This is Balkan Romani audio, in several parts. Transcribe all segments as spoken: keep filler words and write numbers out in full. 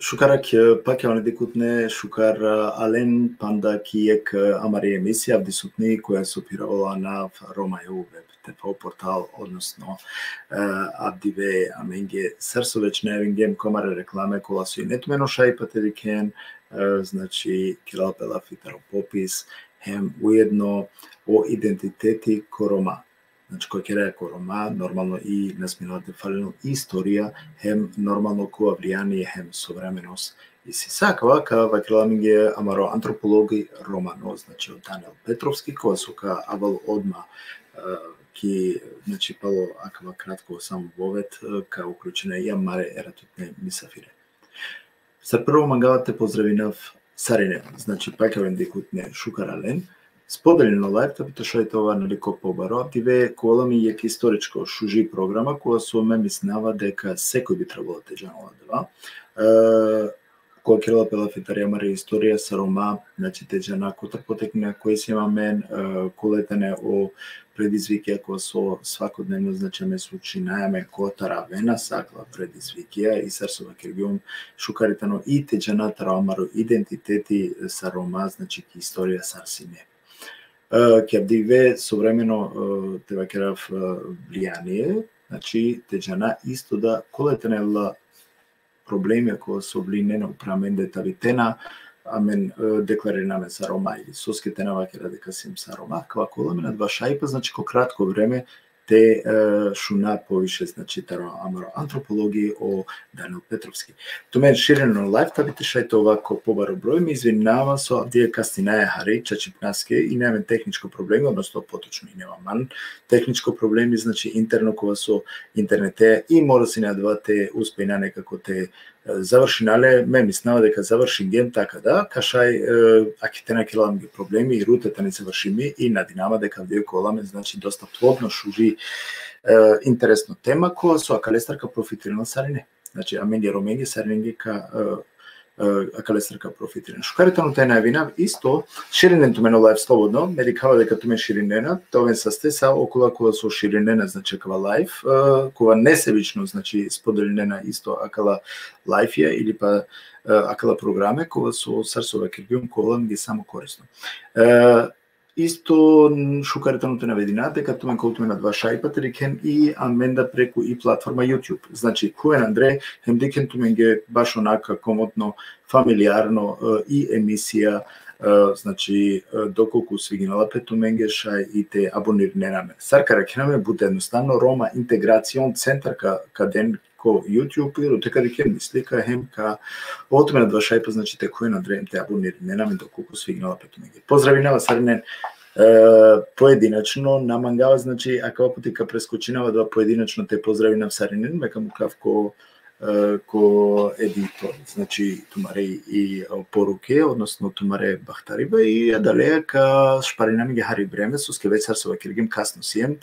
Šukar ak-, pakjavane dikutne, šukar, e, alen panda ki jekh, e, amari emisija avdisutni koja so phiravola anav Roma e u web T V portal, odnosno, e, avdive amenge sar so već najavingjem ko amare reklame kola so ine tumen o šajipa te dikhen, e, znači, kerela pe lafi taro popis, hem ujedno o identiteti ko Roma. Znači, ko keraja ko Roma, normalno i na smela te falel istorija, hem normalno ko avrijani, hem sovremenost. Isi sa akava ka vakerel amenge amaro antropologi romano, znači, o Daniel Petrovski, kova so ka avel odma, e, ki, znači, palo akava kratko samo vovet, e, ka uključina i amare eratutne misafire. Sar prvo mangava te pozdravinav sarinen, znači, pakjaven dikutne, šukar alen. Spodelinen o live, ta bi te šaj te ova, neli, ko pobaro. Avdive ka ovel amen jekh istoričko šuži programa, kova so me mislinava deka sekoj bi trebalo te džanol adava. E, ko kerela pe lafi tari amari istorija sar Roma, znači, te džana kotar poteknina, koj siem amen, e, kole tane o predizvikija kova so svakodnevno, znači, amen sučinaja amen kotar avena sa akala predizvikija, i sar so vakergjum, šukar tano i te džana taro amaro identiteti sar Roma, znači, ki istorija sar sine. E, ki avdive sovremeno, e, te vakerav, e, vrijanie, znači, te džana isto da kole tane la problemi kova so vlinena upra amende, ta bi te na amen, e, deklaririna amen sar Roma, ili soske te na vakera deka siem sar Roma. Kava ka ovel amen adava šajipa, znači, ko kratko vreme te, e, šuna poviše, znači, taro amaro antropologi o Daniel Petrovski. Tumen širinen o live, ta bi te šaj te ova ko pobaro broj, me izvinava so avdive kasninaja hari, čačipnaske, ine amen tehničko problemi, odnosno potočno ine amen tehničko problemi, znači, interno, kova so internete, i mora sine adava te uspejna nekako te, e, završina le, me mislinava deka završingjem, taka da, ka šaj, e, aki te na kerela amenge problemi, i rute tani završimi, i nadinava deka avdive ka ovel amen, znači, dosta plodno, šuži, e, interesno tema, kova so akalestar ka profitirina sarine. Znači, amenge Romenge, sarinenge ka, e, e, akalestar ka profitirina. Šukar tano te najavinav isto, širinen tumen o live slobodno, me dikhava deka tumen širinena, te oven saste sa okola kola so širinena, znači, akava live, e, kova nesebično, znači, spodelinena isto akala live-ja, ili pa, e, akala programe, kova so, sar so vakergjum, ka ovel amenge samo korisno. E, isto, n-, šukar tano te navedina deka tumen ka ovel tumen adava šajipa te dikhen i amen da preku i platforma YouTube. Znači, khuven andre, hem dikhen tumenge baš onaka komotno, familijarno, e, i emisija, e, znači, e, dokolku sviginela pe tumenge, šaj i te abonirinen amen. Sar ka arakhen amen? But jednostavno, Roma Integracion Centar ka, ka den ko YouTube, i rute ka dikhen mi slika, hem ka ovel tumen adava šajipa, znači, te khuven andre hem te abonirinen amen dokolku sviginela pe tumenge. Pozdravinava sarinen, e, pojedinačno, na mangava, znači, akava puti ka preskočinava adava pojedinačno te pozdravinav sarinen, me ka mukhav ko, e, ko editor, znači, tumare i, e, poruke, odnosno tumare bahtariba, i adaleja ka šparina amenge hari vreme, soske već sar so vakergjum kasno siem,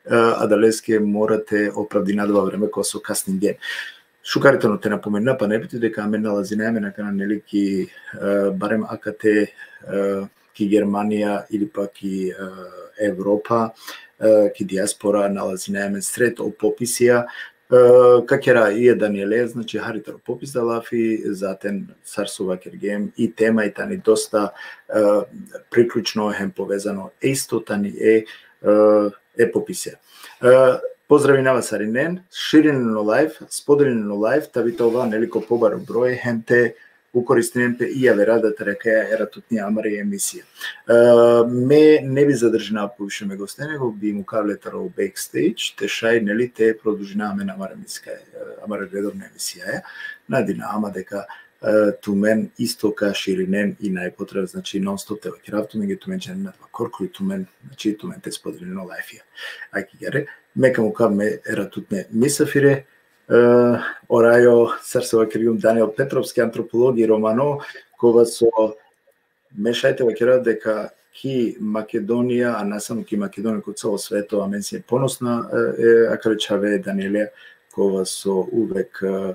e, adaleske mora te opravdina adava vreme kova so kasningjem. Šukar tano te napomenina, pana e biti, deka amen nalazinaja amen akana, neli, ki, e, barem akate, e, ki Germanija ili pa ki, e, Evropa, e, ki dijaspora, nalazinaja amen sred o popisija, e, ka kera i e Daniele, znači, hari taro popis da lafi, zaten sar so vakergjum, i tema i tani dosta, e, priključno hem povezano isto tani e, e, e popisija. E, pozdravinava sarinen, širinen o live, spodelinen o live, ta bi te ova, neli, ko pobaro broj, hem te ukoristinen pe i javera da te arakhaja eratutni amari emisija. E, me ne bi zadržinava poviše me goste, nego bi mukhav le taro backstage, te šaj, neli, te produžina amen amare emisija, e, amare redovne emisijaja. Nadinava ma deka, e, tumen isto ka širinen i naj potreba, znači, non stop te vakerav tumenge, tumen džanen adava korkori tumen, znači, tumen te spodelinen o live-ja. Akigare, me ka mukhav me eratutne misafire, e, orajo, sar so vakergjum, Daniel Petrovski, antropologi romano, kova so me šaj te vakerav deka ki Makedonija, a na samo ki Makedonija, ko celo sveto, amen siem ponosna, e, e, akale čhave, Daniele, kova so uvek, e,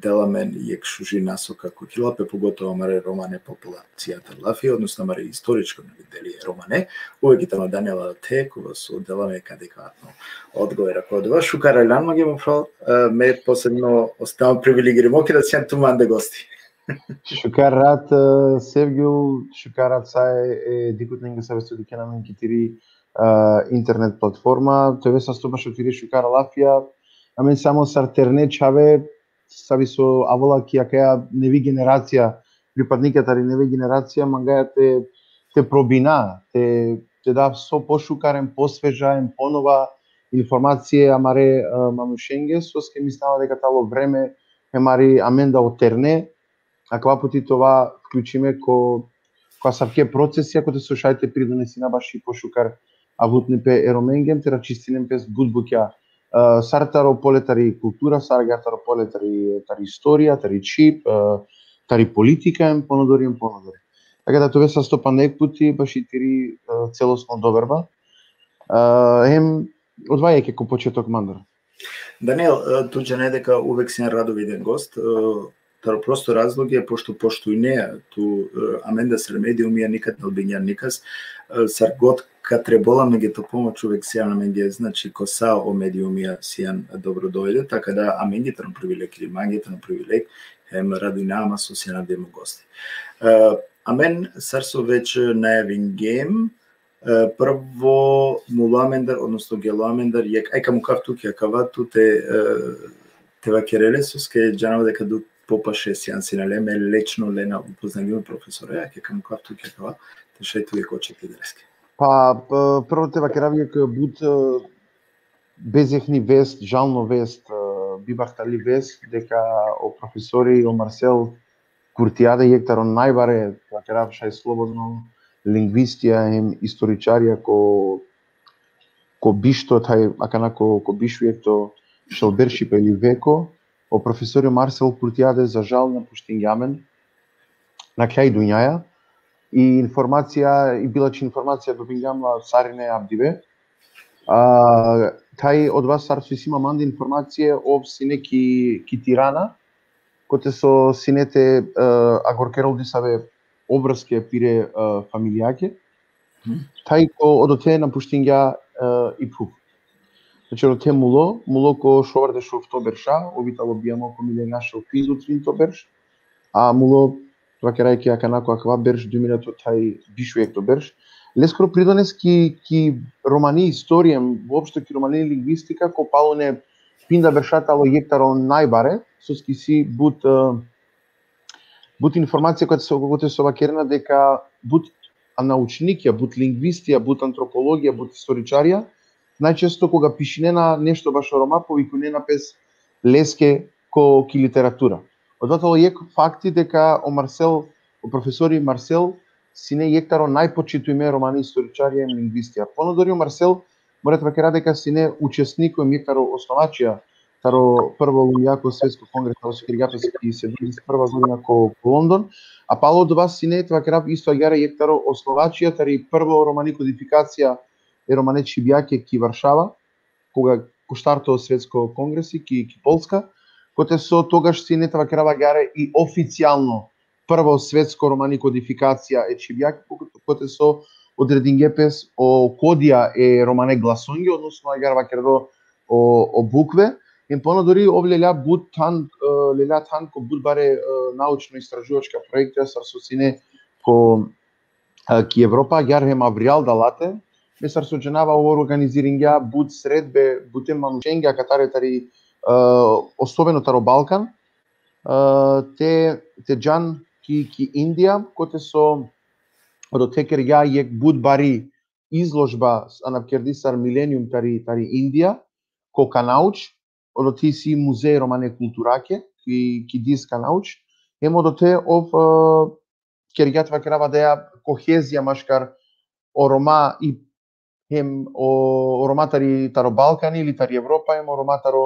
dela amen jekh šuži nasoka ko kila pe, pogotovo amare romane populacija taro lafi, odnosno amare istoričko deli e romane. Uvek i tano Daniela te, kova so dela amen jekh adekvatno odgovor ko odova. Šukar aljan mange, mo phral, e, me posebno ostavam privilegirimo keda sian tu mande gosti. Šukar rat, e, Sevgjul, šukar rat sa e, e dikhutnenge save so dikhena amen ki tiri, e, internet platforma. Te ove sasto bašo tiri šukar lafija. Amen samo sar terne čhave, savi so avela ki akaja nevi generacija, pripadnikija tari nevi generacija, mangaja te, te probina, te, te dav so pošukar em posveža em ponova informacije amare, e, manušenge, soske mislinava deka tano vreme hem amare amen da o terne, akava puti te ova vklučime ko, ko asavke procesija, kote so šaj te pridonesina baši pošukar avutnipe e Romenge, te raščistinen pes but bukja, e, sar taro pole tari kultura, sar agjaar taro pole tari, tari istorija, tari čhib, e, tari politika, em ponodori, em ponodori. Taka da te ove sasto panda jekh puti baši tiri, e, celosno doverba. E, hem odova jekh ko početok mandar. Daniel, e, tu džane deka uvek sian rado viden gost, e, taro prosto razlogi, pošto poštujnea tu, e, amen da sar mediumija nikad na odbingjan nikas, e, sar god ka trebol amenge to pomoć, uvek sian amenge, znači, ko sa o mediumija sian dobrodošli, taka da amenge tano privileg, ili mange tano privileg, hem radujnava ma so sian avdive mo gosti. E, amen, sar so već najavingjem, e, prvo mulo amendar, odnosno gelo amendar, jekh, aj ka mukav tuke akava, tu te, e, te vakere le, soske džanava deka tu popaše sian sine le, me lično le na upoznavgjum e profesore, ake ka mukav tuke akava, te šaj tu jekh očekivanje leske. Pa, p-, prvo te vakerav jekh but, e, bezjekni vest, žalno vest, e, bibahtali vest, deka o profesori, o Marsel Kurtiade, jekh taro najbare, vakerav šaj slobodno, lingvistija hem istoričarija ko, ko bišto, thaj akana ko, ko bišuekto šel beršipe ili veko, o profesori Marsel Kurtiade, za žal, napuštingja amen, nakhla i dunjaja, i informacija, i bilačhi informacija dobingjam la sarine avdive. A, thaj odova sar so isi ma mande informacija, ov sine ki, ki Tirana, kote so sine te, e, agorkerol disave obrske pire, e, familijake. Mhm. Thaj ko odote napuštingja, e, i phuv. Znači, odote mulo, mulo ko šovardeš ofto berša, ov i tano bijamo ko miljenjašel pinda u trinto berš, a mulo, vakeraja ki akana ko akava berš, duj miljato thaj bišuekto berš. Leskoro pridones ki, ki romani istorija, uopšto ki romani lingvistika, ko palune pinda berša tano jekh taro najbare, soske isi but, e, but informacija kote so, kote so vakerena deka but naučnikija, but lingvistija, but antropologija, but istoričarija, najčesto koga pišinena nešto bašo Roma, povikunena pes leske ko ki literatura. Odova tano jekh fakti deka o Marsel, o profesori Marsel, sine jekh taro najpočitujme romani istoričarija hem lingvistija. Ponodori o Marsel, mora te vakera deka sine učesniko hem jekh taro osnovačija taro prvo londjako svetsko kongres, taro so kergja pes ki sedumdeset prva godina ko, ko London, a palo odova sine, te vakerav, isto agjaar jekh taro osnovačija tari prvo romani kodifikacija e romane čhibjake ki Varšava, koga ko štarto svetsko kongresi ki, ki Polska, kote so togaš sine, te vakerav, agjaar i oficijalno prvo svetsko romani kodifikacija e čhibjake, kote so odredingje pes o kodija e romane glasonge, odnosno agjaar vakerdo o, o bukve. Hem ponodori ov lelja but than, e, lelja than ko but bare, e, naučno-istraživačka proektija, sar so sine ko, e, ki Evropa, agjaar hem avrijal da late. Me sar so džanava, ov organiziringja but sredbe, bute manušenge akatare tari, e, osobeno taro Balkan, e, te, te džan ki, ki Indija, kote so odote kergja jekh but bari izložba, anav kerdi sar Milenium tari, tari Indija, ko Kanauč, odote isi muzej romane kulturake, ki, ki dis Kanauč, hem odote ov, e, kergja, te vakerav, adaja kohezija maškar o Roma i hem o, o Roma tari, taro Balkani ili tari Evropa, hem o Roma taro,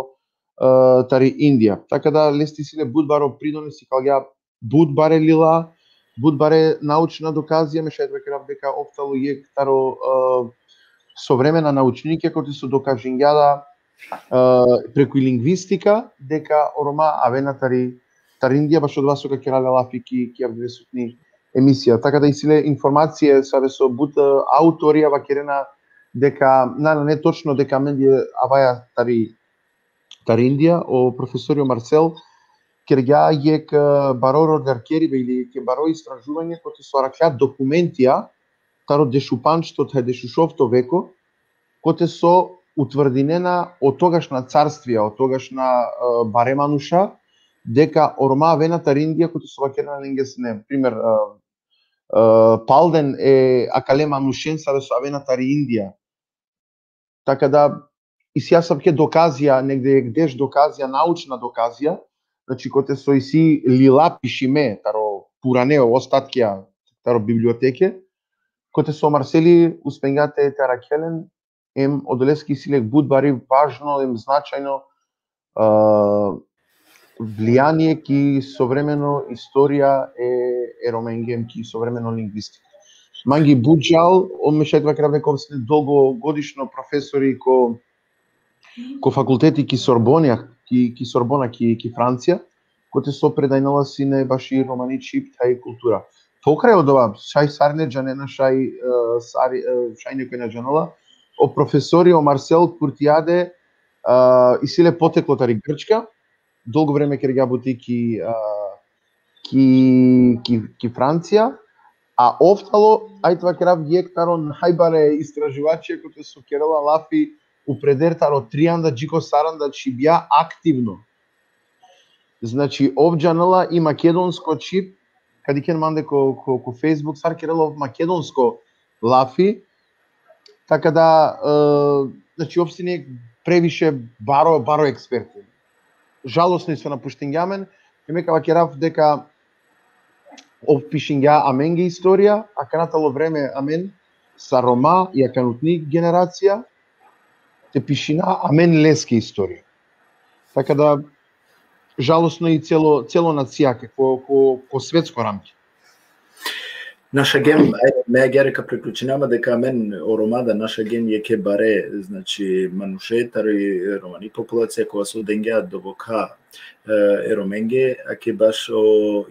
e, tari Indija. Taka da leste isi le but baro pridones, ikalgja but bare lila, but bare naučna dokazija, me šaj te vakerav deka ov tano jekh taro, e, sovremena naučnikija, kote so dokažingja da preku i lingvistika, deka o Roma avena tari, tari Indija, bašo dova so ka kera le lafi ki, ki avdivesutni emisija. Taka da isi le informacije save so but, e, autorija vakerena deka, na, na, ne točno deka amende avaja tari, tari Indija, o profesori o Marcel kergja jekh, e, baro rodjarkeribe ili jekh baro istražuvanje, kote so arakhla dokumentija taro dešupandžto thaj dešušovto veko, kote so utvrdinena o togašna carstvija, o togašna, e, bare manuša, deka o Roma avena tari Indija, kote so vakerena lenge sine, primer, e, e, palden e akale manušen save so avena tari Indija. Taka da, isi asavke dokazija, negde jekh deš dokazija, naučna dokazija, znači, kote so isi lila pišime taro purane ostatkija taro biblioteke, kote so Marseli uspengja te, te arakhel len, em odoleske isi le but bari važno, em značajno, e, vlijanie ki sovremeno istorija e, e Romenge, em ki sovremeno lingvistika. Mangi but žal, o, me šaj te vakerav deka ov sine dolgogodišno profesori ko, ko fakulteti ki Sorbona, ki, ki Sorbona, ki, ki Francija, kote so predajnela sine baši romani čhib thaj kultura. Pokraj odova, šaj sarine džanena, šaj, e, sari, e, šaj nekoj na džanela, o profesori, o Marcel Kurtiade, e, isi le poteklo tari Grčka, dolgo vreme kergja buti ki, e, ki, ki, ki Francija, a ov tano, aj te vakerav, jekh taro najbare istraživačija, kote so kerela lafi upreder taro trianda dži ko saranda čhibja aktivno. Znači, ov džanela i makedonsko čhib, ka dikhen mande ko, ko, ko Facebook, sar kerela ov makedonsko lafi, taka da, e, znači, ov sine previše baro, baro eksperti. Žalosno i so napuštingja amen, e me ka vakerav deka ov pišingja amenge istorija, akana tano vreme amen, sar Roma, i akanutni generacija, te pišina amen leske istorija. Taka da, žalosno i celo, celo nacija, ko, ko, ko svetsko ramki. Našagjem, ajde, me agjaar ka priključinav ma deka amen o Roma da našagjem jekhe bare, znači, manuše tari romani populacija, kova so dengja dobokha, e, e Romenge, ake bašo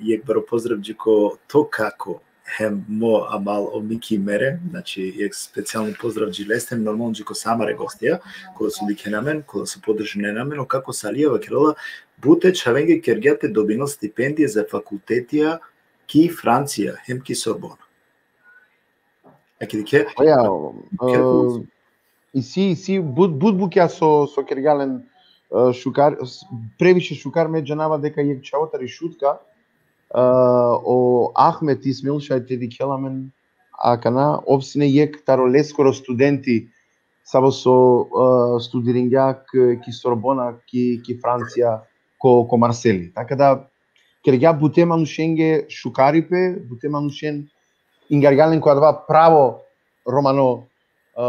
jekh baro pozdrav dži ko to kako, hem mo amal o Miki Mere, znači, jekh specijalno pozdrav dži leste, hem normalno dži ko sa amare gostija, kola so dikhena amen, kola so podržinena amen, o kako Salija vakerela, bute čhavenge kergja te dobinel stipendije za fakultetija ki Francija, hem ki Sorbona. Ake dikhe? Oja, e, isi, isi but, but bukja so, so kergja len, e, šukar, s-, previše šukar. Me džanava deka jekh čhavo tari Šutka, e, o Ahmet Ismail, šaj te dikhela amen akana, ov sine jekh taro leskoro studenti, savo so, e, studiringja k-, ki Sorbona, ki, ki Francija, ko, ko Marseli. Taka da, kergja bute manušenge šukaripe, bute manušen ingargja len ko adava pravo romano, e,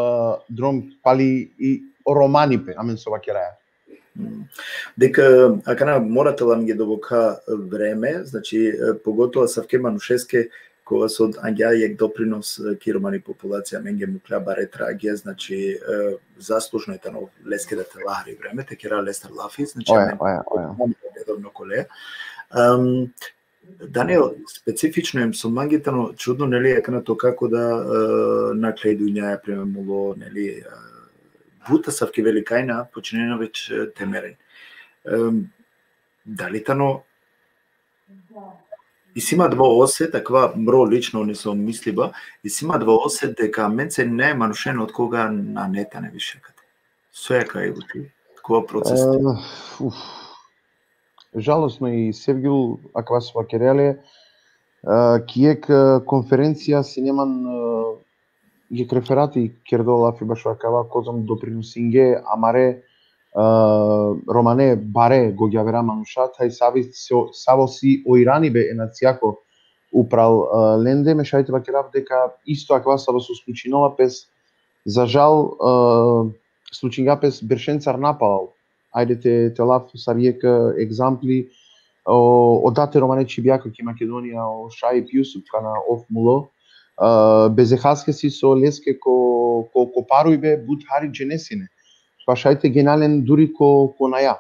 drom, pali i romanipe, amen so vakeraja. Mm. Deka, akana mora te la amenge dobokha vreme, znači, e, pogotovo asavke manušeske, kova so angja jekh doprinos, e, ki romani populacija, amenge mukhlja bare tragija, znači, e, zaslužno i tano leske da te la hari vreme, te kera lestar lafi, znači, oja, amen, oja, oja, redovno kole. Em, Daniel, specifično em so mange tano čudno, neli, akana to kako da, e, nakhle i dunjaja, primer, mulo, neli, e, but asavke velikajna počinena već, e, te meren. Em, dali tano, isi ma adava oset, akava mro lično, nesavo misliba, isi ma adava oset deka amencene manušen otkoga nane tane više akate. Soj akava i buti? Kova proces? E, uf. Žalosno i Sevgjul, akava so vakerea le, e, ki jekh, e, konferencija sine man, e, jekh referati kerdo lafi bašo akava, kozom doprinosingje amare, e, romane bare gogjavera manuša, thaj savi so, savo si o iranibe e nacijako upral, e, lende, me šaj te vakerav deka isto akava savo so slučinela pes, za žal, e, slučingja pes beršencar napalal. Ajde te, te lav sar jekh, e, egzampli, o, o date romane čhibjaka ki Makedonija, o Šaip Jusup, kana ov mulo, e, bezehaske si so leske ko, ko, ko parujbe but hari džene sine. pa šaj te džana len duri ko, ko naja.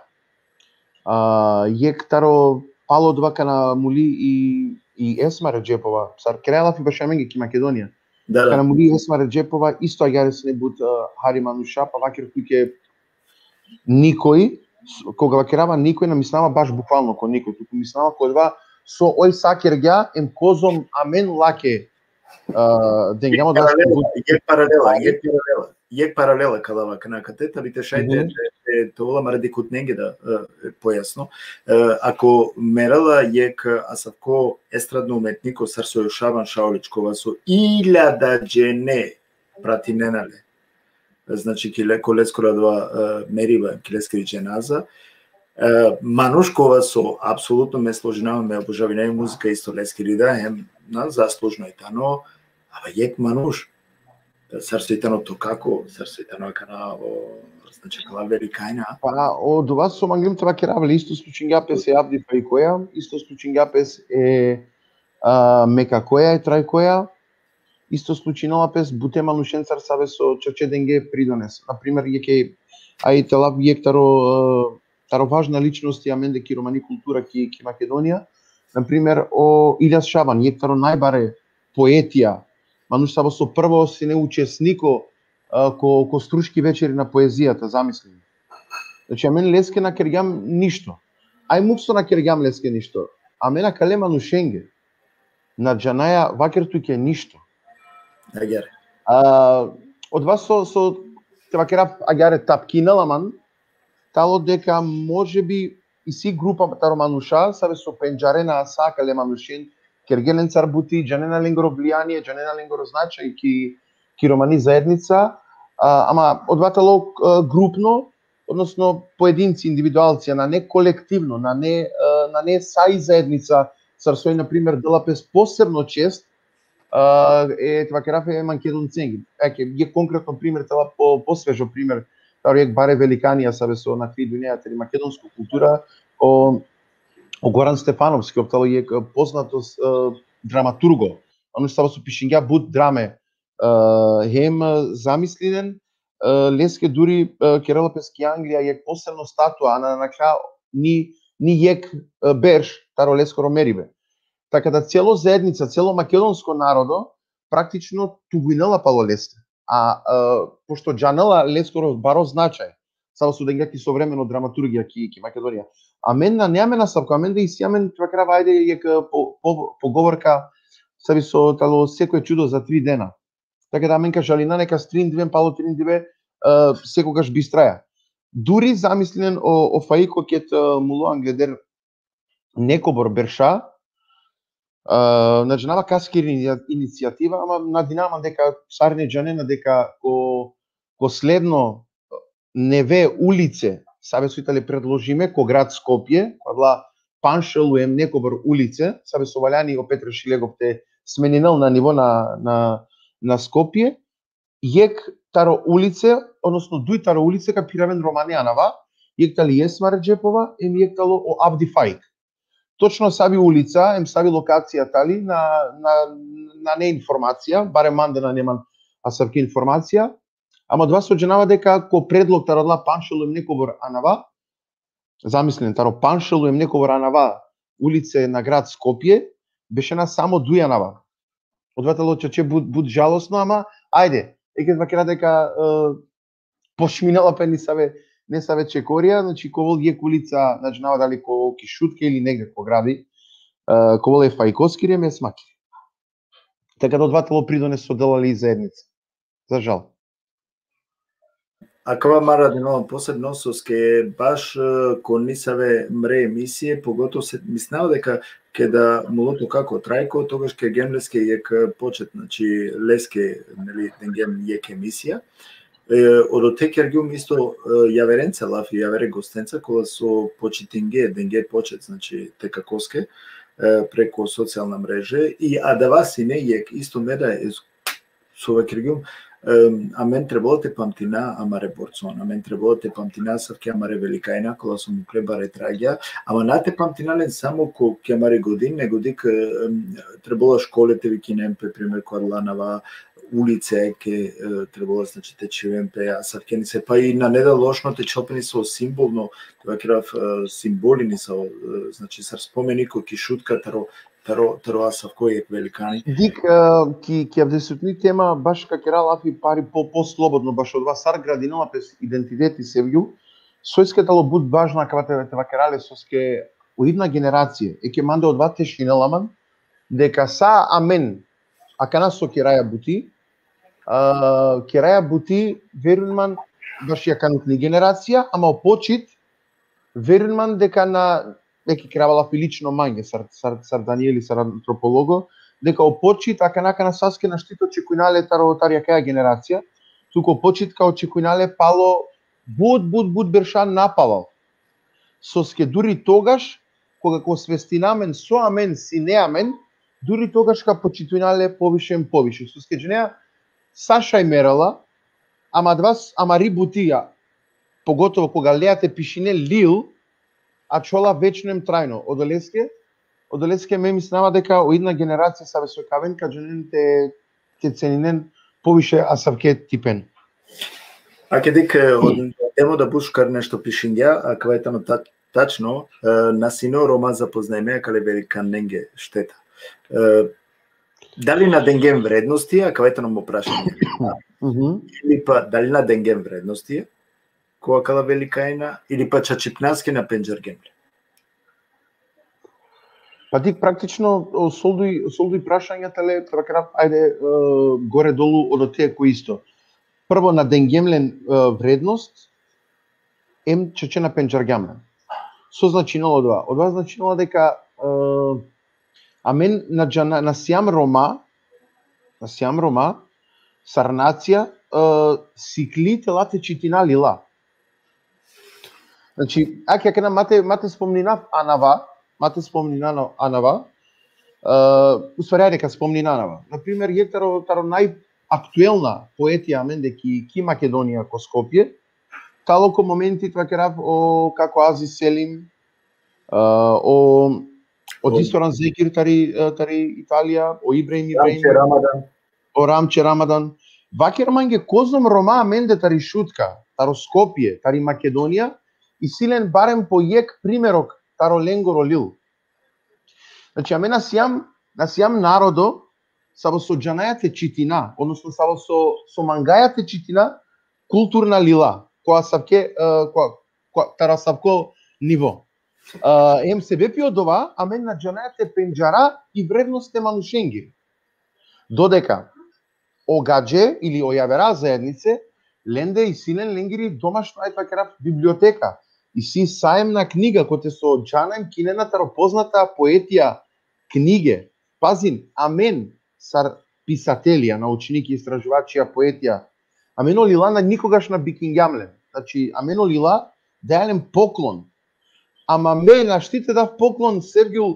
A, jekh taro palo odova kana muli i, i Esma Redžepova, sar keraja lafi bašo amenge ki Makedonija. Da, da. Kana muli i Esma Redžepova, isto agjaar sine but, a, hari manuša, pa vaker tuke nikoj, s-, koga vakerava nikoj, na mislinava baš bukvalno ko nikoj, tuku mislinava ko odova so oj sa kergja, em kozom amen lake, a, dengjam odova. Jekh paralela, jekh paralela, jekh paralela, jekh paralela ka lav akana kate, ta bi te šaj te, Mhm. te, te, te ovel amare dikhutnenge da, e, pojasno. E, ako merela jekh asavko estradno umetniko sar so Šaban Šaulić, kova so iljada džene pratinena le. Znači, ki le-, ko leskoro adava, e, meriba, ki leskiri dženaza. E, manuš kova so apsolutno me složinava, me obožavinav i muzika isto leskiri da, hem na zaslužno i tano, ama jekh manuš, sar so i tano to kako, sar so i tano akana, o, znači, kala velikajna. Pa, odova so mangljum te vakerav le, isto slučingja pes e Avdi Fajkoja, isto slučingja pes e, a, Mekakoja, e Trajkoja, isto slučinela pes bute manušencar save so čače denge pridones. Na primer, jekh e, aj te lav jekh taro, e, taro važna ličnosti amende ki romani kultura ki, ki Makedonija. Na primer, o Ilijas Šaban, jekh taro najbare poetija, manuš savo so prvo sine učesniko, e, ko, ko Struški večeri na poezijata, zamislin. Znači, amen leske na kergjam ništo. Aj muk so na kergjam leske ništo. Amen akale manušenge na džanaja, vaker tuke, ništo. Agjaar. A, odova so, so te vakerav agjaar tapkinela man, tano deka može bi isi grupa taro manuša, save so pendžarena sa akale manušen, kergje lencar buti, džanena lengoro vlijanie, džanena lengoro značaj ki, ki romani zaednica, a, ama odova tano, e, grupno, odnosno poedinci, individualci, a nane kolektivno, nane, e, nane sa i zaednica, sar soj, na primer, dela pes posebno čest, a, e, te vakerav e Makedoncenge. Eke, jekh konkretno primer, tano po, posvežo primer, taro jekh bare velikanija save so nakhle i dunjaja tari makedonsko kultura, o, o Goran Stefanovski, ov tano jekh, e, poznato, e, dramaturgo. Ono savo so pišingja but drame, e, hem, e, zamislinen, e, leske duri, e, kerela pes ki Anglija jekh posebno statua, a na, na kraj ni, ni jekh, e, berš taro leskoro meribe. Taka da celo zaednica, celo makedonsko narodo, praktično tuginela palo leste. A, e, pošto džanela leskoro baro značaj, savo so dengja ki sovremeno dramaturgija ki, ki Makedonija. Amen nane amen asavko, amen da isi amen, te vakerav, ajde, jekh, e, po, po, pogovorka, savi so tano sekoj čudo za tri dena. Taka da amen ka žalina, neka trin dive, palo trin dive, e, sekogaš bistraja. Duri zamislinen o, o Faiko ked, e, mulo angleder nekobor berša, e, na džanava kaskiri ini-, inicijativa, ama nadinava man deka sarine džanena deka ko, ko sledno neve ulice, save so i tale predložime, ko grad Skopje, ko adala panšel u em nekobor ulice, save so valjani o Petar Šilegov te smeninel na nivo na, na, na Skopje, jekh taro ulice, odnosno duj taro ulice ka phiraven romane anava, jekh tali Esma Redžepova, em jekh talo o Avdi Faik. Točno savi ulica, em savi lokacija tali, na, na, nane informacija, barem mande nane man asavki informacija, ama odova so džanava deka ko predlog taro adala panšel u em nekobor anava, zamislinen, taro panšel u em nekobor anava ulice na grad Skopje, bešena samo duj anava. Odova talo čače but, but žalostno, ama ajde, eke te vakera deka, e, pošminela pe nesave, nesave čekorija, znači, ka ovel jekh ulica, na džanava dali ko, ki Šutka ili negde ko gradi, e, ka ovel e Fajkoskiri em e Esmakiri. Taka da odova talo pridones so dela le i zaednica. Za žal. Akava man radinava posebno, soske baš, e, ko nisave mre emisije, pogotovo se, mislinava deka keda mulo to kako Trajko, togaš kergjem leske jekh počet, znači, leske, neli, dengjem jekh emisija. E, odote kergjum isto, e, javerenca lafi, javere gostenca, kola so počitinge, denge počet, znači, te kakoske, e, preko socijalna mreže, i adava sine jekh isto me da, e, so vakergjum, em, amen trebela te pamtina amare borcon, amen trebela te pamtina asavke amare velikajna, kola so mukle bare tragja, ama na te pamtina len samo ko, ki amare godin, nego dik, em, trebela škole te vikinen pe, primer, ko adala anava, ulice, ke, e, trebela, znači, te čhiven pe asavke nesave, pa i na neda lošno te čhel pe nesavo simbolno, te vakerav, e, simboli nesavo, e, znači, sar spomeniko ki Šutka taro, taro, taro asavko jekh velikani. Dik, e, ki, ki avdisutni tema baš ka kera lafi pari po, po slobodno, baš odova sar gradinela pes identiteti Sevgjul, soske tano but važno akava te, te vakera le, soske o idna generacija, eke mande odova te šunela man, deka sa amen, akana so keraja buti, a, keraja buti, verujnen man, baši akanutni generacija, ama o počit, verujnen man deka na, eke kerava lafi lično mange, sar, sar, sar Danieli, sar antropologo, deka o počit, akana, akana saske našti te očekujna le taro, tari akaja generacija, tuku o počit ka očekujna le palo but, but, but berša napalal. Soske duri togaš, koga ka osvestina amen so amen sine amen, duri togaš ka počitujna le poviše em poviše. Soske džanea, sa šaj merela, ama adava s-, amari butija, pogotovo koga lea te pišine lil, ačhola večno em trajno. Odoleske, odoleske me mislinava deka o idna generacija save so ka aven ka džanen te, te ceninen poviše asavke tipen. Ake dik, e, o, temo da but šukar nešto pišingja, akava tano ta-, tačno, e, na sine o Roma zapoznajme akale velikanenge šteta. E, dali na dengjem vrednosti, akava tano mo prašanje. Mhm. Ili pa, dali na dengjem vrednosti, ko akala velikanja, ili pa čačipnaske na pendžargjem le? Pa dik praktično, o, solduj, solduj prašanja tale, te vakerav, ajde, e, gore-dolu odote ko isto. Prvo, na dengjem len, e, vrednost, em čače na pendžargjam len. So značinela odova? Odova značinela deka, e, amen na džana-, na sijam Roma, na sijam Roma, sar nacija, e, sikli te la te čitina lila. Znači, ake, akana ma te, ma te spomninav anava, ma te spomninav anava, e, u stvari, ajde, ka spomnina anava. Na primer, jekh taro, taro najaktuelna poetija amende ki, ki Makedonija, ko Skopje, tano ko momenti, te vakerav, o, kako, Aziz Selim, e, o, o O Distoran Zekir tari, e, tari Italija, o Ibrahim Ibrahim. Ramče Ramadan. O Ramče Ramadan. Vaker mange kozom Roma amende tari Šutka, taro Skopje, tari Makedonija, isi len barem po jekh primerok taro lengoro lil. Znači, amen na sijam, na sijam narodo, savo so džanaja te čitina, odnosno savo so, so mangaja te čitina kulturna lila, ko asavke, e, ko, ko, taro asavko nivo. E, em sebepi odova, amen na džanaja te pendžara i vrednost e manušengiri. Dodeka o gadže ili o javera zaednice, lende isi len lengiri domašno, ajde te vakerav, biblioteka. Isi sajm na kniga kote so džana em kinena taro poznata poetija knige. Pazin, amen sar pisatelja, naučniki, istraživačija, poetija, amen o lila na nikogaš na bikingjam len. Znači, amen o lila daja len poklon. Ama me našti te dav poklon, Sevgjul,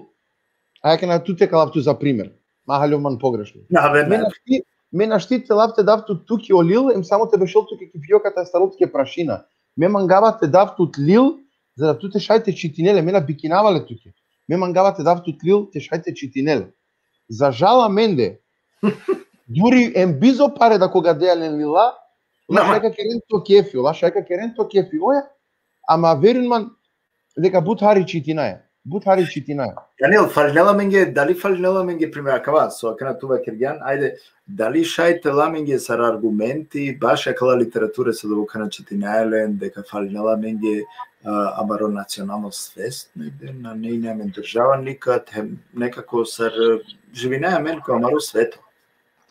ajde, akana tute ka lav tut za primer. Ma haljov man pogrešno. Na, be, Me na. našti, me našti te lav te dav tut tuke o lil, em samo te bešel tuke ki fioka te astarol tuke prašina. Me mangava te dav tut lil, za da tute šaj te čitine le, me na bikinava le tuke. Me mangava te dav tut lil, te šaj te čitine le. Za žal amende, duri em bizo pare da koga dea len lila, ola Na, ma. šaj ka keren to kefi, ola šaj ka keren to kefi, oja, ama verujnen man, deka but hari čitinaja. But hari čitinaja. Daniel, falinela amenge, dali falinela amenge, primer, akava, so akana tu vakergjan, ajde, dali šaj te la amenge sar argumenti, baš akala literature so dovol kana čitinaja len, deka falinela amenge, a, amaro nacionalno svest, negde, na, na ine amen država nikad, hem nekako sar, živinaja amen ko amaro sveto.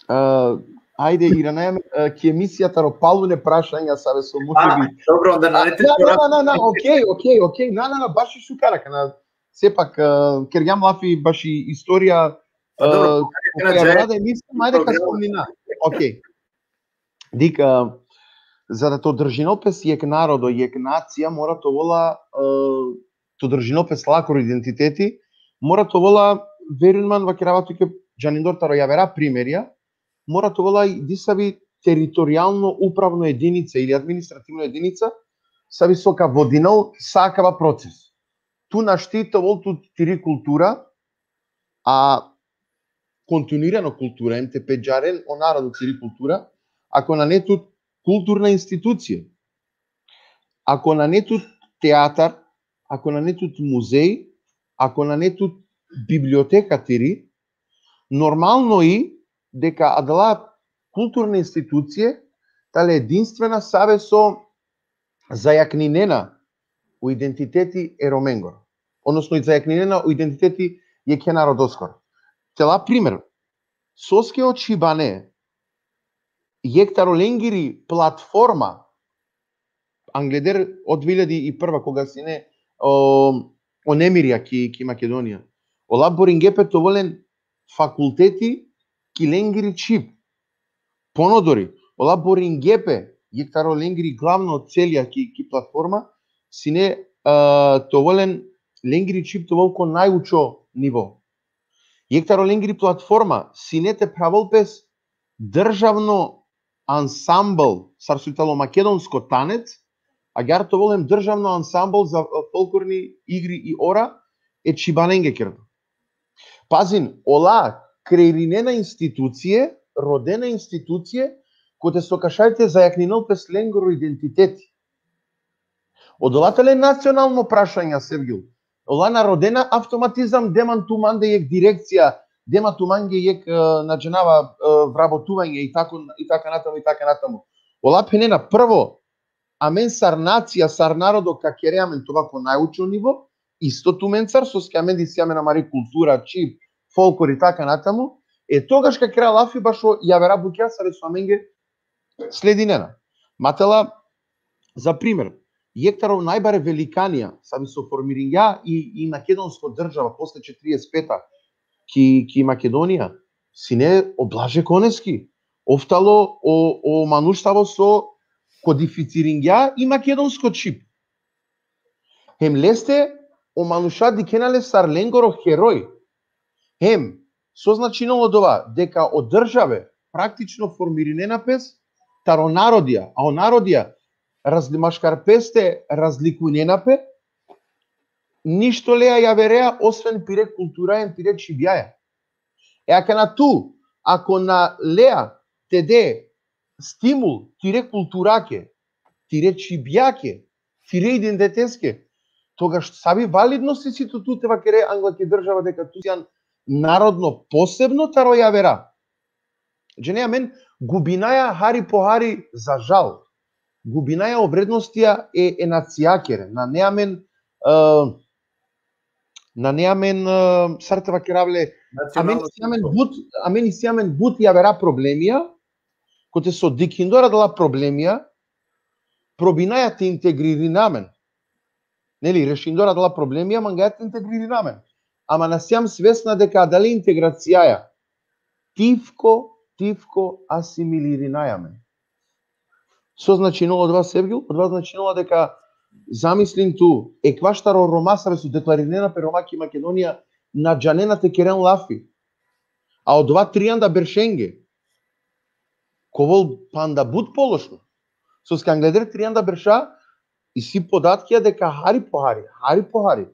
A, ajde, iranaja amen, a, ki emisija taro palune prašanja, save so A, mušebi. dobro, onda na, A, ne te na, na, na, na, na, okej, okej, okej, na, na, na, baši šukar akana, sepak, a, kergjam lafi baši istorija, Pa dobro, a, akana ko javera džaja da emisija, ajde ka programa. spomnina. Okej. Dik, a, za da te održinol pes jekh narodo, jekh nacija, mora te ovel la, a, te održinol pes lakoro identiteti, mora te ovel la, verujnen man, vakerava tuke džanindor taro javera primerja, mora te ovel la disavi teritorijalno upravno edinica ili administrativno edinica, savi so ka vodinol sa akava proces. Tu našti te ovel tut tiri kultura, a kontinuirano kultura, em te pedžaren o narodo tiri kultura, ako nane tut kulturna institucija, ako nane tut teatar, ako nane tut muzej, ako nane tut biblioteka tiri, normalno i deka adala kulturne institucije tale edinstvena save so zajakninena o identiteti e Romengoro, odnosno i zajakninena o identiteti jekhe narodoskoro. Te la primer, soske o Čhibane, jekh taro lengiri platforma, angleder od dve hiljadi i prva, koga sine o, o nemirja ki, ki Makedonija, ola boringje pe te ovel len fakulteti ki lengiri čhib. Ponodori, ola boringje pe, jekh taro lengiri glavno celja ki, ki platforma, sine, e, te ovel len lengiri čhib te ovel ko najučo nivo. Jekh taro lengiri platforma, sine te phravel pes državno ansambl, sar so i tano makedonsko tanec, agjaar te ovel hem državno ansambl za, e, folklorni igri i ora, e Čhibanenge kerdo. Pazin, ola kreirinena institucije, rodena institucije, kote so ka šaj te zajakninel pes lengoro identiteti. Odola tale nacionalno prašanja, Sevgjul. Ola na rodena avtomatizam, de man tumande jekh direkcija, de man tumande jekh, e, na džanava, e, vrabotuvanje i tako, i taka natamu, i taka natamu. Ola phenena, prvo, amen sar nacija, sar narodo ka kere amen tova ko najučo nivo, isto tumencar, soske amen isi amen amari kultura, čhib, folklor i taka natamu, e togaš ka kera lafi bašo javera bukja sare so amenge sledinena. Ma te la, za primer, jekh taro najbare velikanija, savi so formiringja i, i makedonsko država posle četrdeset peta ki, ki Makedonija, sine o Blaže Koneski, ov tano o, o manuš savo so kodificiringja i makedonsko čhib. Hem leste o manuša dikhena le sar lengoro heroj. Hem, so značinela odova, deka o države praktično formirinena pes taro narodija, a o narodija razli-, maškar peste razlikujnena pe, ništo lea javerea, osven pire kulturaja, pire čhibjaja. E akana tu, ako na lea te de stimul tire kulturake, tire čhibjake, tire identitetske, togaš savi validnost isi tu, tu te vakere angla ki država deka tu sian narodno posebno taro javera. Džene, amen gubinaja hari po hari, za žal. Gubinaja o vrednostija e, e nacijakere. Nane amen, e, nane amen, e, sar te vakerav le, amen isi amen but, amen isi amen but javera problemija, kote so dikhindor adala problemija, probinaja te integririna amen. Neli, rešindor adala problemija, mangaja te integririna amen. Ama na siam svesna deka adale integracijaja tivko, tivko asimilirinaja amen. So značinela odova, Sevgjul? Odova značinela deka, zamislin tu, ekvaš taro Roma save so deklarinena pe Roma ki Makedonija, na džanena te keren lafi. A odova trianda beršenge ka ovel panda but pološno. Soske angleder trianda berša isi podatkija deka hari po hari, hari po hari,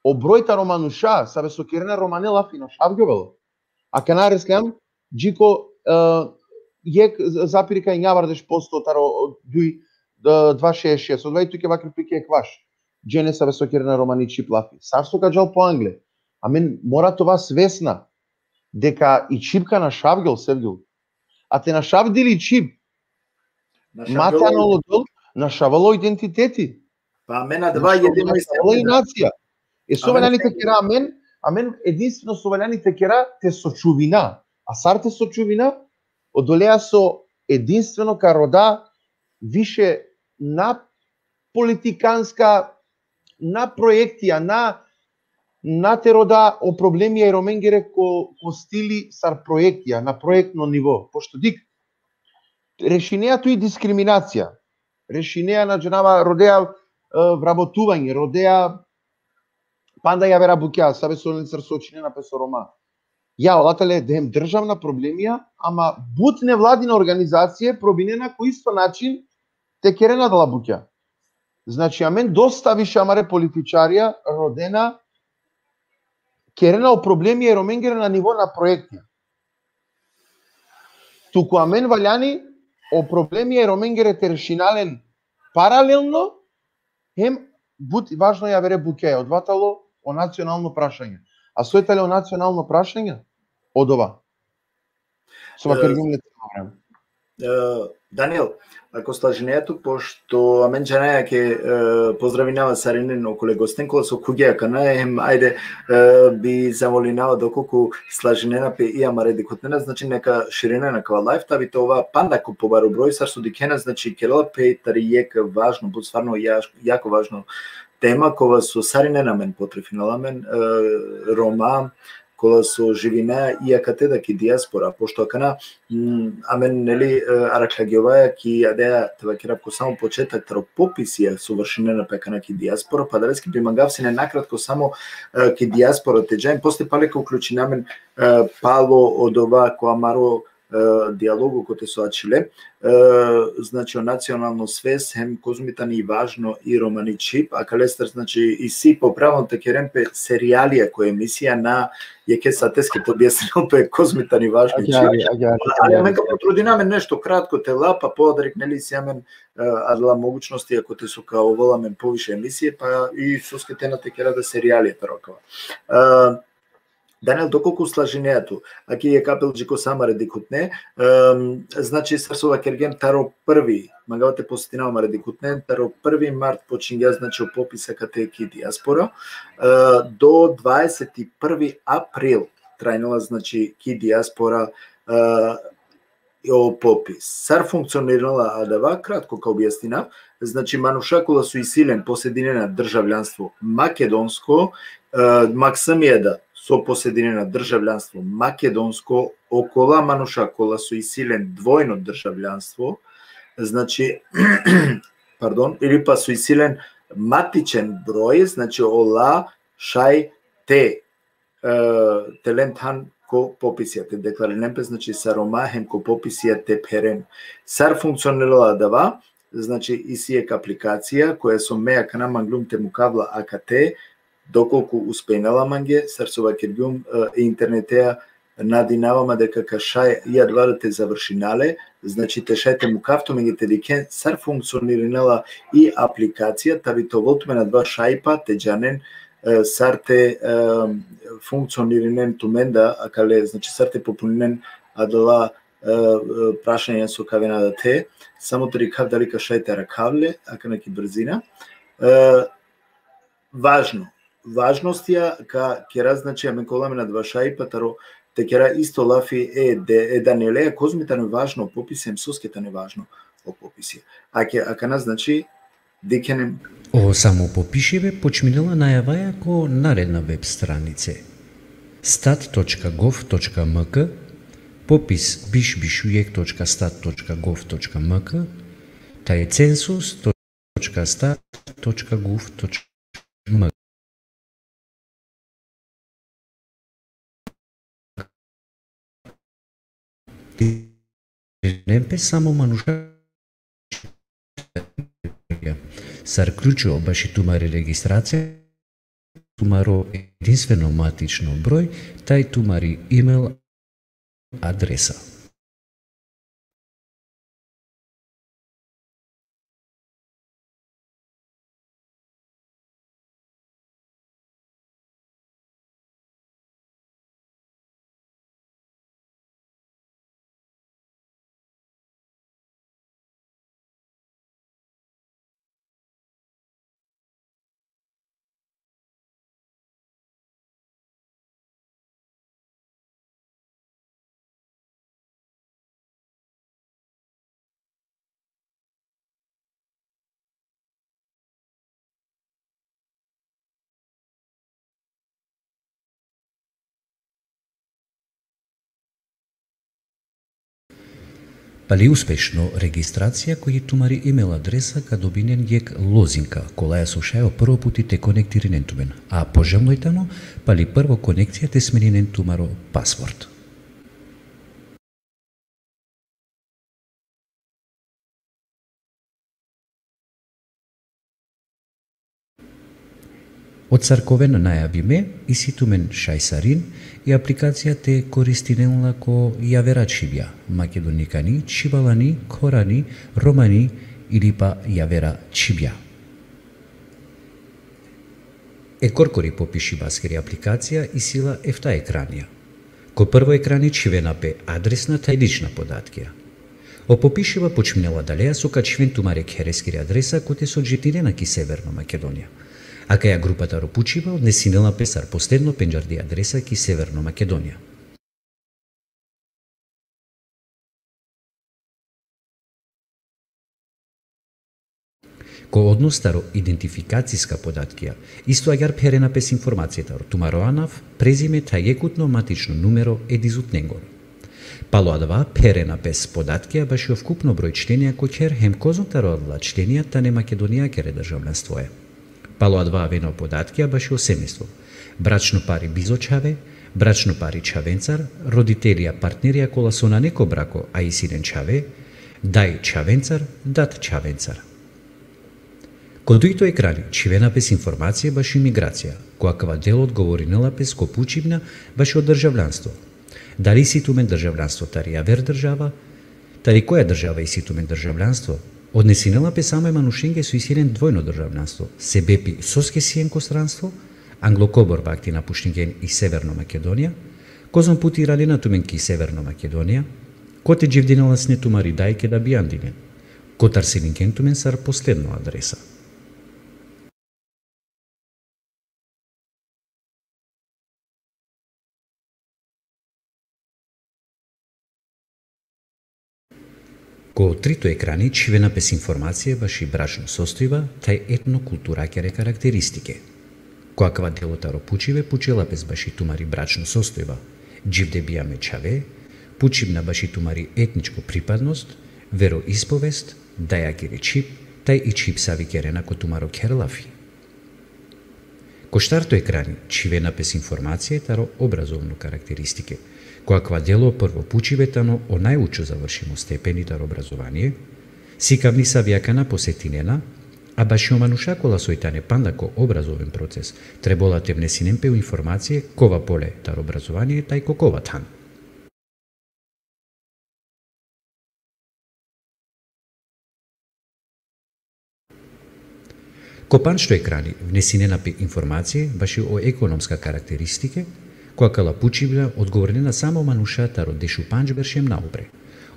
o broj taro manuša save so kerena romane lafi našavgjovela. Akana resljam dži ko, e, jekh zapirka injavardeš posto taro duj, e, dva šeest šeest. Odova i tuke vaker tuke ekvaš. Džene save so kerena romani čhib lafi. Sar so ka džal po angle. Amen mora te ova svesna deka i čhib ka našavgjol, Sevgjul. A te našavdil i čhib, ma te anol odol, našavela o identiteti. Pa amen adava jedino i nacija. E so valjani te kera amen, amen edinstveno so valjani te kera, te sočuvina. A sar te sočuvina? Odolea so edinstveno ka roda više na politikanska, na proektija, na, na te roda o problemija e Romengere ko, ko stili sar proektija, na proektno nivo. Pošto dik, rešinea tu i diskriminacija. Rešinea, na džanava, rodea, e, vrabotuvanje, rodea panda javera bukja, save so lencar sočinena pe so Roma. Ja, ola tale hem državna problemija, ama but nevladina organizacije probinena ko isto način te kerena adala bukja. Znači, amen dosta više amare političarija rodena kerena o problemi e Romengere na nivo na proekti. Tuku amen valjani o problemi e Romengere te rešina len paralelno, hem but važno javere bukjaja, odova talo o nacionalno prašanje. A soj tale o nacionalno prašanje? Odova. So vakergjum le celo vreme. E, Daniel, ako slažinea tu, pošto amen džanaja ke, e, pozdravinava sarinen okole gosten kola so khuvgje akana, hem ajde, e, bi zamolinava dokolku slažinena pe i amare dikhutnena, znači neka širinen akava live, ta bi te ova panda ko pobaro broj, sar so dikhena, znači kerela pe tari jekh važno, but stvarno ja-, jako važno tema, kova so sarinen amen potrefinaja amen, e, Roma, kola so živinaja i akate da ki dijaspora, pošto akana, mm, amen, neli, e, arakhlagjovaja ki adaja, te vakerav, ko samo početak taro popisija so vršinena pe akana ki dijaspora, pa adaleske bi mangav sine nakratko samo, e, ki dijaspora te džaja, posle pale ka uključina amen, e, palo odova ko amaro, e, dijalogo kote so ačhile, e, znači, o nacionalno svest, hem kozom i tani važno i romani čhib, akalestar, znači, isi po pravo te keren pe serijalija ko emisija, na jekhe sateske te objasnel pe kozom i tani važno i čhib. Agjari, agjari, ali agjari. Amen ka potrudina amen nešto kratko te la, pa podarek, neli, isi amen, e, adala mogućnosti, ako te so ka ovel amen poviše emisije, pa i soske te na te kera da serijalija taro akava. E, Daniel, dokolku slažinea tu, aki jekh apel dži ko sa amare dikhutne, em, znači, sar so vakergjem, taro prvi, mangava te potsetina amare dikhutne, taro prvi mart počingja, znači, o popis akate ki dijaspora, e, do dvadeset i prvi april trajnela, znači, ki dijaspora, e, o popis. Sar funkcionirinela adava, kratko ka objasninav. Znači, manuša kola so isi len, posedinena državljanstvo makedonsko, e, maksimi e da so posedinena državljanstvo makedonsko, okola manuša kola so isi len dvojno državljanstvo, znači, pardon, ili pa so isi len matičen broj, znači, ola šaj te e, te len than ko popisija, te deklarinen pe, znači, sar Roma hem ko popisija te pheren. Sar funkcionirela adava, znači, isi jekh aplikacija, koja so me akana manglum te mukav la akate, dokolku uspejnela mange, sar so vakergjum, e, internetea, nadinava ma deka ka šaj i adava te završina le, znači, te šaj te mukav tumenge te dikhen sar funkcionirinela i aplikacija, ta bi te ovel tumen adava šajipa te džanen, e, sar te, e, funkcionirinen tumen da akale, znači, sar te popuninen adala, e, e, prašanja so ka avena da te, samo te dikhav dali ka šaj te arakhav le, akana ki brzina. E, važno. Važnostija ka kera, znači, amen ka ovel amen adava šajipa taro te kera isto lafi e, de, e Daniele, kozom i tano važno o popisi, hem soske tano važno o popisi. Ake, akana, znači, dikhenem. O samopopišibe počminela najavaja ko naredna web stranice: stat точка gov точка mk, popis biš biš u jekh точка stat точка gov точка mk, thaj census точка stat точка gov точка mk. Dikhen pe samo manuša. Sar ključo baši tumari registracija, tumaro edinstveno matično broj, thaj tumari email adresa. Pali uspešno registracija, ko i tumari email adresa ka dobinen jekh lozinka, kolaja so šaj o prvo puti te konektirinen tumen. A poželjno i tano, pali prvo konekcija te smeninen tumaro password. Od sar ka oven najavime, isi tumen šaj sarin, i aplikacija te koristinen la ko javera čhibja, makedonikani, čhibalani, khorani, romani ili pa javera čhibja. E korkori popišibaskiri aplikacija isi la efta ekranija. Ko prvo ekrani čhivena pe adresna thaj lična podatkija. O popišiba počminela adaleja so ka čhiven tumare khereskiri adresa kote so dživdinena ki Severno Makedonija. Akaja grupa taro pučiba odnesinela pe sar posledno pendžardi adresa ki Severno Makedonija. Ko odnos taro identifikaciska podatkija, isto agjaar pherena pes informacija taro tumaro anav, prezime thaj jekutno matično numero e dizutnengoro. Palo adava pherena pes podatkija baši o vkupno broj členija ko kher hem kozom taro adala členija tane Makedonijakere državljanstvoja. Palo adava avena o podatkija baši o semestvo. Bračno pari bizo čhave, bračno pari čhavencar, roditelija, partnerija kola so nane ko brako a isi len čhave, daj čhavencar, dat čhavencar. Ko dujto ekrani čhivena pes informacija baši migracija, ko akava delo odgovorinela pes ko pučibna baši o državljanstvo. Dali isi tumen državljanstvo tari javer država, tari koja država isi tumen državljanstvo, odnesinela pe samo e manušenge so isi len dvojno državljanstvo, sebepi soske sien ko stranstvo, anglo kobor vakti napuštingen i Severno Makedonija, kozom puti iranena tumen ki Severno Makedonija, kote dživdinela sine tumari daj keda bijandinen, kotar selingen tumen sar posledno adresa. Ko trito ekrani čhivena pes informacija baši bračno sostojba thaj etno-kulturakere karakteristike. Ko akava delo taro pučibe pučela pes baši tumari bračno sostojba, dživde bijame čhave, pučibna baši tumari etničko pripadnost, veroispovest, dajakiri čhib, thaj i čhib savi kerena ko tumaro kher lafi. Ko štarto ekrani čhivena pes informacija taro obrazovno karakteristike. Ko akava delo prvo pučibe tano o najučo završimo stepeni taro obrazovanie, sikavni savi akana posetinena, a baši o manuša kola soj tane panda ko obrazoven proces, trebola te vnesinen pe o informacija kova pole taro obrazovanie thaj ko kova than. Ko pandžto ekrani vnesinena pe informacija baši o ekonomska karakteristike, ko akala pučibna odgovorinena samo manuša taro dešupandž berš hem naupre.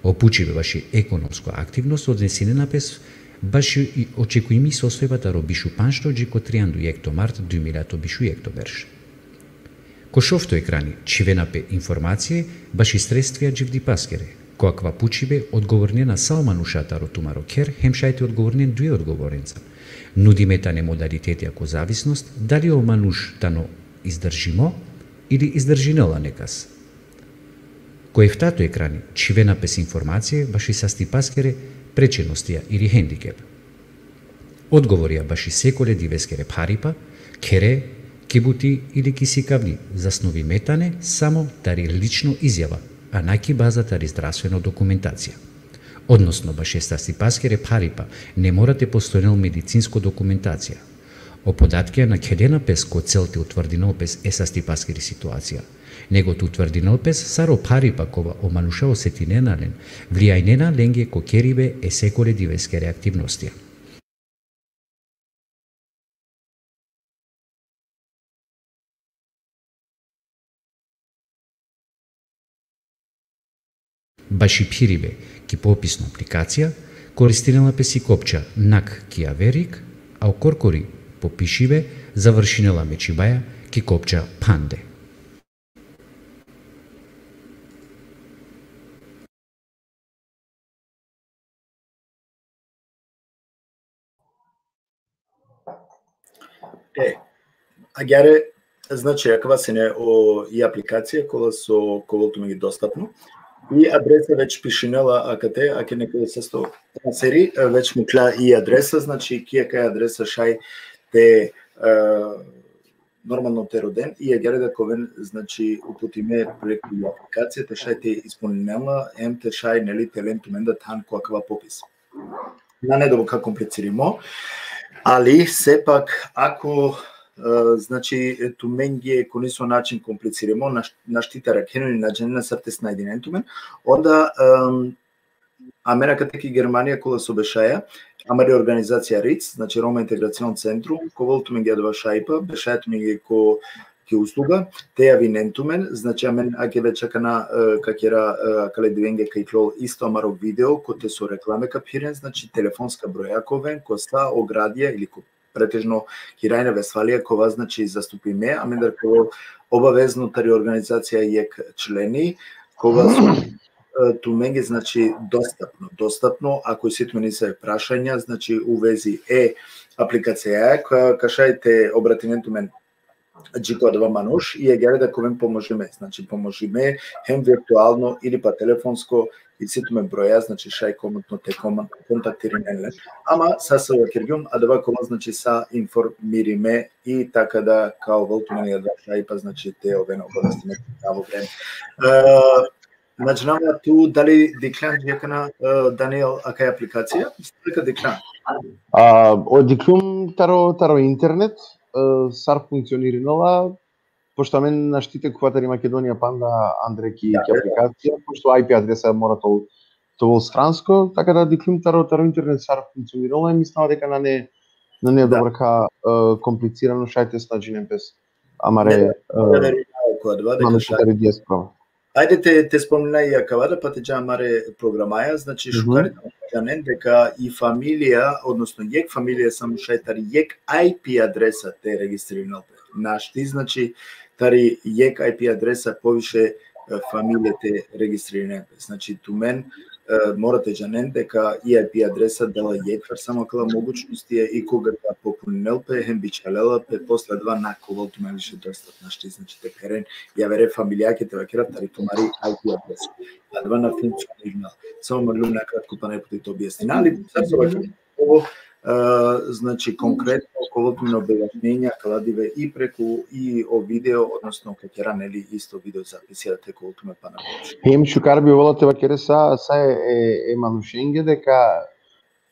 O pučibe baši ekonomsko aktivnost odnesinena pes baši i očekujimi sostojba taro bišupandžto dži ko trianda u jekto mart duj miljato bišujekto berš. Ko šovto ekrani čhivena pe informacija baši sredstvija dživdipaskere. Ko akava pučibe odgovorinena sa o manuša taro tumaro kher, hem šaj te odgovorinen duje odgovorenca. Nudime tane modalitetija ko zavisnost, dali o manuš tano izdržimo ili izdržinela nekas. Ko eftato ekrani čhivena pes informacija baši sastipaskere prečenostija ili hendikep. Odgovorija baši sekole diveskere pharipa, khere, ki buti ili ki sikavni, zasnovime tane samo tari lično izjava, a na ki baza tari zdravstveno dokumentacija. Odnosno, baši sastipaskere pharipa ne mora te postojnel medicinsko dokumentacija. O podatkija na khelena pes ko cel te utvrdinel pes e sastipaskiri situacija, nego te utvrdinel pes sar o pharipa kova o manuša osetinena len, vlijajnena lenge ko keribe e sekole diveskere aktivnostija. Baši phiribe ki popisno aplikacija, koristinela pes i kopča nak ki averik, a o korkori popišibe završinela me čhibaja ki kopča phande. E, agjaar, znači, akava sine o, i aplikacija kola so ka ovel tumenge dostapno. I adresa već pišinela akate, ake nekada sesto seri, e, već mukhlja i adresa, znači, ki akaja adresa šaj te, e, normalno te roden, i agjaar da ka oven, znači, uputime preku i aplikacija, te šaj te ispuninela, em te šaj, neli, te len tumenda than ko akava popis. Nane doboka komplicirimo, ali sepak, ako e, znači, tumenge ko niso način komplicirimo, naš-, našti te arakhen, na džanena sar te snajdinen tumen, onda, em, amen akate ki Germanija kola so bešaja, amari organizacija ric, znači Roma Integracion Centrum, ka ovel tumenge adava šajipa, bešaja tumenge ko, ki usluga, te javinen tumen, znači amen ake već akana, e, ka kera, e, akale divenge ka iklol isto amaro video, kote so reklame ka phiren, znači telefonska broja ka oven, ko sa o gradija ili ko pretežno ki Rajna Vestfalija, kova, znači, zastupime, amendar ka ovel obavezno tari organizacija jekh členi, kova so, e, tumenge, znači, dostapno, dostapno, ako isi tumen nesave prašanja, znači, u vezi e aplikacija, ka, ka šaj te obratinen tumen dži ko adava manuš, i agjaar da ka oven pomožime, znači, pomožime, hem virtualno ili pa telefonsko, isi tumen broja, znači, šaj komotno te kom-, kontaktirinen len. Ama sa so vakergjum, adava ka ovel, znači, sa informirime i taka da ka ovel tumen adava šajipa, znači, te oven obavestime pravo vreme. E, na džanav tu dali dikhljan dži akana, e, Daniel, akaja aplikacija? Dali ka dikhljan? A, o dikhljum taro, taro internet, e, sar funkcionirinela, pošto amen našti te khuva tari Makedonija panda andre ki, da, ki aplikacija, pošto I P adresa mora te, te ovel stransko, taka da dikhljum taro, taro internet sar funkcionirinela, mislinava deka nane, nane, da, dobro ka, e, komplicirano, šaj te snađinen pes amare, ne, e, ne, ne, ne, ko adava, deka manuša šaj tari dijaspora. Ajde te, te spomnina i akava da, pa te dža amare programaja, znači, mhm, šukar da džanen deka i familija, odnosno jekh familija samo šaj tari jekh I P adresa te registririnel pe. Našti, znači, tari jekh I P adresa poviše, e, familije te registrinen pe. Znači, tumen, e, mora te džanen deka i I P adresa dela jekh, samo akala mogućnosti e, i koga ka popunel pe, hem bičhalela pe, posle adava na ka ovel tumen više dosta, našti, znači, te pheren javere familijake, te vakera, tari tumari I P adresa. Adava na funkcionirinela. Samo manglum na kratko pana jekh puti te objasnina, ali sar so vakera, ovo, e, znači, konkretno, ka ovel tumen objašnjenja, akala dive i preku i o video, odnosno ka kera, neli, isto video zapisija, te ka ovel tumen pana poviše. Hem šukar bi ovela te vakere sa, sa e, e, e manušenge deka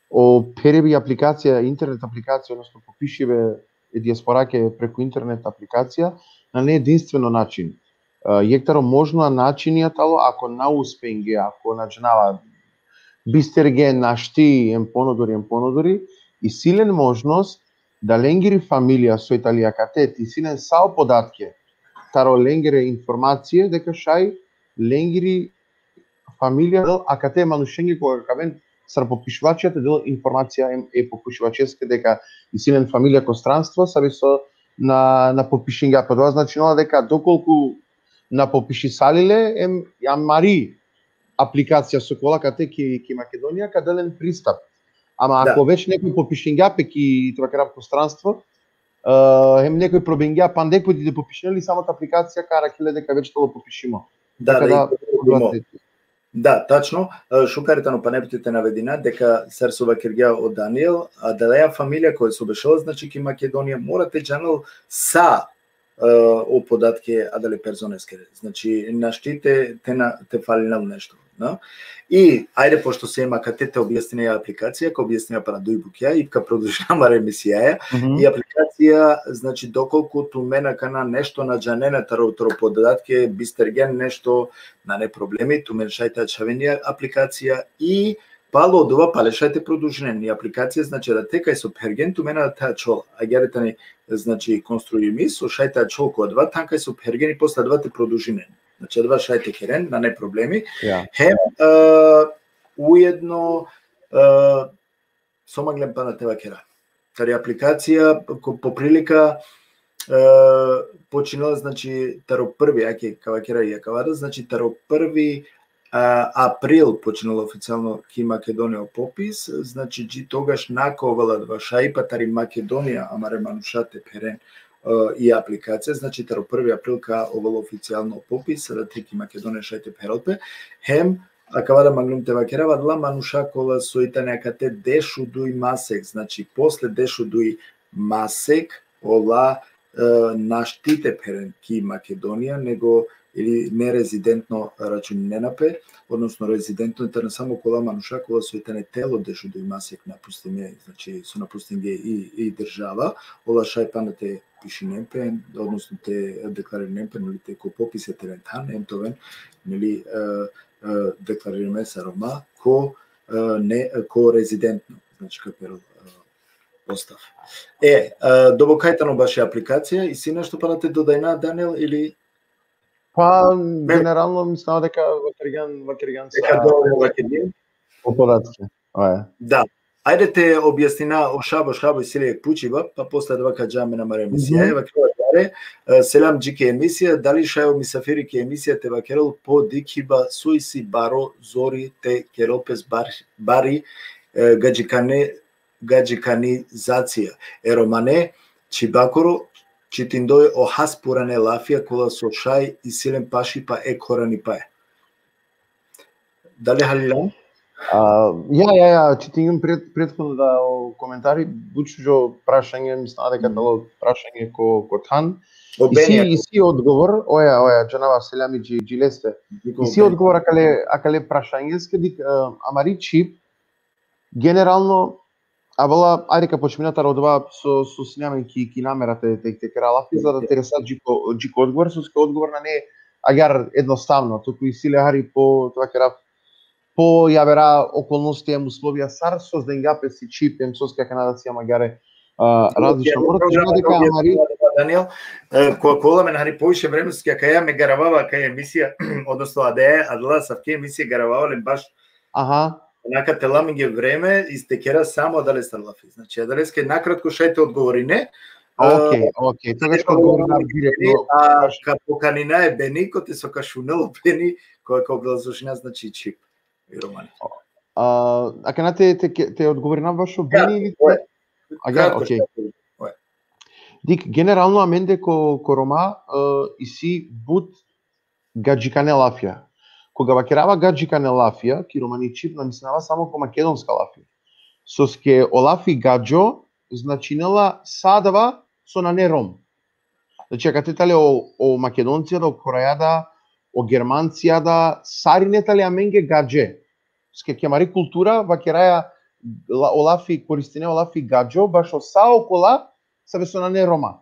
o pheribe aplikacija, internet aplikacija, odnosno popišibe e dijasporake preku internet aplikacija, nane edinstveno način. E, jekh taro možna načinija tano, ako na uspenge, ako na džanava, bisterge, našti, em ponodori, em ponodori, isi len možnost da lengiri familija soj tali akate, te isi len sa o podatke, taro lengere informacije, deka šaj lengiri familija del akate manušenge koga ka aven sar popišivačija, te del informacija em e popišivačeske deka isi len familija ko stranstvo, sar so na, na popišingja. Pa adava značinela deka dokolku na popišisali le, em amari aplikacija so ka ovel akate ki, ki Makedonija, ka del len pristap. Ama, da, ako već nekoj popišingja pe ki, te vakerav, ko stranstvo, e, hem nekoj probingja panda jekh puti te popišinel, i samo ta aplikacija ka arakhel le deka već tano popišimo. Da, taka da, da, i da, Da, tačno. E, šukar tano pana jekh puti te navedina deka sar so vakergja o Daniel, adalaja familija koja so bešela, znači, ki Makedonija, mora te džanel sa, e, o podatke adale personeske. Znači, našti te, te na, te falinel nešto, no? I, ajde, pošto siem akate, te objasnina i aplikacija, ka objasnina pana duj bukja i ka produžina amare emisijaja. Mhm. I aplikacija, znači, dokolku tumen akana nešto na džanena taro, taro podatke, bistergen nešto, nane problemi, tumen šaj te ačhaven i aplikacija i palo odova pale šaj te produžinen i aplikacija, znači, adate kaj so phergen tumen adate ačhola. Agjaar tani, znači, konstruimi so šaj te ačhol ko adava than kaj so phergen i posle adava te produžinen. Znači, adava šaj te keren, nane problemi. Ja. Hem, e, ujedno, e, so manglem pana te vakera. Tari aplikacija, ko, po prilika, e, počinela, znači, taro prvi, ake ka vakera i akava da, znači, taro prvi, a, april počinela oficijalno ki Makedonija o popis, znači, dži togaš na ka ovel adava šajipa tari Makedonija amare manuša te pheren, e, i aplikacija, znači, taro prvi april ka ovel oficijalno popis, adate ki Makedonija šaj te pherel pe, hem, akava da manglum te vakerav, adala manuša kola soj tane akate dešuduj masek, znači, posle dešuduj masek, ola, e, našti te pheren ki Makedonija, nego ili nerezidentno računinena pe, odnosno rezidentno tane samo kola manuša kola so i tane telo dešuduj masek napustime, znači so napustinge i, i država, ola šaj pana te pišinen pe, odnosno te deklaririnen pe, neli, te ko popise te len than, em te oven, neli, e, e, deklaririme sar Roma, ko, e, ne, ko rezidentno, znači ka perel, e, postav. E, e, dobo kaj tano baši aplikacija, isi nešto pana te dodajna, Daniel, ili? Pa, generalno, mislim deka vakergjan, vakergjan Neka dobro vakergjan. O podatke. Oja. Da. Ajde te objasnina o Šabo, Šabo isi le jek pučiba, pa posle adava ka dža amen amare emisija. Mhm. E, vakerela, e, selam dži ki emisija, dali šaj o misafiri ki emisija te vakerel po dikhiba so isi baro zori te kerel pes bar-, bari, e, gadžikane, gadžikanizacija. E romane, čhibakoro, čitindoj o has purane lafija kola so šaj isi len pašipa e koranipaja. Dali halilam? A, ja, ja, ja, čitingjum pred, prethodno da o komentari, but šužo prašanje, mislim deka tano prašanje ko, ko than. Isi, isi odgovor, oja, oja, džanava, selami dži, dži leste. Isi odgovor akale, akale prašanjeske, dik, e, amari čhib, generalno, avela, ajde ka počmina taro odova so, so sine amen ki, ki namera te, te, te kera lafi, za da te resa dži ko, dži ko odgovor, soske odgovor nane agjaar ednostavno, tuku isi le hari po, te vakera, po javera okolnosti em uslovija sar sozdenga pe si čhib, em soske akana da sijam agjaar, a, različno. Mora te džana deka amari... Daniel, e, ko, ko ola amen hari poviše vreme, soske akaja me garavava akaja emisija, odnosno adaja, adala asavke emisije garavava len baš. Aha. Neka te la amenge vreme, i te kera samo adalestar lafi. Znači, adaleske nakratko šaj te odgovorine. Okej, okej, togaš ka odgovorina direktno. A ka pokanina e Beni, kote so ka šunel o Beni, koja ka obrazložina, znači, čhib i romani. A, akana te, te, te odgovorina bašo Beni ili te... Agjaar, okej. Dik, generalno amende ko, ko Roma, e, isi but gadžikane lafija. Koga vakerava gadžikane lafija, ki romani čhib na mislinava samo ko makedonska lafija. Soske o lafi gadžo značinela sa adava so nane Rom. Znači, akate tale o, o Makedoncija da, o Koraja da, o Germancija da, sarine tale amenge gadže. Soske ki amari kultura vakeraja, la, o lafi, koristine o lafi gadžo bašo sa okola save so nane Roma.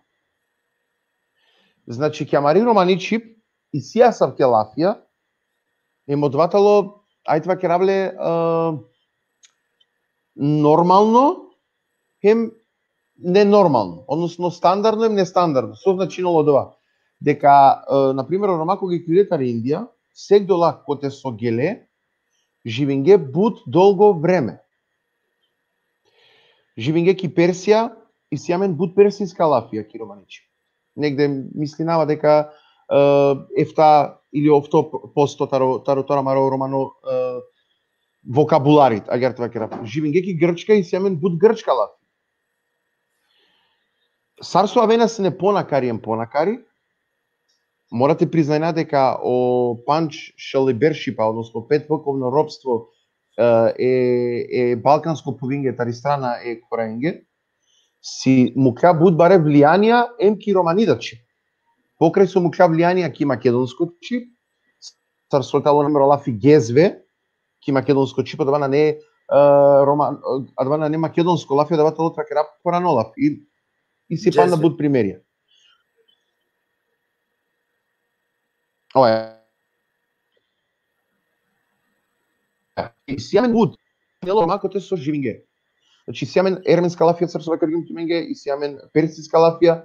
Znači, ki amari romani čhib isi asavke lafija, em odova tano, ajde vakerav le, e, normalno, hem nenormalno, odnosno standardno hem nestandardno. So značinela odova? Deka, e, na primer, o Roma koga iklile tari Indija, sekdo lak kote so gele, živinge but dolgo vreme. Živinge ki Persija, isi amen but persiska lafija ki romani čhib. Negde mislinava deka, e, efta ili ofto posto taro, taro, taro amaro romano, e, vokabularit, agjaar te vakera. Živinge ki Grčka, isi amen but grčka lafija. Sar so avena sine ponakari em ponakari, mora te priznajna deka o pandž šel i beršipa, odnosno pet vekovno ropstvo, e, e, e balkansko puvinge tari strana e Koraenge, si mukhlja but bare vlijanja em ki romani da čhib. Pokraj so mukhlja vlijanja ki makedonsko čhib, sar so tano amaro lafi gezve, ki makedonsko čhib, adava nane, e, Roma, adava nane makedonsko lafi, adava tano, te vakera, purano lafi. I, isi pana but primerija. Oja. Isi amen but, nelo, Roma kote so živinge. Znači, isi amen ermenska lafija, sar so vakergjum tumenge, isi amen persiska lafija,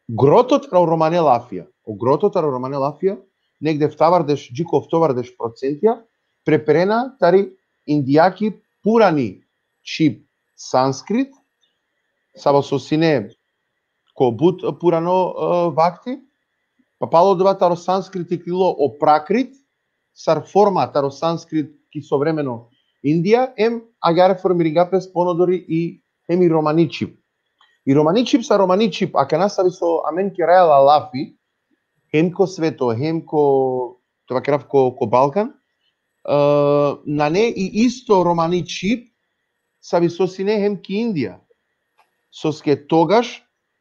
groto taro romane lafija, o groto taro romane lafija, negde eftavardeš, dži ko oftovardeš procentija, preperena tari indijaki purani čhib sanskrit, savo so sine ko but purano, e, vakti, pa palo odova taro sanskrit iklilo o prakrit, sar forma taro sanskrit ki sovremeno Indija, em agjaar formiringa pes ponodori i hem i romani čhib. I romani čhib sar romani čhib, akana savi so amen keraja la lafi, hem ko sveto, hem ko, te vakerav, ko, ko Balkan, e, nane i isto romani čhib, savi so sine hem ki Indija. Soske togaš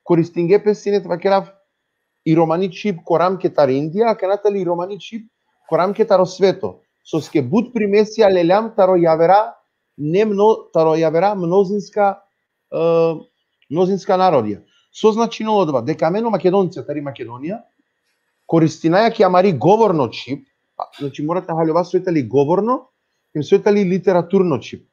koristinge pe sine, te vakerav, i romani čhib ko ramke tari Indija, akana tali i romani čhib ko ramke taro sveto. Soske but primesija leljam taro javera, ne mno, taro javera mnozinska, e, mnozinska narodija. So značinela odova? Deka amen o Makedoncija tari Makedonija koristinaja ki amari govorno čhib, a, znači mora te haljova soj tali govorno, hem soj tali literaturno čhib.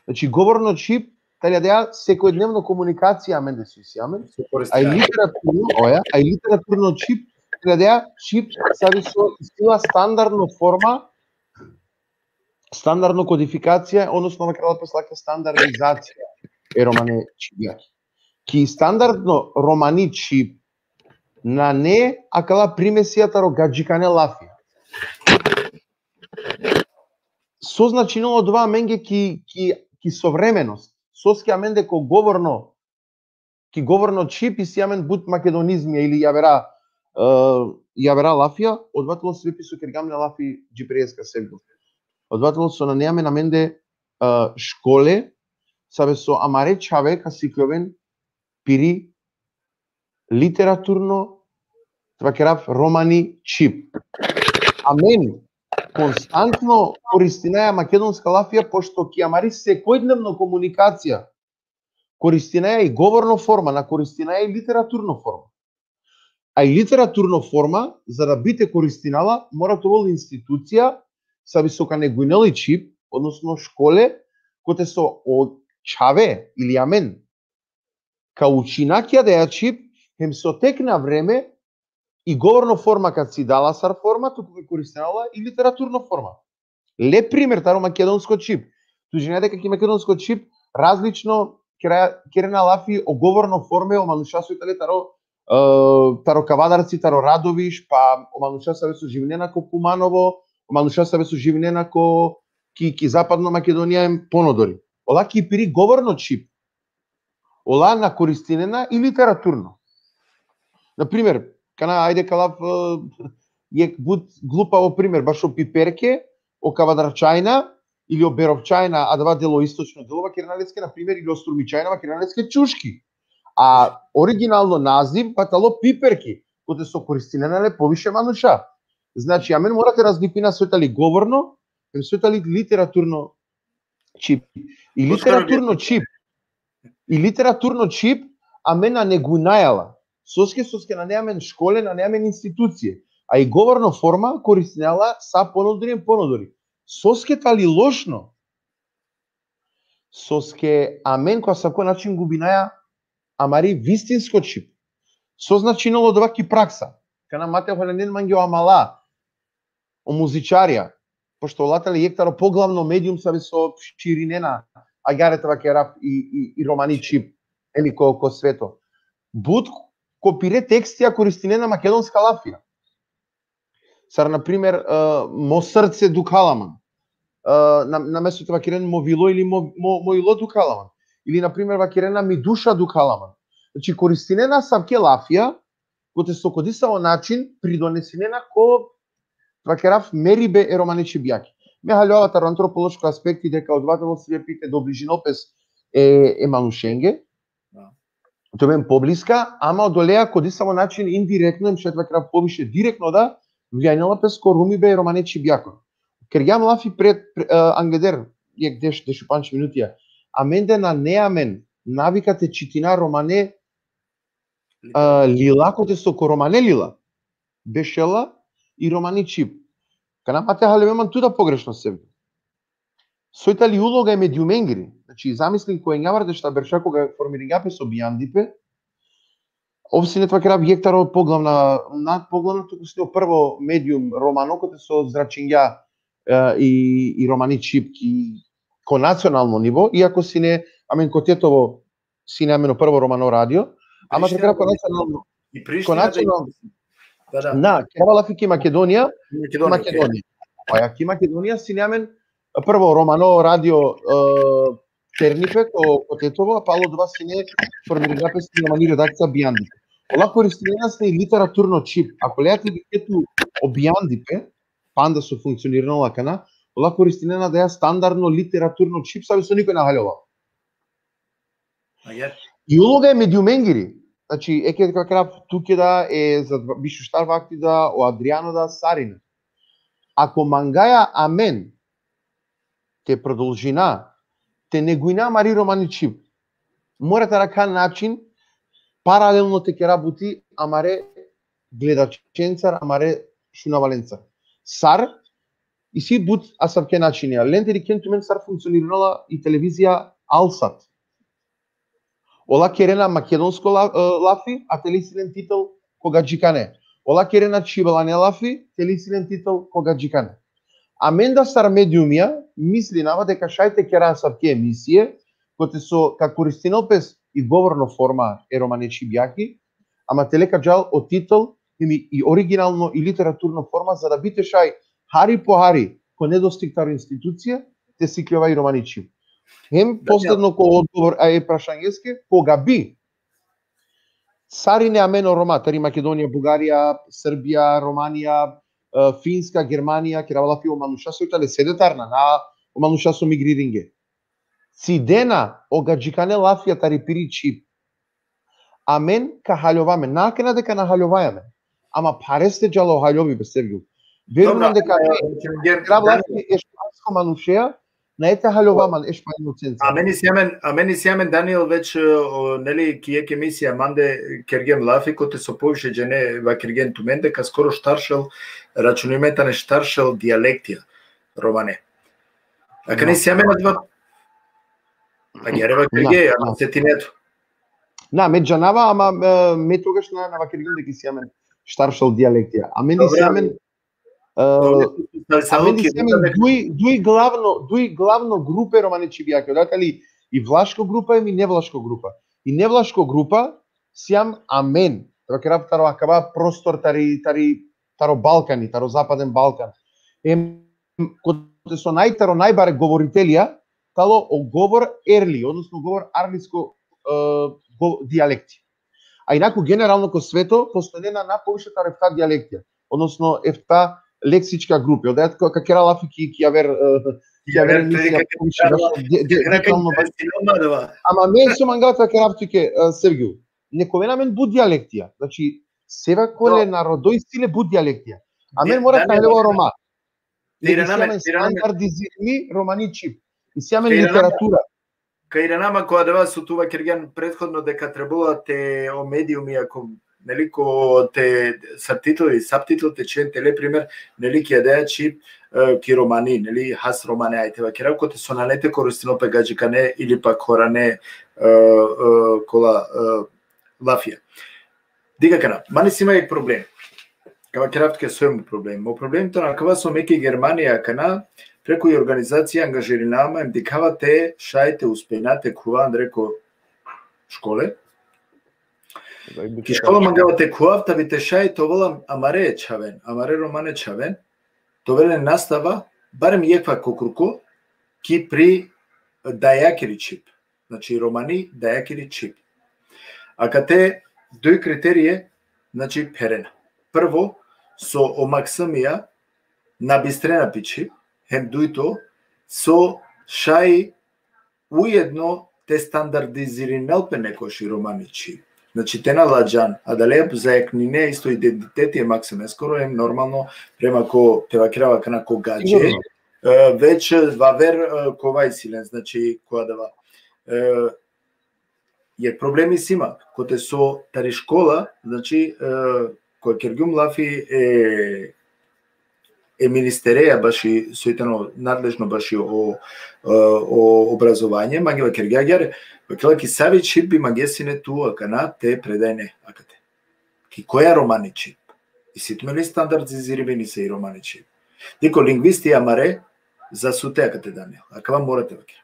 Znači, govorno čhib tali adaja sekojdnevno komunikacija amende so isi amen, a i literaturno, oja, a i literaturno čhib tali adaja čhib savi so isi la standardno forma, standardno kodifikacija, odnosno vakerela pe lake standardizacija e romane čhibjaki. Ki standardno romani čhib nane akala primesija taro gadžikane lafija. So značinela odova amenge ki, ki, ki sovremenost? Soske amende ko govorno, ki govorno čhib isi amen but makedonizmija ili javera, e, javera lafija, odova telo sebepi so kergjam na lafi dži preska, Sevgjo. Odova telo so nane amen amende, e, škole, save so amare čhave ka sikljoven piri literaturno, te vakerav, romani čhib. Amen konstantno koristinaja makedonska lafija, pošto ki amari sekojdnevno komunikacija koristinaja i govorno forma, na koristinaja i literaturno forma. A i literaturno forma, za da bi te koristinela, mora te ovel institucija, savi so ka neguinel i čhib, odnosno škole, kote so o čhave ili amen ka učina ki adaja čhib, hem so tek na vreme i govorno forma ka cidela sar forma, tuku ka koristinela i literaturno forma. Le primer taro makedonsko čhib. Tu džane deka ki makedonsko čhib različno kera-, kerena lafi o govorno forme o manuša so i tale taro, e, taro Kavadarci, taro Radoviš, pa o manuša save so živinena ko Kumanovo, o manuša save so živinena ko, ki, ki Zapadno Makedonija hem ponodori. Ola ki piri govorno čhib. Ola na koristinena i literaturno. Na primer, kana, ajde ka lav, e, jekh but glupavo primer, bašo piperke, o Kavadarčajna ili o Berovčajna, adava delo, istočno delo, vakerena leske, na primer, ili o Strumičajna, vakerena leske čuški. A originalno naziv pa talo piperki, kote so koristinena le poviše manuša. Znači, amen mora te razlikuina soj tali govorno, hem soj tali literaturno čhib. I literaturno čhib, i literaturno čhib amen na neguinaja la. Soske, soske nane amen škole, nane amen institucije. A i govorno forma koristinela sa ponodori hem ponodori. Soske tali lošno? Soske amen ko asavko način gubinaja amari vistinsko čhib. So značinela odova ki praksa? Kana ma te holjanen mange o amala, o muzičarja, pošto ola tale jekh taro poglavno medium save so širinena, agjaar te vakerav, i, i, i romani čhib, eli, ko, ko sveto. But ko pire tekstija koristinena makedonska lafija. Sar, na primer, e, mo srce dukhala man. E, na, namesto te vakeren mo vilo ili mo, mo, mo ilo dukhala man. Ili, na primer, vakerena mi duša dukhala man. Znači, koristinena asavke lafija, kote so ko disavo način pridonesinena ko, vakerav, meribe e romane čhibjaki. Me haljova taro antropološko aspekti deka odova telo sebepi te dobližinel pes e, e manušenge. Da. Te oven pobliska, ama odoleja ko disavo način indirektno, em šaj te vakerav poviše direktno da, vlijajnela pes ko rumibe e romane čhibjakon. Kergjam lafi pred, pre, e, angleder jekh deš, dešupandž minutija. Amende nane amen navika te čitina romane, e, lila, kote so ko romane lila bešela i romani čhib. Kana ma te haljove man tuda pogrešno, Sevgjo. Soj tali uloga e mediumengiri? Znači, zamislin, ko enjavardeš berša, koga formiringja pes o Bijandipe, ov sine, te vakerav, jekh taro poglavna, na poglavna, tuku sine o prvo medium romano kote so zračingja, e, i, i romani čhib ki, ko nacionalno nivo, iako sine amen ko Tetovo, sine amen o prvo romano radio, ama, te vakerav, ko nacionalno, i Priština, ko nacionalno, da, da. Na, kerava lafi ki Makedonija, Makedonija, Makedonija. Pa ja, ki Makedonija sine amen prvo romano radio, e, Ternipe, ko, ko Tetovo, a palo odova sine formiringja pes i romani redakcija Bijandipe. Ola koristinena sine i literaturno čhib. Ako lea te dikhe tu o Bijandipe, panda so funkcionirinela akana, ola koristinena adaja standardno literaturno čhib, save so nikoj na haljova. Agjaar. I uloga e mediumengiri, Znači, eke ka vakerav tuke da, e, za biš u štar vakti da, o Adriano da, sarine. Ako mangaja amen te prodolžina te neguina amari romani čhib, mora te arakha način paralelno te kera buti amare gledačencar, amare šunavalencar. Sar, isi but asavke načinja. Len te dikhen tumen sar funkcionirinola i televizija Alsat. Ola kerena makedonsko la-, e, lafi, a tele isi len titel ko gadžikane. Ola kerena čhibelane lafi, tele isi len titel ko gadžikane. Amen da sar mediumija, mislinava deka šaj te kera asavke emisije, kote so ka koristinel pes i govorno forma e romane čhibjaki, ama tele ka džal o titel, hem i, i originalno i literaturno forma, za da bi te šaj hari po hari, ko nedostig taro institucija, te sikljova i romani čhib. Hem posledno ko odgovor a e prašanjeske, koga bi sarine amen o Roma, tari Makedonija, Bugarija, Srbija, Romanija, e, Finska, Germanija, kerava lafi o manuša so tane sedetarna, na o manuša so migriringe. Cidena o gadžikane lafija tari piri čhib. Amen ka haljova amen. Na akana deka na haljovaja amen. Ama phareste džala o haljovi, be Sergio. Verujnava deka e, e, e, kerava lafi e špansko manušea, na e te haljova amen e španjocenca. Amen isi amen, amen isi amen, Daniel, već, e, o, neli, ki jekh emisija mande kergjem lafi, kote so poviše džene vakergjen tumen deka skoro štaršel, računime tane štaršel dialektija romane. Akana isi amen adava? Agjaar vakergje, ama setineja tu. Na, me džanava, ama, e, me togaš na, na vakergjum deka isi amen štaršel dialektija. Amen isi amen, e, amen isi amen duj, duj glavno, duj glavno grupe romane čhibjake. Odoja tali i vlaško grupa, i nevlaško grupa. I nevlaško grupa sijam amen. Te vakerav taro akava prostor tari, tari, taro Balkani, taro Zapaden Balkan. Em, kote so naj, taro najbare govoritelja, talo o govor erli, odnosno govor arlisko, e, go-, dijalekti. A inaku, generalno ko sveto, postojnena na poviše taro efta dijalektija, odnosno efta leksička grupe. Odoja ka, ka kera lafi ki, ki aver, e, ki aver emisija, poviše, de-, de-, detaljno. Ama me so mangava te vakerav tuke, e, Sergio, nek oven amen but dijalektija. Znači, sevakole narodo isi le but dijalektija. Amen mora te haljova o Roma. Isi amen standardizirimi romani čhib. Isi amen literatura. Ka irana man ko adava so tu vakergjan prethodno deka trebela te o mediumi, ako, neli, ko te subtitle i subtitle te čhiven tele, primer, neli, ki adaja čhib, e, ki romani, neli, has romane, ajde vakerav, kote so nane te koristinel pe gadžikane ili pa khorane, e, e, kola, e, lafija. Dikh akana, man isi ma jekh problem. Ka vakerav tuke so i mo problem. Mo problem tano akava so me ki Germanija akana, preku i organizacija angažirinama, em dikhava te šaj te uspejna te khuva andre ko škole. Ki škola mangava te khuvav, ta bi te šaj te ovel amare čhaven, amare romane čhaven, te ovel len nastava, barem jekh vakti ko kurko, ki pri dajakiri čhib. Znači, romani dajakiri čhib. Akate duj kriterije, znači, pherena. Prvo, so o maksumija na bistrena pi čhib, hem dujto, so šaj ujedno te standardizirinel pe nekoš i romani čhib. Znači, te na ladžan, adale zajaknine isto identiteti e maksumeskoro, hem normalno prema ko, te vakerav akana, ko gadže, sigurno, e, već vaver, e, kova isi len, znači, ko adava. E, jer problemi si ma, kote so tari škola, znači, e, ko kergjum lafi, e, e ministereja baši, soj tano nadležno baši o, e, o obrazovanje, mange vakergja agjaar, vakerela ki savi čhib bi mangea sine tu akana te predajne akate. Ki koja romani čhib? Isi tumen li standardizirimi nesave romani čhib? Dikh, o lingvisti amare zasute akate, Daniel. Akava mora te vakerav.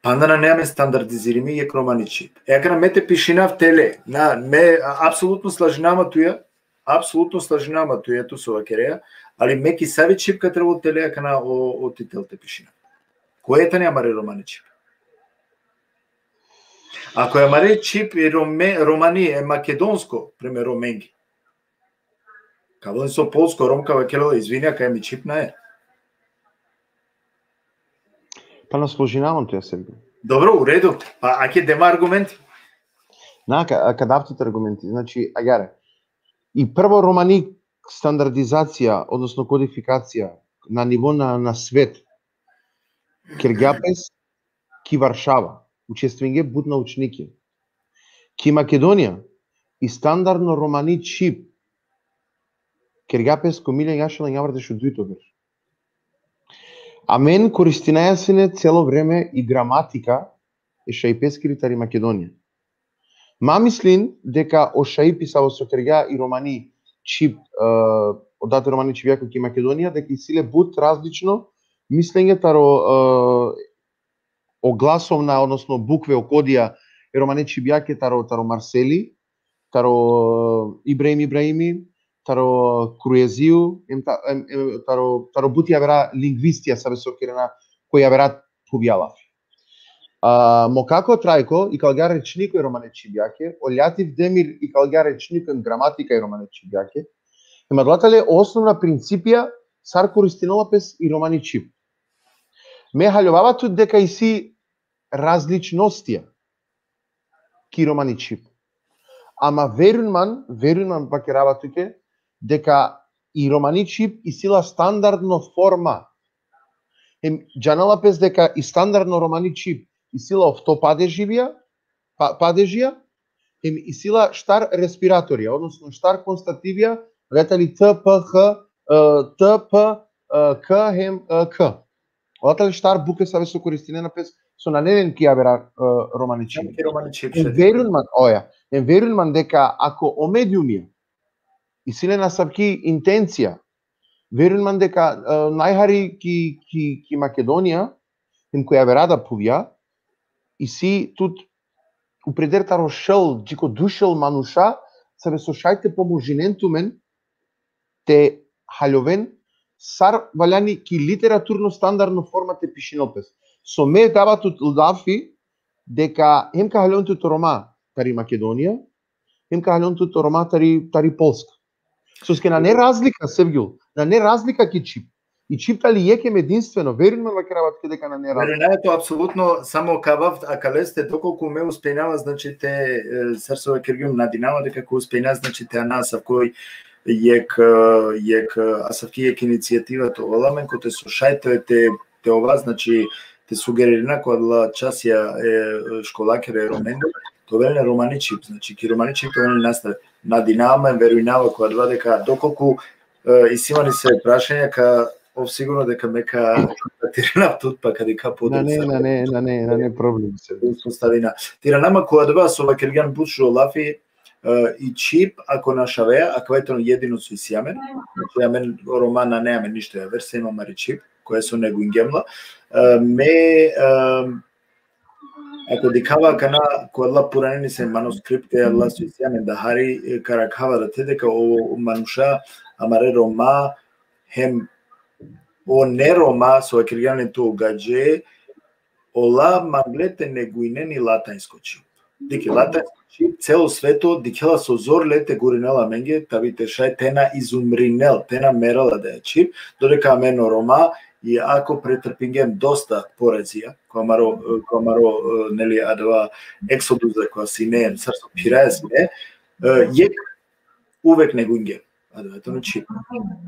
Panda nane amen standardizirimi jekh romani čhib. E akana me te pišinav tele, na, me, a, apsolutno slažinama tuja, apsolutno slažinama tuja tu so vakerea, ali me ki savi čhib ka trebol tele akana o, o titel te pišinav? Koja tani amari romani čhib? Ako amari čhib i rome-, romani e makedonsko, prema Romengi. Ka ovel so polsko, Rom ka vakerel, izvini, akaja mi čhib nae. Pa na složinama tuja, Sergio. Dobro, u redu. Pa ake de ma argumenti. Na, ka, ka dav tut argumenti. Znači, agjaar, i prvo romani standardizacija, odnosno kodifikacija na nivo na, na svet, kergja pes ki Varšava, učestvingje but naučnike. Ki Makedonija, i standardno romani čhib, kergja pes ko milja jašela njavardeš u dujto berš. Amen koristinaja sine celo vreme i gramatika e šaipeskiri tari Makedonija. Ma mislin deka o šaipi savo so kergja i romani čhib, e, o date romani čhibjako ki Makedonija, deka isi le but različno mislenje taro, e, o glasovna, odnosno bukve, o kodija e romane čhibjake taro, taro Marseli, taro Ibrahim Ibrahimi, taro Krueziu, em ta-, em, em, taro, taro but javera lingvistija save so kerena, ko javera phuvja lafi. A, mo kako Trajko, ikalgja rečniko e romane čhibjake, o Ljatif Demir ikalgja rečniko em gramatika e romane čhibjake, em adala tale osnovna principija sar koristinela pes i romani čhib. Me haljovava tut deka isi različnostija ki romani čhib. Ama verujn man, verujn man, vakerava tuke, deka i romani čhib isi la standardno forma. Em džanela pes deka i standardno romani čhib isi la ofto padeživja, pa, padežija, em isi la štar respiratorija, odnosno štar konstativja, adala tali T, P, H, e, T, P, e, K, hem, e, K. Adala tali štar bukve save so koristinena pes, so nane len ki javera, e, romani čhib. Ki romani čhib. Em verujn man, oja, em verujn man deka ako o mediumija isi len asavki intencija, verujn man deka, e, najhari ki, ki, ki Makedonija, em ko javera da phuvja, isi tut upreder taro šel, dži ko duj šel manuša, save so šaj te pomožinen tumen te haljoven sar valjani ki literaturno standardno forma te pišinel pes. So me dava tut lafi deka hem ka haljoven tut o Roma tari Makedonija, hem ka haljoven tut o Roma tari, tari Polska. Soske nane razlika, Sevgjul, nane razlika ki čhib. I čhib tali jekh em edinstveno, verujn man, vakerava tuke deka nane razlika. Verujnaja tut apsolutno, samo ka avav akaleste, dokolku me uspejnava, znači, te, e, sar so vakergjum, nadinava deka ka uspejna, znači, te ana asavko jekh, e, jekh, e, asavki jekh inicijativa te ovel amen, kote so šaj te, te, te ova, znači, te sugeririna ko adala časija e, e, školakere e Romende, te ovel len romani čhib, znači, ki romani čhib te ovel len nastava. Nadinava man, verujnava ko adava deka, dokolku, e, isi man ise prašanja, ka ov sigurno deka me ka kontaktirinav tut, pa ka dikha podrobno. Nane, nane, nane, nane problem se. Uspostavina. Te irana ma ko adava so vakergjan but šužo lafi, e, i čhib, ako našavea, akava tano jedino so isi amen. Znači, amen o Roma nane amen ništo javer, sem amari čhib, koja so neguingjem la. E, me, e, ako dikhava akana, ko adala puranena ise manuskripte, adala so isi amen dahari, e, ka rakhava adate deka o, o manuša, amare Roma, hem o ne Roma, so vakergjan len tu, o gadže, ola mangle te neguinen i latajnsko čhib. Dikhe, latajnsko čhib, celo sveto dikhela so zor le te gurinel amenge, tavi te šaj te na izumrinel, te na merel adaja čhib, dodeka amen o Roma, i ako pretrpingjem dosta porazija, ko amaro, ko amaro, e, neli, adava eksodus, ko sine, sar so phiraja sine, e, jekh uvek neguingjem. Adava tano čhib.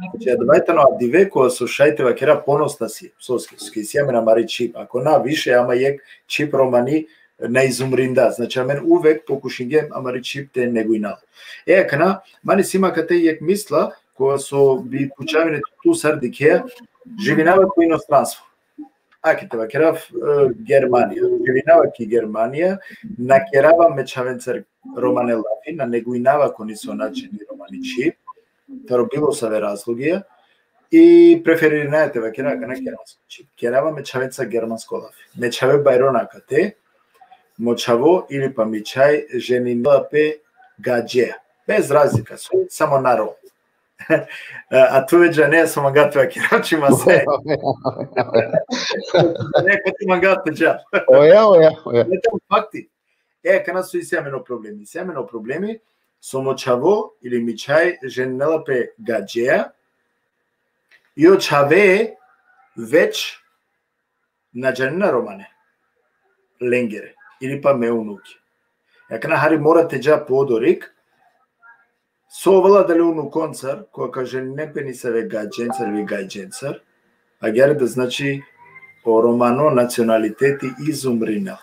Znači, adava tano adive kova so šaj te vakera ponosna si, soske, soske isi amen amari čhib. Ako na više, ama jekh čhib romani na izumrinda. Znači, amen uvek pokušingjem amari čhib te neguina la. E, akana, man isi ma akate jekh misla, kova so bi pučav ine tu sar dikhea, živinava ko inostranstvo. Ake te vakerav, e, Germanija. Živinava ki Germanija, na kerava me čhavencar romane lafi, na neguinava ko niso način i romani čhib, taro bilo save razlogija, i preferirinaja te vakera akana germansko čhib. Kerava me čhavencar germansko lafi. Me čhave bajrona akate, mo čhavo ili pa mi čhaj ženinela pe gadžeja. Bez razlika, so, samo na Rom. A tu već džanea so manga te vakerav, či ma se. Neko ti manga te dža. Oja, oja, oja. Ne, tano fakti. E, akana so isi amen o problemi. Isi amen o problemi, so mo čhavo ili mi čhaj ženinela pe gadžeja, i o čhave već na džanena romane lengere, ili pa me unuke. Akana hari mora te dža podorik, so ovela dali unukoncar, koga ka ženinen pe nesave gadžencar ili gajđencar, agjaar da, znači, o romano nacionaliteti izumrinel.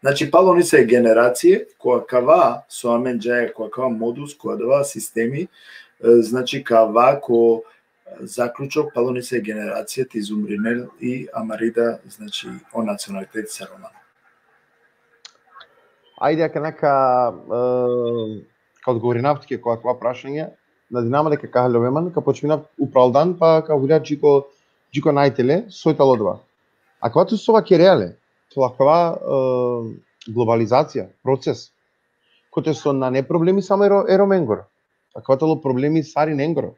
Znači, palo nesave generacije, ko akava so amen džaja, ko akava modus, ko adava sistemi, e, znači, ka ava ko zaključok, palo nesave generacije te izumrinel i amari da, znači, o nacionaliteti sar romano. Ajde, akana ka, e, ka odgovorinav tuke ko akava prašanje, nadinama deka ka haljove man, ka počminav upraldan, pa ka hulja dži ko, dži ko najtele, soj talo adava. Akava tu so vakerea le, to akava, e, globalizacija, proces, kote so nane problemi samo e Ro-, e Romengoro. Akava talo problemi sarinengoro.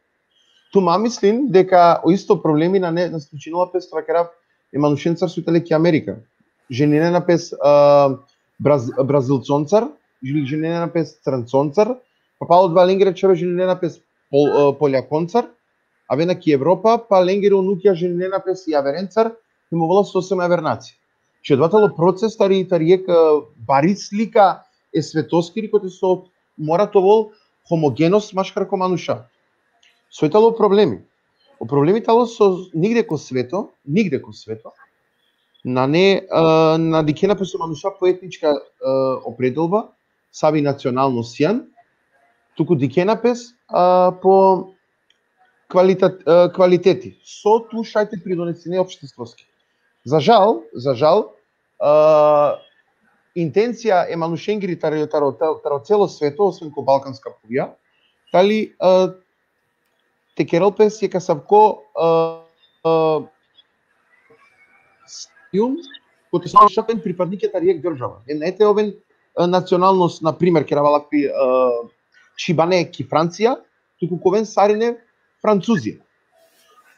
Tu ma mislin deka o isto problemi nane, na slučinela pes, te vakerav, e manušencar so tale ki Amerika. Ženinena pes, a, Braz-, Brazilconcar, ili ženinena pes Stranconcar, pa palo adava lengere čhave ženinena pes Pol-, a, Poljakoncar, avena ki Evropa, pa lengere unukija ženinena pes javerencar, hem ovela sosem javer nacija. Znači, adava talo proces tari, tari jekh, a, bari slika e svetoskiri, kote so mora te ovel homogenost maškar ko manuša. Soj talo problemi? O problemi talo so nigde ko sveto, nigde ko sveto, nane, a, na dikhena pes o manuša po etnička, a, opredelba, savi nacionalnost sian, tuku dikhena pes, a, po kvalitet-, a, kvaliteti. So tu šaj te pridonesine opštestvoske. Za žal, za žal, a, intencija e manušengiri taro, taro, taro, taro celo sveto, osven ko balkanska phuvja, tali, a, te kerel pes jekh asavko, a, a, stadium, kote so šaj te oven pripadnike tari jekh država. E, nane te oven, a, nacionalnost, na primer, kerava lafi, a, čhibane ki Francija, tuku ka oven sarine Francuzija.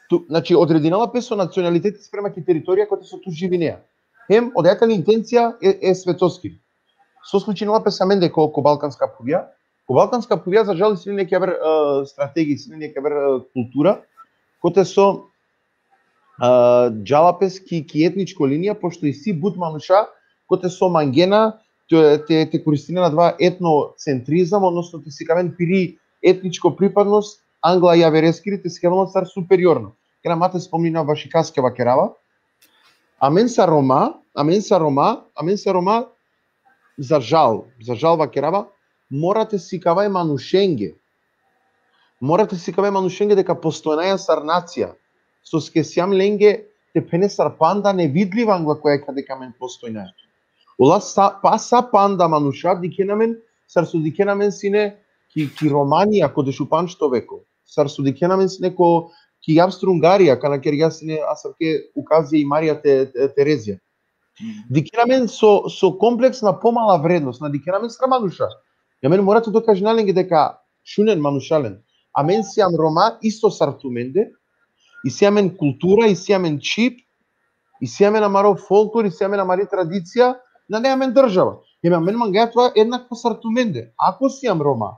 Tu, znači, odredinela pes o nacionaliteti sprema ki teritorija kote so tu živinea. Hem odaja tani intencija e, e svetoskiri. So slučinela pes amende ko, ko balkanska phuvja? Ko balkanska phuvja, za žal, isi len jekh javer, e, strategija, isi len jekh javer, e, kultura, kote so, e, džala pes ki, ki etničko linija, pošto isi but manuša kote so mangena te, te, te koristinen adava etnocentrizam, odnosno te sikaven piri etničko pripadnost angla javereskiri, te sikaven sar superiorno. Akana ma te spomninav baši kaske vakerava. Amen sar Roma, amen sar Roma, amen sar Roma, za žal, za žal vakerava, mora te sikava e manušenge. Mora te sikava e manušenge deka postojnaja sar nacija. Soske siam lenge, te phene, sar panda nevidliva angla koja ka deka amen postojnaja. Ola sa, pa sa panda manuša dikhena amen, sar so dikhena amen sine ki, ki Romanija ko dešupandžto veko, sar so dikhena amen sine ko, ki Avstro-Ungarija, kana kergja sine asavke ukazija i Marija Te-, Te-, Terezija. Mhm. Dikhena amen so, so kompleksna pomala vrednost, na dikhena amen sar manuša. I amen mora te dokažina lenge deka šunen, manušalen. Amen siam Roma isto sar tumende, isi amen kultura, isi amen čhib, isi amen amaro folklor, isi amen amari tradicija, nane amen država. Hem amen mangaja te ova ednako sar tumende, ako siam Roma.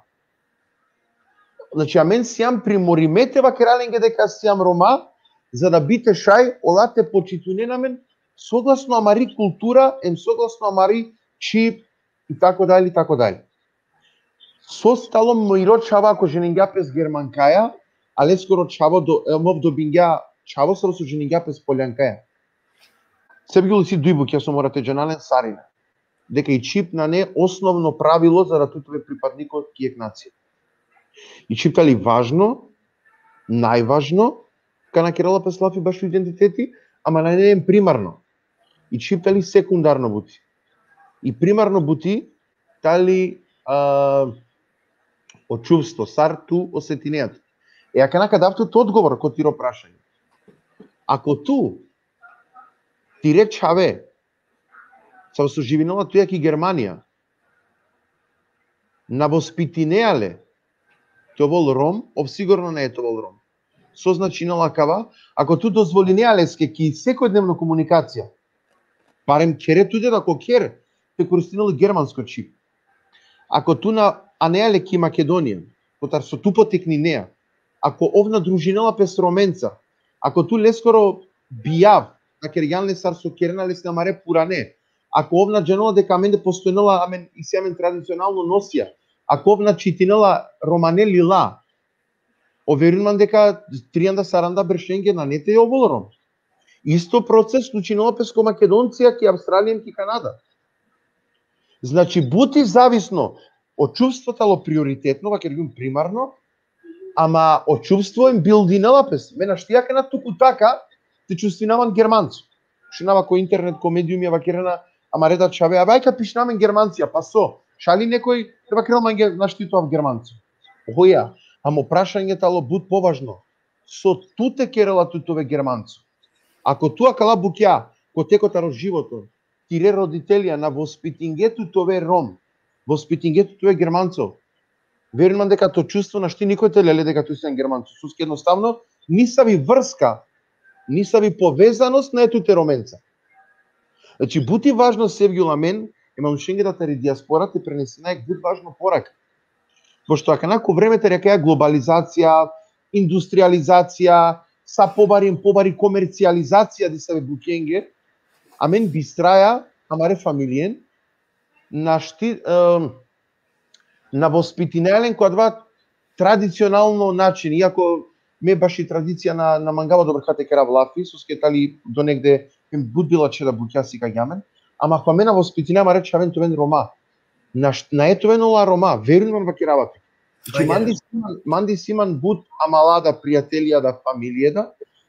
Znači, amen siam primorime te vakera lenge deka siam Roma, za da bi te šaj ola te počitunen amen soglasno amari kultura, em soglasno amari čhib, i tako dalje, i tako dalje. So talo miro čhavo ako ženingja pes Germankaja, a leskoro čhavo do, e, em ov dobingja čhavo sar so ženingja pes Poljankaja. Sevgjul, isi duj bukja so mora te džana len sarine. Deka i čhib nane osnovno pravilo za da tu te ove pripadniko ki jekh nacija. I čhib tali važno, najvažno, kana kerela pes lafi bašo identiteti, ama nane primarno. I čhib tali sekundarno buti. I primarno buti tali, a, o čuvstvo, sar tu osetinea tut. E, akana ka dav tut odgovor ko tiro prašanje. Ako tu tire čhave, savo so živinela tuja ki Germanija, na vospitinea le te ovel Rom, ov sigurno nane te ovel Rom. So značinela akava? Ako tu dozvolinea leske ki sekojdnevno komunikacija, barem khere tu deda ko kher, te koristinel germansko čhib. Ako tu na anea le ki Makedonija, kotar so tu potekninea, ako ov na družinela pes Romenca, ako tu leskoro bijav na kergjan le sar so kerena leske amare purane, Ako ov na džanela deka amende postojnela, amen isi amen tradicionalno nosija, ako ov na čitinela romane lila, overujnum man deka trianda, saranda beršenge nane te ovel Rom. Isto proces slučinela pes ko Makedoncija, ki Avstralija, ki Kanada. Znači, but i zavisno, o čuvstvo talo prioritetno, vakergjum primarno, ama o čuvstvo em bildinela pes. Me našti akana tuku taka te čustvinav man Germanco. Šunava ko internet, ko mediumi, vakerena, ama reda čhave, abe, aj ka pišina amen Germancija, pa so? Šaj li nekoj te vakerel mange našti tu av Germanco? Hoja, amo prašanje talo but považno. So tute kerela tut te ove Germanco? Ako tu akala bukja, ko teko taro životo, tire roditelja na vospitinge tut te ove Rom, vospitinge tut te ove Germanco, verujnum man deka to čuvstvo našti nikoj te lele deka tu sian Germanco. Soske jednostavno, nisavi vrska, nisavi povezanost nane tute Romenca. Znači, but i važno, Sevgjul, amen, e manušenge da tari dijaspora te prenesina jekh but važno poraka. Pošto akana ko vreme tari akaja globalizacija, industrializacija, sa pobari em pobari komercijalizacija disave bukjenge, amen bistraja amare familijen našti, em, na vospitinaja len ko adava tradicionalno način, iako me baši tradicija na, na mangava dobar te kerav lafi, soske tali donegde em but bilačhe da bukja sikagja amen, ama ako amen na vospitinaja amare čhaven te oven Roma, na, nane te oven ola Roma, verujnum man, vakerava tut. Znači, mande isi man, mande isi man but amala da prijatelja, da familija da,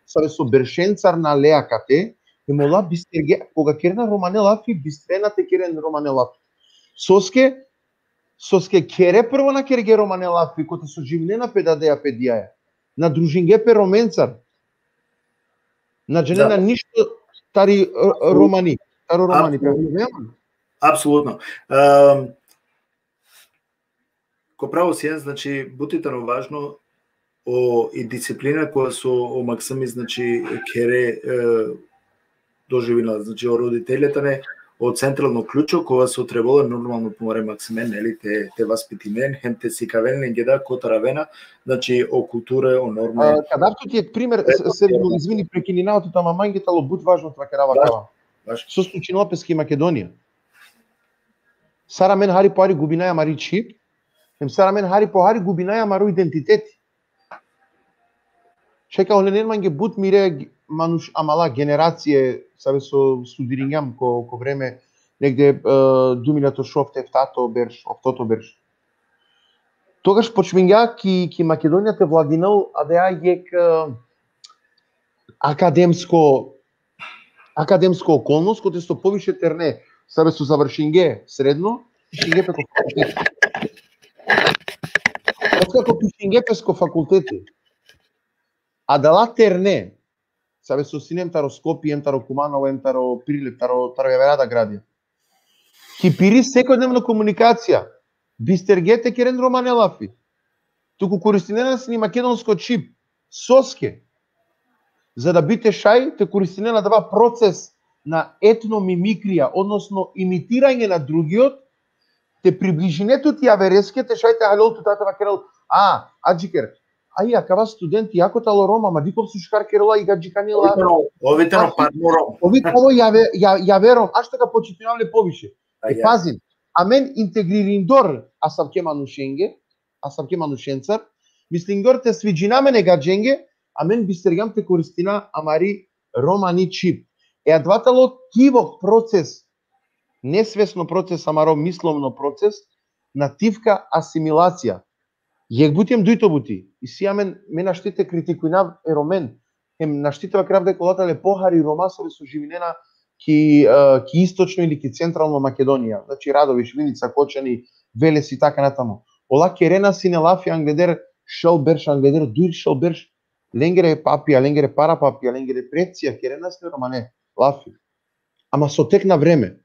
save so beršencar na le akate, em ola bisterge, koga kerena romane lafi, bistrena te keren romane lafi. Soske, soske khere prvo na kerge romane lafi, kote so živinena pe dadeja, pe dijaja. Na družinge pe Romencar. Na džanena ništo tari, e, e, romani, taro romani. Apsolutno. Apsolutno. Em, ko pravo sian, znači, but i tano važno o, i disciplina koja so o Maksimi, znači, khere, e, doživina, znači, o roditelja tane o centralno ključo, koja so trebela normalno pomogne Maksimen, neli, te, te vaspitinen, hem te sikaven lenge da kotar avena, znači, o kulture, o norme. A, ka dav tut jekh primer, e, se, se, izvini, prekininava tut, ama mange tano but važno te vakerava akava. Važno. So slučinela pes ki Makedonija. Sar amen hari po hari gubinaja amari čhib, hem sar amen hari po hari gubinaja amaro identiteti. Šaj ka holenen mange but mire g-, manuš amala generacije, save so studiringjam ko, ko vreme, negde, e, duj miljato šov, eftato berš, oftoto berš. Togaš počmingja ki, ki Makedonija te vladinel adaja jekh, e, akademsko, akademsko okolnost, kote so poviše terne, save so završinge sredno, pišinge pe ko fakulteti. Otkako pišinge pes ko fakulteti, adala terne, save so sine em taro Skopje, em taro Kumanovo, em taro Prilep, taro, taro javera da gradija, ki piri sekodnevno komunikacija, bisterge te keren romane lafi. Tuku koristinena sine makedonsko čhib. Soske? Za da bi te šaj te koristinena adava proces na etnomimikrija, odnosno imitiranje na drugiot, te približine tut javereske, te šaj te halel tut, te vakerel: „A, Adžiker, aj, akava student jako tano Rom, ama dikh ov so šukar kerela i gadžikani la. Ov i tano, ov i tano parno Rom. Ov i tano jave-, ja-, jave Rom, ašto ka počitinav le poviše.“ E, pazin, amen integririndor asavke manušenge, asavke manušencar, mislingor te sviđina amen e gadženge, amen bistergjam te koristina amari romani čhib. E, adava tano tivo proces, nesvesno proces, amaro mislovno proces, na tivka asimilacija. Jekh buti em dujto buti. Isi amen, me našti te kritikujnav e Romen, em našti te vakerav deka ola tane pohari Roma save so živinena ki, e, ki istočno ili ki centralno Makedonija. Znači, Radoviš, Vinica, Kočani, Veles i taka natamo. Ola kerena sine lafi angleder šel berš, angleder duj šel berš, lengere papija, lengere parapapija, lengere precija kerena sine romane lafi. Ama so tek na vreme.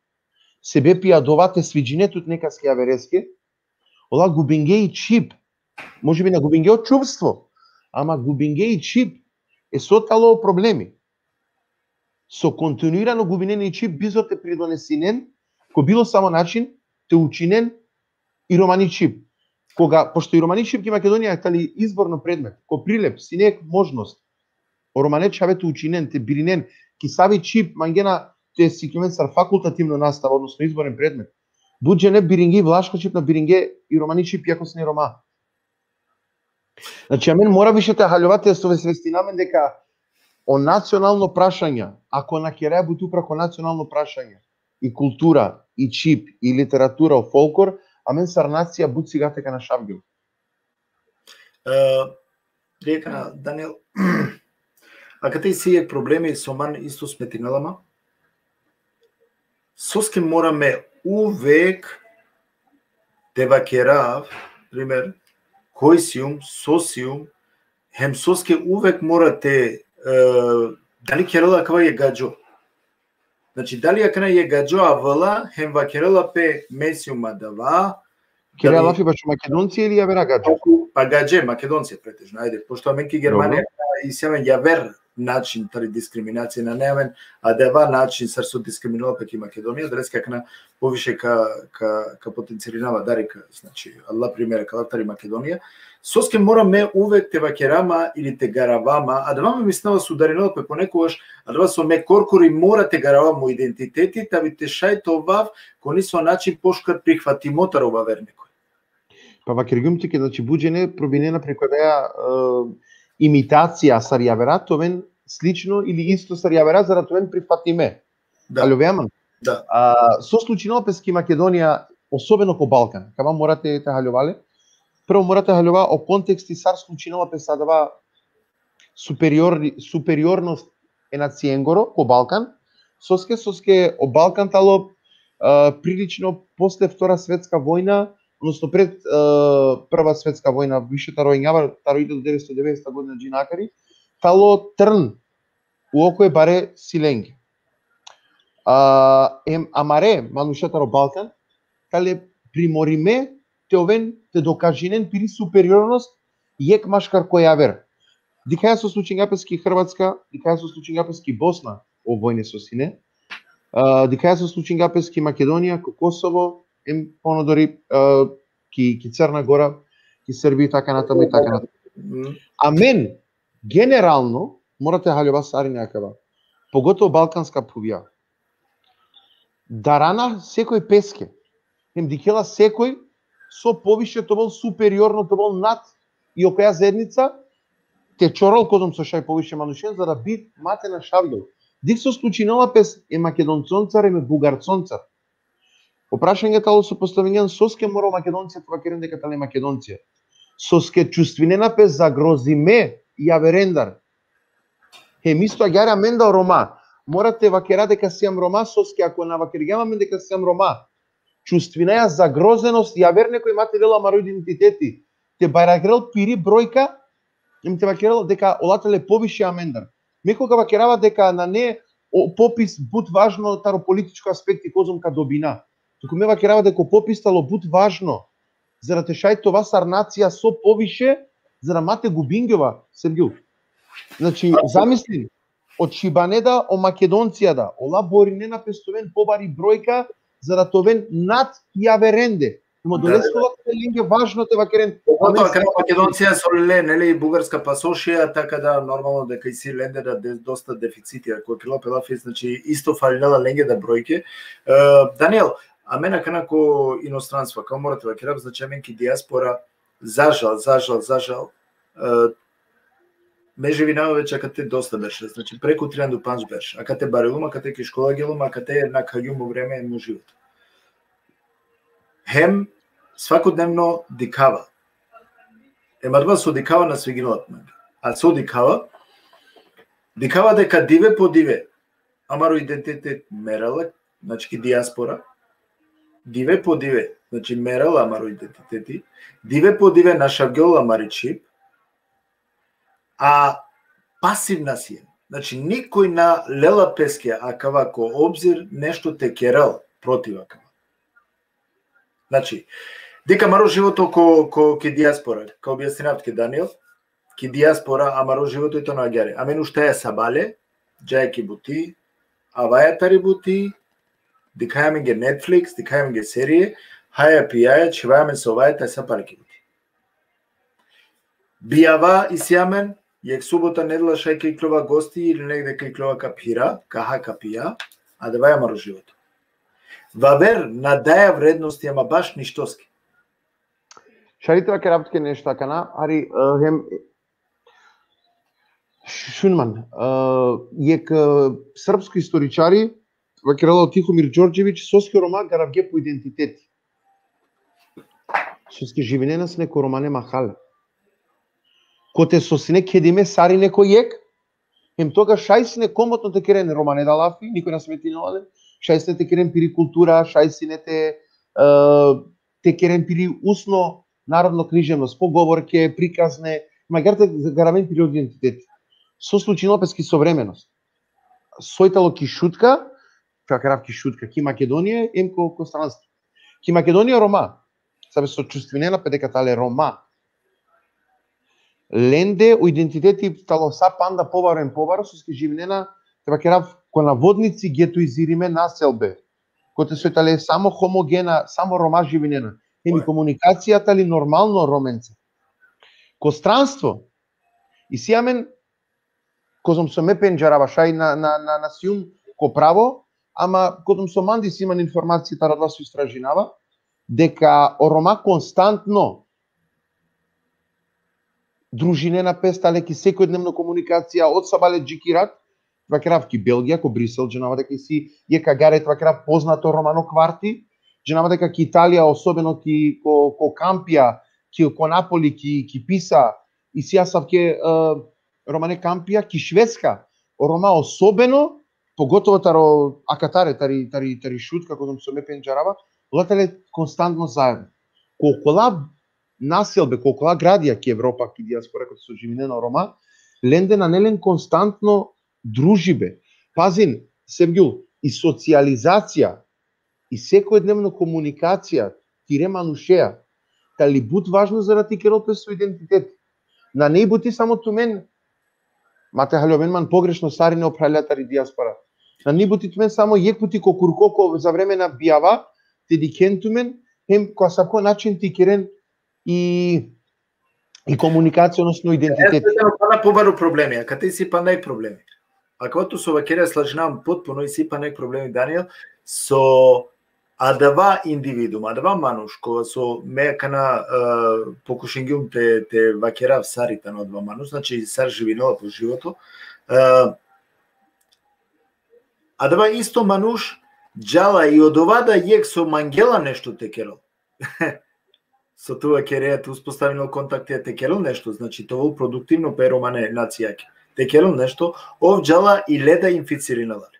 Sebepi adava te sviđine tut nekaske javereske, ola gubinge i čhib. Može bi na gubinge o čuvstvo, ama gubinge i čhib. E, so tano problemi? So kontinuirano gubinen i čhib, bizo te pridonesinen ko bilo samo način te učinen i romani čhib. Koga, pošto i romani čhib ki Makedonija tani izborno predmet, ko Prilep sine jekh možnost o romane čhave te učinen, te birinen ki savi čhib mangena te siklimen sar fakultativno nastava, odnosno izboren predmet. But džene biringe i vlaško čhib, na biringe i romani čhib, iako sine Roma. Znači, amen mora više te haljova te osvestina amen deka o nacionalno prašanja, ako na keraja but upro ko nacionalno prašanja, i kultura, i čhib, i literatura, o folklor, amen sar nacija but sigate ka našavgjol. E, deka, Daniel, akate isi jekh problemi so man isto smetinela ma. Soske mora me uvek te vakerav, primer, koj sijum, so sijum, hem soske uvek mora te, e, dali kerela akava jekh gadžo. Znači, dali akana jekh gadžo avela, hem vakerela pe me sijum adava, Kera lafi bašo Makedoncija ili javera gadžo? Pa gadže, Makedoncija pretežno, ajde, pošto amen ki Germanija isi amen javer način tari diskriminacija, nane amen adava način sar so diskriminela pe ki Makedonija, adaleske akana poviše ka, ka, ka potencirinava, dari ka, znači, adala primera ka lav tari Makedonija. Soske mora me uvek te vakera ma ili te garava ma, adava me mislinava so udarinela pe ponekogaš, adava so me korkori mora te garava mo identiteti, ta bi te šaj te ovav ko niso način pošukar prihvatimo taro vaver nekoj. Pa vakergjum tuke, znači, but džene probinena preko da, e, imitacija sar javera te oven slično ili isto sar javera, za da te oven prihvatime. Da. Haljovea man? Da. A, so slučinela pes ki Makedonija, osobeno ko Balkan? Kava mora te, te haljova le. Prvo mora te haljova o konteksti sar slučinela pes adava superior-, superiornost e naciengoro ko Balkan, soske, soske o Balkan talo, e, prilično posle Vtora svetska vojna, odnosno pred, e, Prva svetska vojna, više taro enjava, taro hiljadu devetsto devedeseta godina džinakari, talo trn u oko e bare silenge. A, em, amare manuša taro Balkan tale primorime te oven, te dokažinen piri superiornost jekh maškar ko javer. Dikhaja so slučingja pes ki Hrvatska, dikhaja so slučingja pes ki Bosna, o vojne so sine. A, dikhaja so slučingja pes ki Makedonija, ko Kosovo, em ponadori, a, ki, ki Crna Gora, ki Srbija, i taka natamu, i taka natamu. Mm. Amen, generalno, mora te haljova sarine akava. Pogotovo balkanska phuvja. Darana sekoj peske. Hem dikhela sekoj so poviše te ovel, superiorno te ovel nad i okoja zaednica, te čorol kozom so šaj poviše manušen, za da bi ma te našavgjol. Dikh so slučinela pes e Makedonconcar, em e Bugarconcar. O prašanje talo so postavingjan, soske mora o Makedoncija te vakeren deka tale Makedoncija? Soske čustvinena pes zagrozime javerendar. Hem isto agjaar amen da o Roma. Mora te vakera deka sijam Roma, soske ako na vakergjam amen deka sijam Roma, čustvinaja zagrozenost javer nekoj ma te lela amaro identiteti, te bajrakerel piri brojka, em te vakerel deka ola tale poviše amendar. Me koga vakerava deka nane o popis but važno taro političko aspekti kozom ka dobina, tuku me vakerava deka o popis talo but važno, za da te šaj te ova sar nacija so poviše, za da ma te gubingjova, Sergiju. Znači, zamislin, o Čhibane da, o Makedoncija da, ola borinena pes te oven pobari brojka, za da te oven nad javerende. Em odoleske ola lenge važno te vakeren. Pogotovo akana Makedoncija so le, neli, bugarska pasošija, taka da normalno deka isi lende da de-, dosta deficiti, ako kerela pe lafi, znači isto falinela lenge da brojke. E, Daniel, amen akana ko inostranstvo, kao mora te vakerav, znači amen ki dijaspora, za žal, za žal, za žal, e, me živinava već akate dosta berša, znači preku trianda u pandž berša. Akate barelum, akate ki škola gelum, akate nakhagjum o vreme em o život. Hem svakodnevno dikhava. Em adava so dikhava na sviginela pe mange. A so dikhava? Dikhava deka dive po dive amaro identitet merela, znači ki dijaspora, dive po dive, znači merela amaro identiteti, dive po dive našavgjola amari čhib, a pasivna siem. Znači, nikoj na lela peske akava ko obzir nešto te kerel protiv akava. Znači, dikh amaro životo ko, ko, ki dijaspora, ka objasninav tuke, Daniel, ki dijaspora amaro životo i tano agjaar. Amen uštaja sabale, džaja ki buti, avaja tari buti, dikhaja amenge Netflix, dikhaja amenge serie, haja pijaja, čhivaja amen sovaja, taj sa pale ki buti. Bijava isi amen, jekh subota, nedela šaj ka iklova gosti ili negde ka iklova ka phira, ka ha, ka pija. Adava i amaro životo. Vaver na daja vrednosti, ama baš ništoske. Šaj te vakerav tuke nešto akana, hari, e, hem, šun man, e, jekh, e, srpsko istoričari, vakerela o Tihomir Đorđević, soske o Roma garavge po identiteti. Soske živinena sine ko romane mahale. Kote so sine kedime sarine ko jekh, hem togaš šaj sine komotno te keren romane da lafi, nikoj na smetinela le, šaj sine te keren piri kultura, šaj sine te, e, te keren piri ustno narodno književnost, pogovorke, prikazne, magjar te garaven piri identiteti. So slučinela pes ki sovremenost? Soj tano ki Šutka, ka vakerav ki Šutka, ki Makedonija, em ko, ko stranstvo. Ki Makedonija Roma, save so čustvinena pe deka tale Roma. Lende o identiteti tano sa panda pobaro em pobaro, soske živinena, te vakerav, ko navodnici getoizirime naselbe. Kote soj tale samo homogena, samo Roma živinena. Hem i komunikacija tali normalno Romenca. Ko stranstvo, isi amen, kozom so me pendžarava, šaj na, na, na, na sium ko pravo, ama kozom so mande isi man informacija taro adava so istražinava, deka o Roma konstantno družinena pes tale ki sekojdnevno komunikacija, od sabale dži ki rat, vakerav ki Belgija, ko Brisel, džanava deka isi jekh agjaar, vakerav, poznato romano kvarti, džanava deka ki Italija, osobeno ki, ko, ko Kampija, ki, ko Napoli, ki, ki Pisa, isi asavke, e, romane kampija, ki Švedska, o Roma osobeno, pogotovo taro akatare, tari, tari, tari Šutka, kozom so me pendžarava, ola tale konstantno zaedno. Ko okola naselbe, ko okola gradija ki Evropa, ki dijaspora, kote so živinena o Roma, lende nane len konstantno družibe. Pazin, Sevgjul, i socijalizacija, i sekojdnevno komunikacija tire manušea, tali but važno za da te kerel pes o identiteti. Nane i buti samo tumen, ma te haljoven man pogrešno, sarine o phralja tari dijaspora. Nane i buti tumen samo jekh puti ko kurko, ko, za vreme na bijava, te dikhen tumen, hem ko asavko način te keren i, i komunikacija, odnosno identiteti. Jeste, da, pana pobaro problemi, akate isi pana jekh problemi. Akava tu so vakerea, slažinav man potpuno, isi pana jekh problemi, Daniel, so adava individuum, adava manuš, kova so me akana, e, pokušingjum te, te vakerav sar i tano adava manuš, znači sar živinela po životo, e, adava isto manuš džala i odova da jekh so mangela nešto te kerel. So tu vakerea, tu uspostavinel kontakti, te kerel nešto, znači te ovel produktivno pe romane nacijake. Te kerel nešto, ov džala i le da inficirinela le.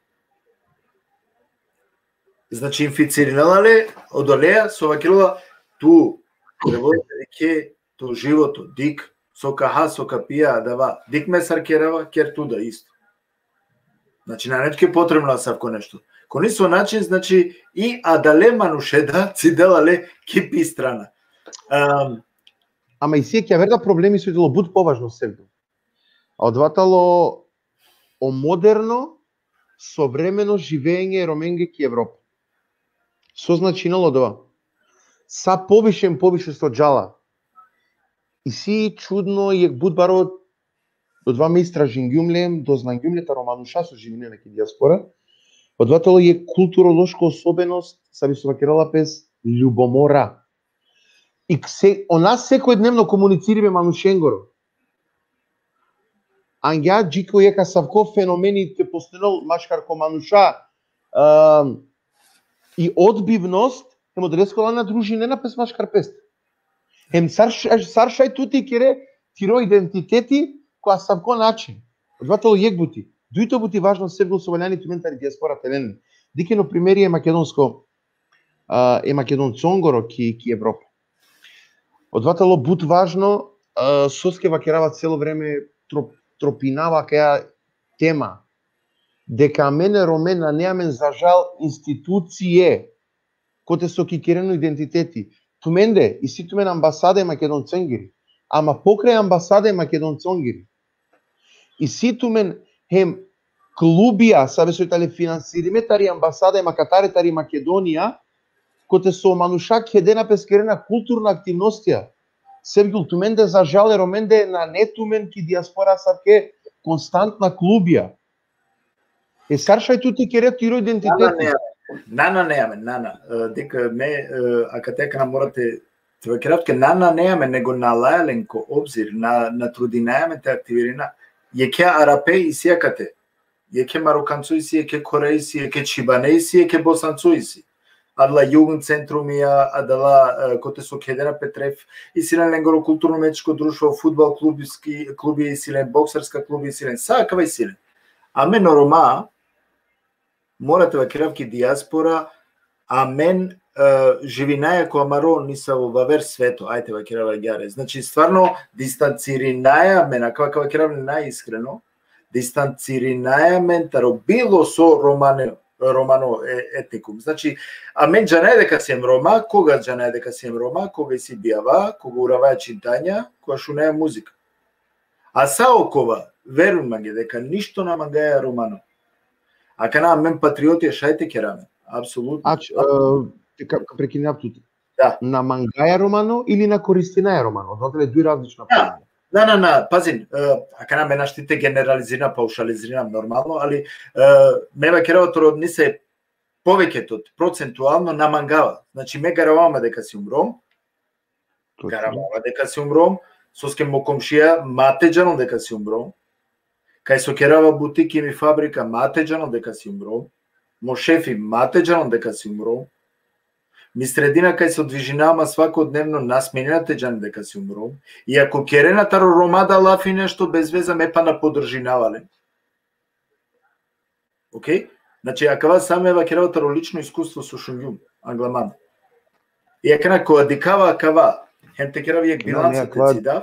Znači, inficirinela le, odolea, so vakerela, tu, trebela te dikhe to životo, dikh, so ka ha, so ka pija, adava, dikh me sar kerava, ker tu da isto. Znači, nane tuke potrebno asavko nešto. Ko niso način, znači, i adale manuše da cidela le ki pi strana. Em, Ama isi jekh aver da problemi so i tano but považno, Sevgjul. A odova tano o moderno, sovremeno živenje e Romenge ki Evropa. So značinela odova? Sa poviše em poviše so džala, isi čudno, jekh but baro, odova me istražingjum le, doznangjum le taro manuša so živinena ki dijaspora, odova tano jekh kulturološko osobenost, savi so vakerela pes ljubomora. I se, ona sekojdnevno komuniciribe manušengoro. Angja dži ko jekh asavko fenomeni te postojnel maškar ko manuša, em, i odbivnost, hem odoleske ola na družinena pes maškar peste. Hem sar š-, sar šaj tu te kere tiro identiteti ko asavko način. Odova tano jekh buti. Dujto buti važno, Sevgjul, so valjani tumen tari dijaspora te len. Dikhen o primeri e makedonsko, a, e Makedoncongoro ki, ki Evropa. Odova tano but važno, a, soske vakerava celo vreme, tro-, tropinava akaja tema. Deka amen e Rome nane amen, za žal, institucije kote so ka keren o identiteti. Tumende, isi tumen ambasada e Makedoncengiri, ama pokraj ambasada e Makedoncengiri, isi tumen hem klubija, save so i tale finansirime tari ambasada em akatare tari Makedonija, kote so manuša kedena pes, kerena kulturna aktivnostija. Sevgjul, tumende, za žal e Romende, nane tumen ki dijaspora asavke konstantna klubija. E sar šaj tu te kere tiro identiteti? Na, na, ne, na, na, ne, na, na. E, deka me, e, akate akana mora te, te vakerav deka na, na, ne, me, nego na laja len ko obzir, na, na trudinaja me te aktivirina. Jekhe Arape isi akate. Jekhe Marokanco isi, jekhe Kore isi, jekhe Čhibane isi, jekhe Bosanco isi. Adala Jugendcentrumija, adala, e, kote so kedena pe tref, isi len lengoro kulturno-umetničko društvo, fudbal klubiski, klubi isi len, boksarska klubi isi len, sa akava isi len. Amen o Roma, mora te vakerav ki dijaspora, amen, e, živinaja ko amaro nisavo vaver sveto, ajde te vakerav agjaar. Znači, stvarno, distancirinaja amen, akava ka vakerav naiskreno, distancirinaja amen taro bilo so romane, romano, e, etnikum. Znači, amen džanaja deka siem Roma, koga džanaja deka siem Roma, koga isi bijava, koga uravaja čitanja, koga šunaja muzika. A sa okova, verujn mange deka ništo na mangaja romano. Akana amen patriotija šaj te kera amen. Apsolutno. Ač, e, te ka, ka prekinav tut. Da. Na mangaja romano ili na koristinaja romano? Odotle duj različna Da. pojma. Na, na, na, pazin, e, akana me našti te generalizirina, paušalizirina normalno, ali, e, me vakerava toro nisavo poveketot, procentualno na mangava. Znači, me garavava ma deka siem Rom, Točno. garavava deka siem Rom, soske mo komšija ma te džanel deka siem Rom, kaj so kerava buti ki mi fabrika ma te džanel deka siem Rom, mo šefi ma te džanel deka siem Rom, mi sredina kaj so dvižinava ma svakodnevno na smenina te džanel deka siem Rom, i ako kerena taro Roma da lafi nešto bez veza, me pa na podržinava len. Okej? Znači, akava sa me vakerava taro lično iskustvo so šungjum, angla mande. I akana ko dikhava akava, hem te kerav jekh Na, bilanca ne, te akava- cidav.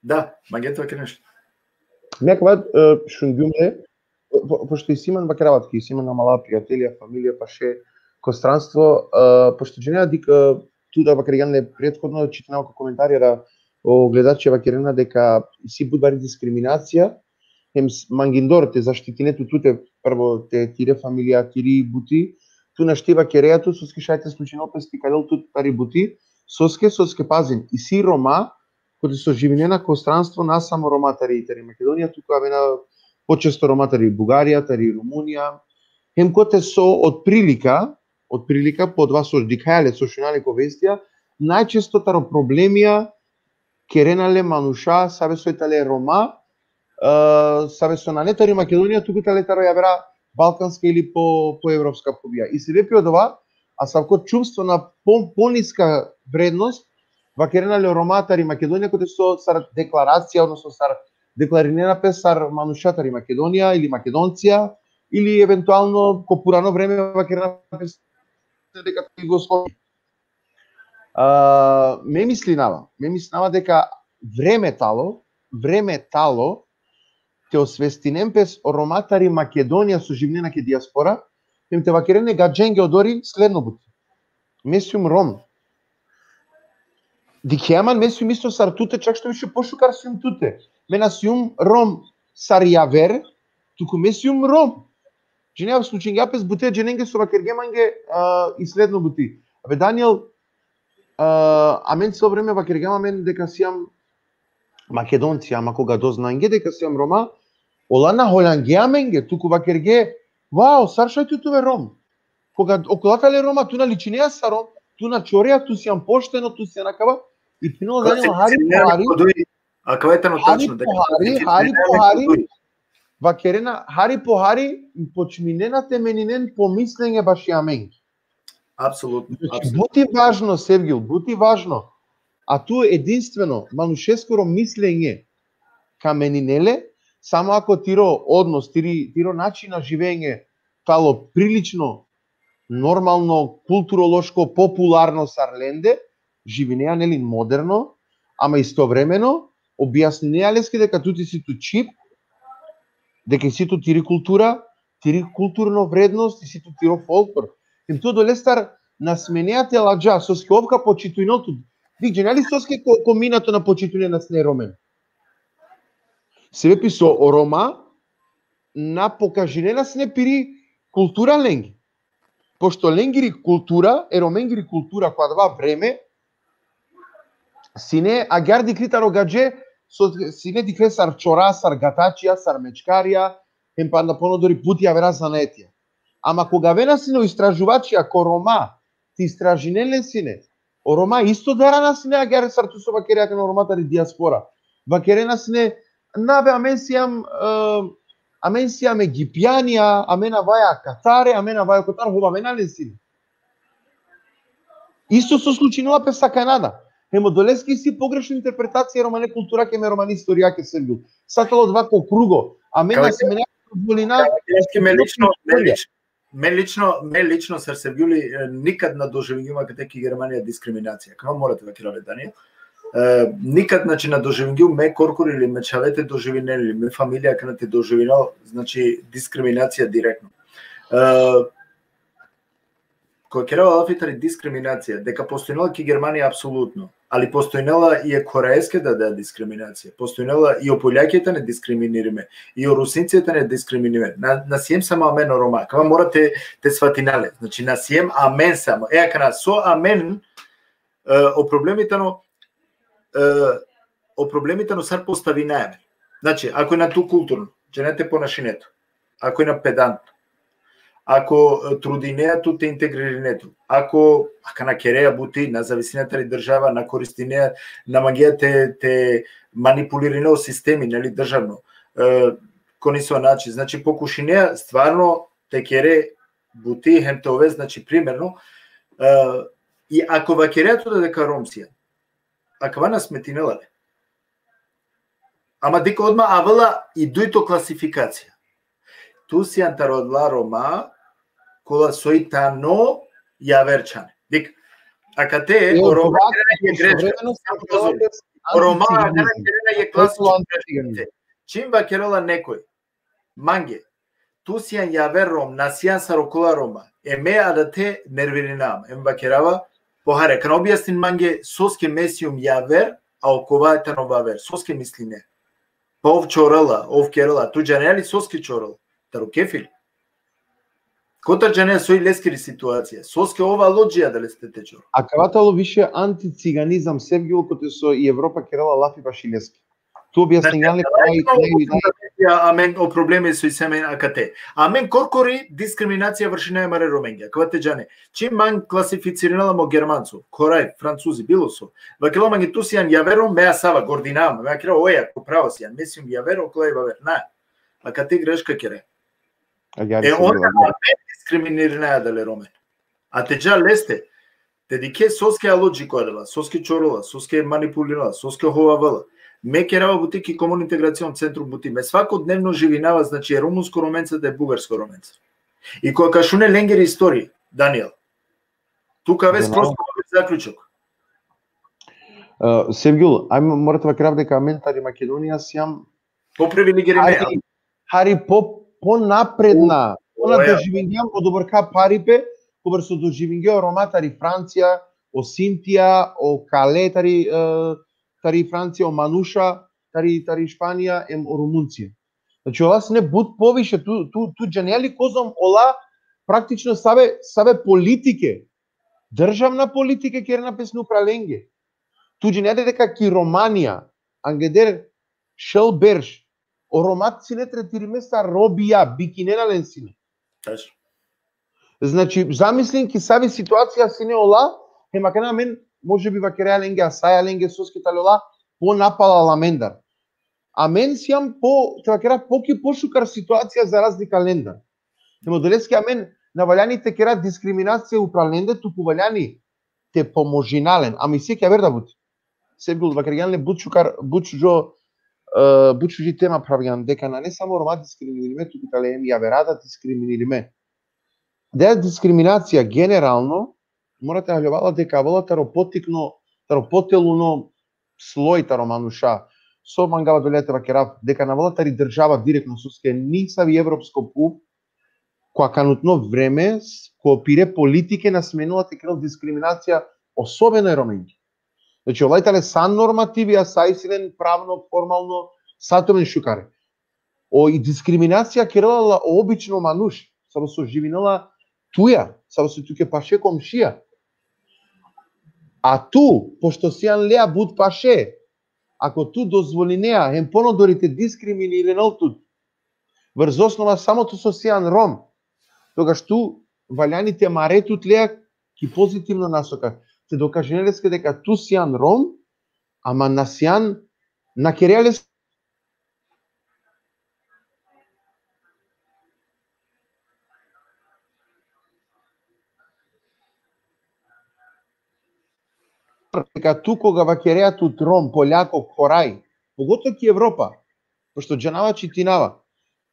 Da, mange te vakere nešto. Me akava, e, šungjum le, po-, pošto isi man, vakerav tut, isi man amala prijatelja, familija, paše, ko stranstvo, e, pošto džanea deka, e, tu da vakergjan le prethodno, čitinava ko komentarija, o gledače vakerena deka isi but bari diskriminacija, hem s-, mangindor te zaštitine tu tute, prvo te tire familija, tiri buti, tu našti vakerea tu, soske šaj te slučinel pes te ikalel tu tari buti, soske, soske pazin, isi Roma, kote so živinena ko stranstvo, na samo Roma tari, tari Makedonija, tuku avena počesto Roma tari Bugarija, tari Rumunija, hem kote so otprilika, otprilika, po odova so dikhaja le, so šunaja le ko vestija, najčesto taro problemija kerena le manuša, save so i tale Roma, e, save so nane tari Makedonija, tuku tale taro javera balkanska ili po, po evropska phubija. I sebepi odova, asavko čuvstvo na po-, poniska vrednost, vakerena le o Roma tari Makedonija, kote so sar deklaracija, odnosno sar deklarinena pe sar manuša tari Makedonija ili Makedoncija, ili eventualno ko purano vreme vakerena pe deka tari Jugoslovija. A, me mislinava, me mislinava deka vreme talo, vreme talo, te osvestinen pes o Roma tari Makedonija so živinena ki dijaspora, hem te vakeren e gadženge odori sledno buti. Me sijum Rom. Dikhea man, me sijum isto sar tute, čak što više pošukar sijum tute. Me na sijum Rom sar javer, tuku me sijum Rom. Džanea, slučingja pes bute dženenge so vakerge mange, a, i sledno buti. Abe Daniel, a, amen celo vreme vakergjam amen deka sijam Makedonci, ama koga doznange deka sijam Roma, ola na holjange amenge, tuku vakerge, vau, sar šaj tu te ove Rom. Koga okola tale Roma, tu na ličinea sar Rom, tu na čorea, tu sijam pošteno, tu sijam akava, i phenela Daniel, hari po hari, Akava tano hari tačno, po hari, hari po hari, vakerena, hari po hari, počminena te meninen pomislenje baši amenge. Apsolutno, Znači, apsolutno. But i važno, Sevgil, but i važno. A tu edinstveno, manušeskoro mislenje ka menine le, samo ako tiro odnos, tiri, tiro način na živenje talo prilično, normalno, kulturološko, popularno sar lende, živinea, neli, moderno, ama istovremeno objasninea leske deka tu isi tu čhib, deka isi tu tiri kultura, tiri kulturno vrednost, isi tu tiro folklor. Hem tu odolestar na smenea te ladža, soske ov ka počitujnel tu. Dik, džanea li soske ko, ko minato na počitujnena sine Romen? Sebepi so o Roma na pokažinena sine piri kultura lenge. Pošto lengiri kultura, e Romengiri kultura ko adava vreme, sine agjaar dikhlji taro gadže, so sine dikhle sar čora, sar gatačija, sar mečkarija, hem panda ponodori but javera zanetija. Ama koga avena sine o istraživačija ko Roma, te istražinen len sine, o Roma isto darana sine agjaar sar tu so vakerea akana o Roma tari dijaspora. Vakerena sine, na be, amen sijam, e, amen sijam Egipjanija, amen avaja katare, amen avaja kotar, hovavena len sine. Isto so slučinela pe sa Kanada. Hem odoleske isi pogrešna interpretacija e romane kulturake, e romane istoriake, Sergio. Sa talo odova ko krugo. Amen na smena dozvolina. Me lično, me lično, me lično, me lično, sar Sergio, e, nikad na doživingjum akate ki Germanija diskriminacija. Akava mora te vakerav, Daniel. E, nikad, znači, na doživingjum me korkori ili me čhave te doživinen ili me familija akana te doživinel, znači, diskriminacija direktno. E, Ko kerava lafi tari diskriminacija, deka postojnela ki Germanija apsolutno, ali postojnela i e Korejaske da, da diskriminacija, postojnela i o Poljake tane diskriminirime, i o Rusincija tane diskriminirime. Na, na siem samo amen o Roma, akava mora te, te svatina le. Znači, na siem amen samo. E, akana so amen, e, o problemi tano, e, o problemi tano sar postavinaja amen. Znači, ako i na tu kulturno, džane te ponašine tu. Ako i na pedantno. Ako, e, trudinea tu te integririne tu. Ako, akana kerea buti, na zavisinea tari država, na koristinea, na mangea te, te manipulirine o sistemi, neli, državno. E, ko niso način. Znači, pokušinea stvarno te kere buti, hem te ove, znači, primerno. E, i ako vakerea tu da deka Rom sian, akava na smetinela le. Ama dikh, odma avela i dujto klasifikacija. Tu sian taro ola Roma, kola soj tano javer čhane. Dikh, akate, e, o Roma kerena jekh greška. O Roma kerena jekh klasično greška. Čim vakerela nekoj mange, tu sian javer Rom, na sian sar okola Roma, e me adate nervirinava, em vakerava, pohare, akana objasnin mange soske me sium javer, a okova tano vaver, soske misline. Pa ov čorela, ov kerela, tu džanea li soske čorela? Taro kefil. Kotar džanea soj leskiri situacija, soske ov alo dži adaleste te čorel? Akava tano više anticiganizam, Sergio, kote so i Evropa kerela lafi baši leske. Tu objasningjan le. Znači, pravi, pravi, pravi. Amen, o problemi so isi amen akate. Amen korkori diskriminacija vršinaja amare Romenge. Akava te džane. Čim man klasificirinela mo Germanco, Koraj, Francuzi, bilo so. Vakerela mange tu sian javer Rom, me asava, gordinava, me vakerava, oja, ko pravo sian, me sium javer, okola i vaver. Na. Akate greška kere. E, onda amen diskriminirinaja adale Romen. A te dža leste, te dikhe soske alo dži ko adala, soske čorela, soske manipulirela, soske hovavela. Me kerava buti ki Komun Integracion Centrum buti. Me svakodnevno živinava, znači, e rumunsko Romenca da e bugarsko Romenca. I koga ka šune lengeri istorija, Daniel, tu ka ove skroz ko zaključok. E, Sevgjul, ajmo, mora te vakerav deka amen tari Makedonija siam poprivilegirime. Hari, hari po, ponapredna, o, o, ja, ona doživingjam odobrka paripe, kobar so doživinge o Roma tari Francija, o Sintija, o Kale tari, e, tari Francija, o Manuša tari, tari Španija, em o Rumuncija. Znači, ola sine but poviše, tu, tu, tu džanea li kozom ola praktično save, save politike, državna politike kerena pesne upra lenge. Tu džanea li deka ki Romanija, angleder šel berš, o Romat sine tretirime sar robija, bikinena len sine. Tačno. Znači, zamislin ki savi situacija sine ola, hem akana amen, može bi, vakerea lenge, asaja lenge, soske tale ola ponapalal amendar. Amen siam po, te vakera, po ki pošukar situacija za razlika lendar. Hem odoleske amen na valjani te kera diskriminacija upra lende, tuku valjani te pomožina len. Ama isi jekh javer da buti. Sevgjul, vakergjan le but šukar, but šužo, e, but šuži tema pravgjan, deka nane samo Roma diskriminirime, tuku tale em javera da diskriminirime. Da diskriminacija generalno, mora te haljovala deka avela taro potikno, taro poteluno sloj taro manuša. So mangava dole te vakerav, deka na avela tari država direktno, soske nisavi evropsko phuv, ko akanutno vreme, s-, ko pire politike na smenela te kerel diskriminacija, osobeno e Romenge. Znači, ola i tale sa normativi, a sa isi len pravno, formalno, sa tumen šukare. O, i diskriminacija kerela la o obično manuš, savo so živinela tuja, savo so tuke paše komšija. A tu, pošto sian lea but paše, ako tu dozvolinea, hem pono dori te diskriminirine tut, vrzosno ma samo tu so sian Rom, togaš tu valjani te mare tut lea ki pozitivno nasoka. Te dokažine leske deka tu sian Rom, ama na sian, na kerea leske deka tu koga vakerea tut Rom, Poljako, Khoraj, pogotovo ki Evropa, pošto džanava, čitinava,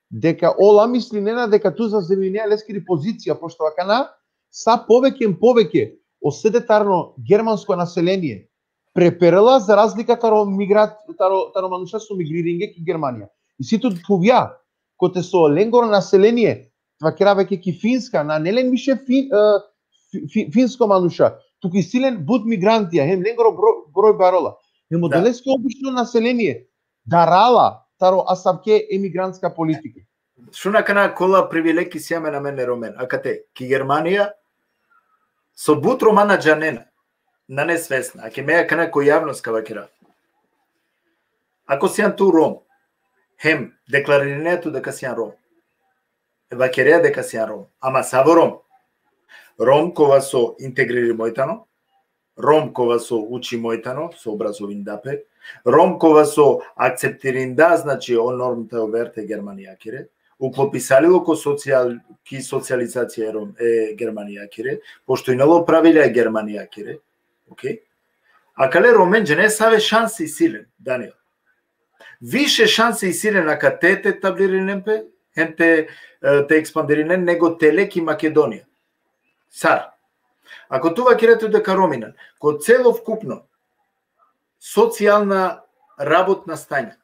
deka ola mislinena deka tu zazeminea leskiri pozicija, pošto akana sa poveke, poveke o sedetarno germansko naselenie preperela, za razlika taro migrat-, taro, taro manuša so migriringe ki Germanija. Isi tut khuvja, kote so lengoro naselenie, vakerava ki Finska, nane len više fin-, e, fi-, fi-, finsko manuša, tuku isi len but migrantija, hem lengoro bro-, broj barola. Hem odoleske obično naselenie darala taro asavke emigrantska politika. Šun akana kola privilegija isi amen, amen e Romen. Akate, ki Germanija, so but Roma na džanena, nane svesna. Ake me akana ko javnost ka vakera. Ako sian tu Rom, hem deklaririnea tu deka sian Rom, vakerea deka sian Rom, ama savo Rom? Rom kova so integririmo i tano, Rom kova so učimo i tano, so obrazovinda pe, Rom kova so akceptirinda, znači, o norme, o verte germanijakere, uklopisalilo ko socijal-, ki socijalizacija e Rom-, e germanijakere, poštuinelo pravilja e germanijakere, okej? Akale Romen, džane save šanse isi len, Daniel? Više šanse isi len akate te etablirinen pe, hem te, e, te ekspandirinen, nego tele ki Makedonija. Sar? Ako tu vakerea tu deka Romi inan ko celokupno socijalna rabotna stanja,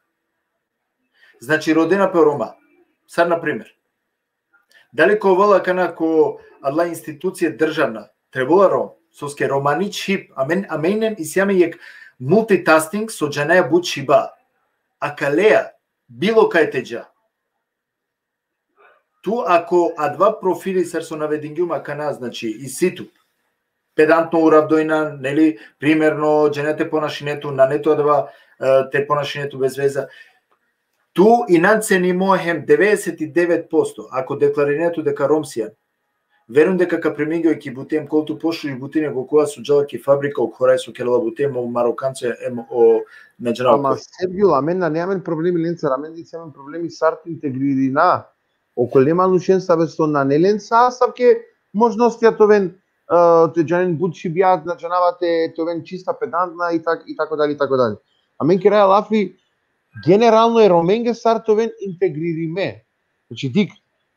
znači, rodena pe Roma. Sar, na primer, dali ka ovel akana ko adala institucije državna, trebela Rom, soske romani čhib, amen, amen isi amen jekh multitasking, so džanaja but čhiba. Akalea, bilo kaj te dža. Tu ako adava profili sar so navedingjum akana, znači, isi tu pedantno uravdo inan, neli, primerno, džane te ponašine tu, nane tu adava, e, te ponašine tu bez veza. Tu inan cenimo hem devedeset i devet posto, ako deklarine tu deka Rom sian, verujnum deka ka primingjoja ki buti, hem kol tu pošuži buti nego kova so džala ki fabrika, o Khoraj so kerela buti, hem o Marokanca, hem o, na džanav. Ama koj. Sergio, amen nane amen problemi lencar, amen isi amen problemi sar te integririna okole manušen save so nane len sa asavke možnostija te oven, e, te džanen but čhibja, na džanava, te, te oven čista pedantna i tak-, i tako dalje, i tako dalje. Amen keraja lafi generalno e Romenge sar te oven integririme. Znači, dik,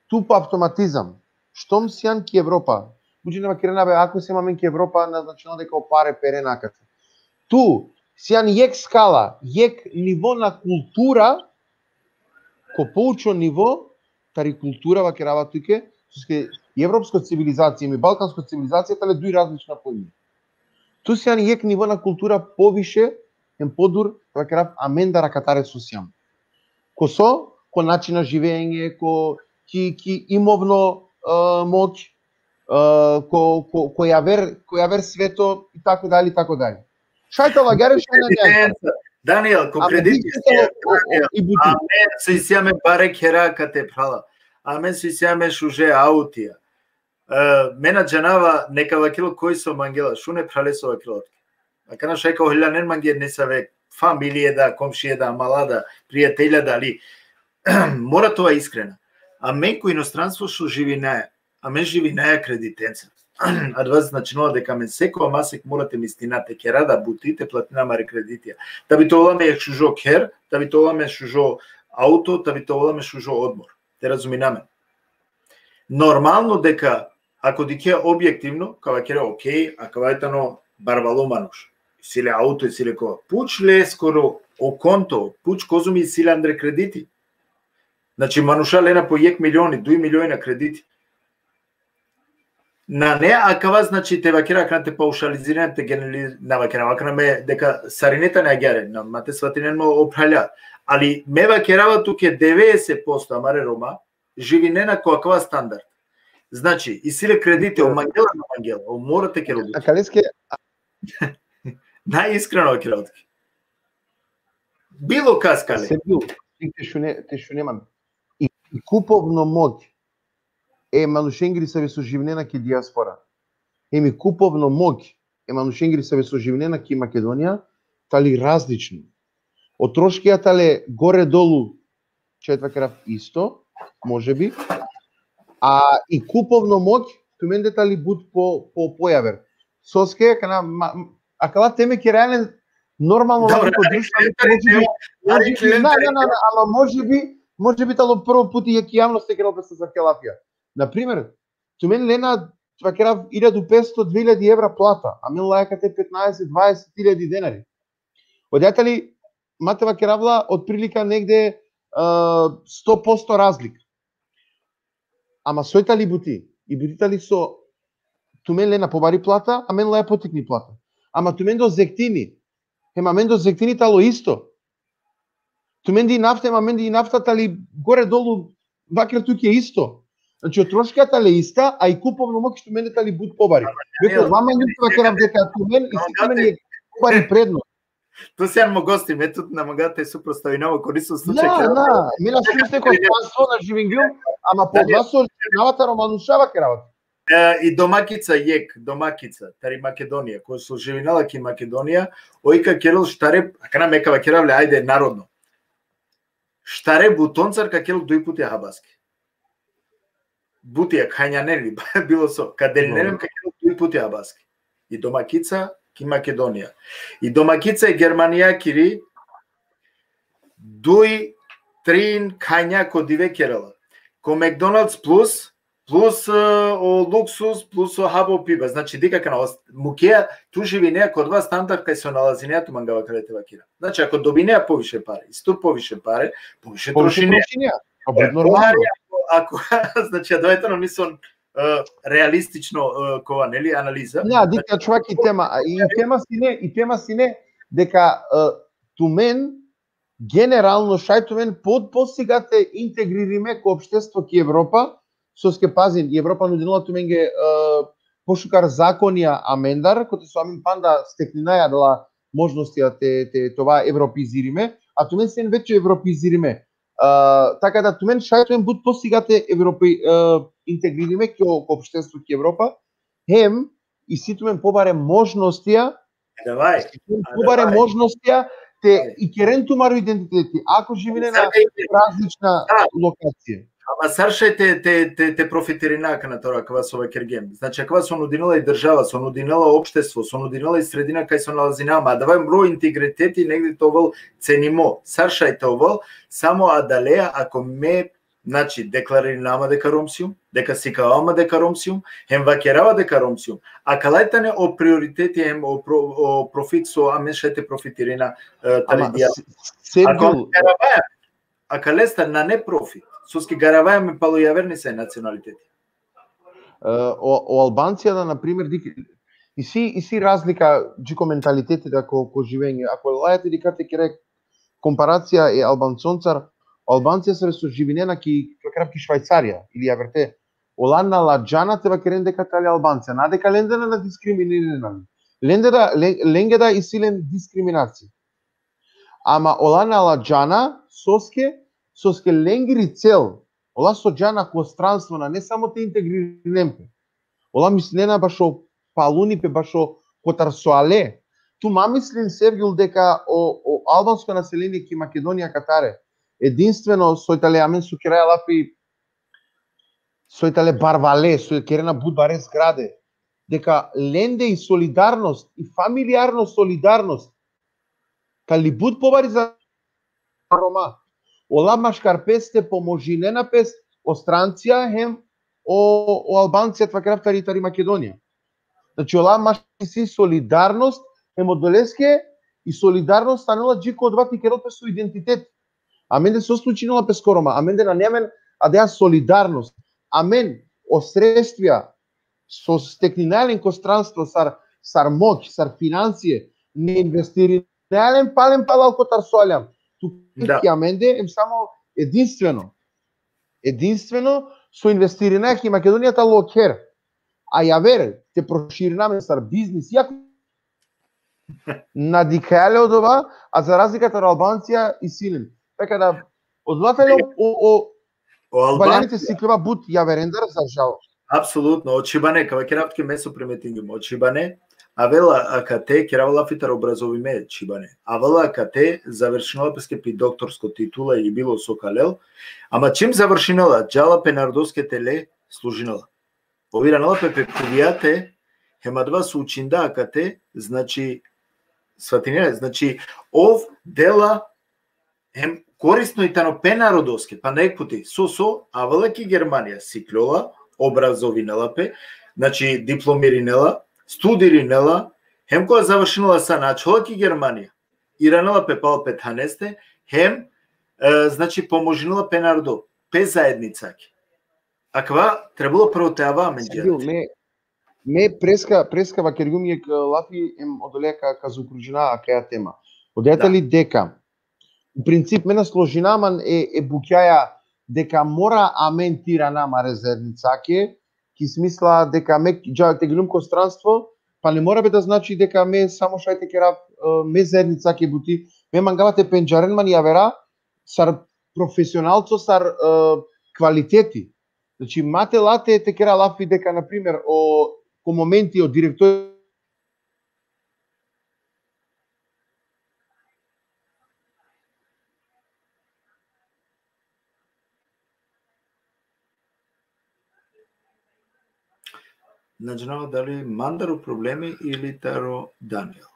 tu po avtomatizam, štom sian ki Evropa, but džene vakerena, be, ako siam amen ki Evropa, na značinela deka o pare perena akate. Tu sian jekh skala, jekh nivo na kultura, ko poučo nivo tari kultura, vakerava tuke, soske i evropsko civilizacija i balkansko civilizacija tale duj različna pojmi. Tu sian jekh nivo na kultura poviše, hem podur, vakerav, amendar akatare so siam. Ko so? Ko način na živenje, ko, ki, ki imovno, e, moć, e, ko, ko, ko javer, ko javer sveto, i tako dalje, i tako dalje. Šaj te lagare, šaj na lagare. Daniel, ko krediti, Daniel, amen so isi amen bare khera akate, phrala. Amen so isi amen šuže autija. E, me na džanava, neka vakerel koj so mangela, šune, phrale, so vakerela tuke. Akana šaj ka holjanen mange nesave familije da, komšije da, amala da, prijatelja da, ali mora te ova iskrena. Amen ko inostranstvo so živinaja, amen živinaja kreditenca. Adava značinela deka amen sekova masek mora te mislina te kera da buti, te platina amare kreditija. Da bi te ovel amen šužo kher, da bi te ovel amen šužo auto, da bi te ovel amen šužo odmor. Te razumina amen. Normalno deka, ako dikhea objektivno, ka vakera, okej, akava tano barvalo manuš. Isi le auto, isi le kova. Puč leskoro o konto, puč kozom isi le andre krediti. Znači, manuša lena po jekh milioni, duj milioni na krediti. Nane akava, znači, te vakera akana, te paušalizirina, te generali-, na vakera akana me deka sarine tane agjaar, na, ma te svatinen mo, o phralja. Ali me vakerava tuke, devedeset posto amare Roma živinena ko akava standard. Znači, isi le krediti, o mangela, na mangela, o mora te kerel. Akaleske, na, iskreno vakerava tuke. Bilo kaskale. Sergio, te šune, te šune man. I, i kupovno moć e manušengiri save so živinena ki dijaspora. Hem i kupovno moć e manušengiri save so živinena ki Makedonija, tali različno. O troškija tale gore-dolu, će te vakerav, isto, može bi, a i kupovno moć tumende tali but po, po, pojaver. Soske, kana, ma, akala teme keraja len normalno, Dobro, vaki ko ali društvo, ali može bi, ali može bi, na, na, na, na, ama može bi, može bi talo prvo puti jek javnost te kerel pe sa akela lafija. Na primer, tumen lena, te vakerav, iljadu petsto, dve iljadi evra plata, amen laja kate petnaeset, dvaeset iljadi denari. Odija tali, ma te vakerav la, otprilika negde, e, sto posto razlika. Ama soj tali buti? I buti tali so tumen lena pobari plata, amen laja potikni plata. Ama tumende o zektini, hem amende o zektini talo isto. Tumende i nafta, hem amende i nafta tali gore-dolu, vaker tuke, isto. Znači, o troškija tale ista, a i kupovno moć tumende tali but pobari. Beko, vama, te vakerav deka tumen isi tumen jek pobari prednost. Tu sian mo gosti, me tut na mangav te suprotstavinava ko niso slučaj. Na, na, me na šun se ko spanstvo na živingjum, ama po vas so nava taro manuša vakerava. E, i domakica jek, domakica, tari Makedonija, koja so živinela ki Makedonija, oj ka kerel štare, akana me ka vakerav le, ajde, narodno. Štare butoncar ka kerel duj puti habaski. Butija, khanja, neli, bilo so, ka delinen, ka kerel duj puti habaski. I domakica ki Makedonija. I domakica e Germanijakiri duj, trin khanja ko dive kerela. Ko McDonald's plus, plus, e, o luksus, plus o habo piba. Znači, dikh akana, o s-, mukea, tu živinea ko dova standard kaj so nalazinea, tu mangava kale te vakera. Znači, ako dobinea poviše pare, isto poviše pare, poviše Poviše trošinea. trošinea. Pa E, but normalno. pohari, ako, ako, znači, adava tano, mislim, e, realistično, e, kova, neli, analiza. Na, dikh, čuva ki tema, a, i tema sine, i tema sine deka, e, tumen generalno šaj tumen po, posigate integririme ko opštestvo ki Evropa, soske, pazin, i Evropa nudinela tumenge, e, pošukar zakonija amendar, kote so amen panda stekninaja adala možnostija te, te, te ova evropizirime, a tumen sien veće evropizirime. A, taka da tumen šaj tumen but posigate evropi, e, integririme ko, ko opštestvo ki Evropa, hem isi tumen pobare možnostija, Adava, isi tumen pobare možnostija te ikeren tumaro identiteti, ako živine na različna lokacija. Ama sar šaj te, te, te, te profitirina akana taro akava so vakergjem. Znači, akava so nudinela i država, so nudinela opštestvo, so nudinela i sredina kaj so nalazina, ama adava mro integriteti negde te ovel cenimo. Sar šaj te ovel, samo adalea, ako me, znači, deklaririnav ma deka Rom sium, deka sikava ma deka Rom sium, hem vakerava deka Rom sium. Akala tane o prioriteti hem o pro-, o profit so amen šaj te profitirina, e, tari. Ama, dija. S-, Sergio, ako garavaja, akalestar nane profit, soske garavaja me palo javer nesave nacionaliteti. E, o, o Albancija da, na primer, dikh, isi, isi razlika dži ko mentaliteti da ko, ko živenje. Ako laja te dikha te kere komparacija e Albanconcar, o Albancija save so živinena ki, ka vakerav, ki Švajcarija ili javerte, ola na ladžana te vakeren deka tale Albancija, na deka lende na, na diskriminirina. Lende da, le-, lenge da isi len diskriminacija. Ama ola na ladžana, soske, soske lengiri cel, ola so džana ko stranstvo, nane samo te integririnen pe. Ola mislinena bašo palunipe, bašo kotar so ale. Tu ma mislin, Sergio, deka o, o albansko naselenie ki Makedonija katare, edinstveno soj tale, amen so keraja lafi, soj tale barvale, soj kerena but bare zgrade, deka lende i solidarnost, i familijarno solidarnost, tali but pobari za Roma. Ola maškar pes te pomožinena pes o strancija hem o, o Albancija, te vakerav, tari, tari Makedonija. Znači, ola maškar isi solidarnost, hem odoleske i solidarnost tanela dži ko odova te kerel pes o identitet. Amende so slučinela pes ko Roma, amende nane amen adaja solidarnost. Amen o sredstvija so stekninaja len ko stranstvo sar, sar moć, sar finansie, ne investirinaja len palem palal kotar so aljam. Tu, da, ki amende, em samo edinstveno. Edinstveno so investirinaja ki Makedonija talo o kher. A javer, te proširina amen sar biznis, jako Na dikhaja le odova, a za razlika taro Albancija isi len. Taka da, odola tano o, o, O valjani te Albancija, sikljova but javerendar, za žal. apsolutno, o čhibane, ka vakerav tuke, me so primetingjum, o čhibane, avela akate, kerava lafi taro obrazovime čhibane. Avela akate, završinela peske pi doktorsko titula ili bilo so ka lel, ama čim završinela, džala pe narodoske tele, služinela. Ov iranela pe pe khuvijate, hem adava so učinda akate, znači, svatinena, znači, ov dela hem korisno i tano pe narodoske, pa nek puti, so, so, avela ki Germanija, sikljola, obrazovinela pe, znači, diplomirinela, studirinela, hem koga završinela sa, načhola ki Germanija, iranela pe pal pe thaneste, hem, e, znači, pomožinela pe narodo, pe zaednicake. Akava trebalo prvo te ava amen. Sergio, me, me preska, preska vakergjum jekh, e, lafi, em odolea ka, ka zaokružina akaja tema. Odolea tali deka, u princip, me na složina man e, e bukjaja deka mora amen te irana amare zaednicake, ki smisla deka me dža te geljum ko stranstvo, pa ne mora be da znači deka me samo šaj te kerav, e, me zaednicake buti, me mangava te pendžaren man javera sar profesionalco, sar, e, kvaliteti. Znači, ma te la te, te kera lafi deka, na primer, o, ko momenti o direktori Na džanava dali mandar o problemi ili taro Daniel.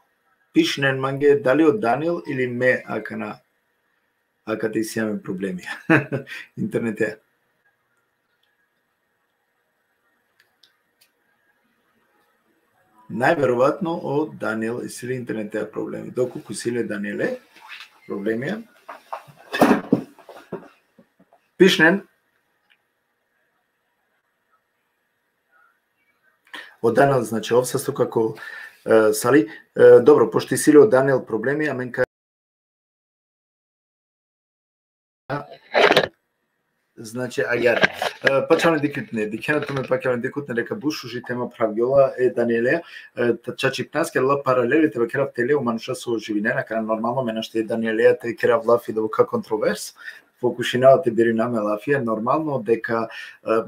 Pišnen mange dali o Daniel ili me akana, akate isi amen problemi. Internete. Najverovatno o Daniel isi le internete problemi. Dokolku isi le Daniele problemi. Pišnen. O Daniel, znači, ov sasto kako, e, sali. E, dobro, pošto isi le o Daniel problemi, amen ka Znači, agjaar. E, pa čhane dikhutne, dikhena tumen pa čhane dikhutne, deka but šuži tema phravgjola e Danielea, e, ta čačipnaske la paraleli te vakerav tele o manuša so živinena, kana normalno me našti e Danielea te kerav lafi dovka kontrovers, pokušinava te birina me lafija, normalno deka, e,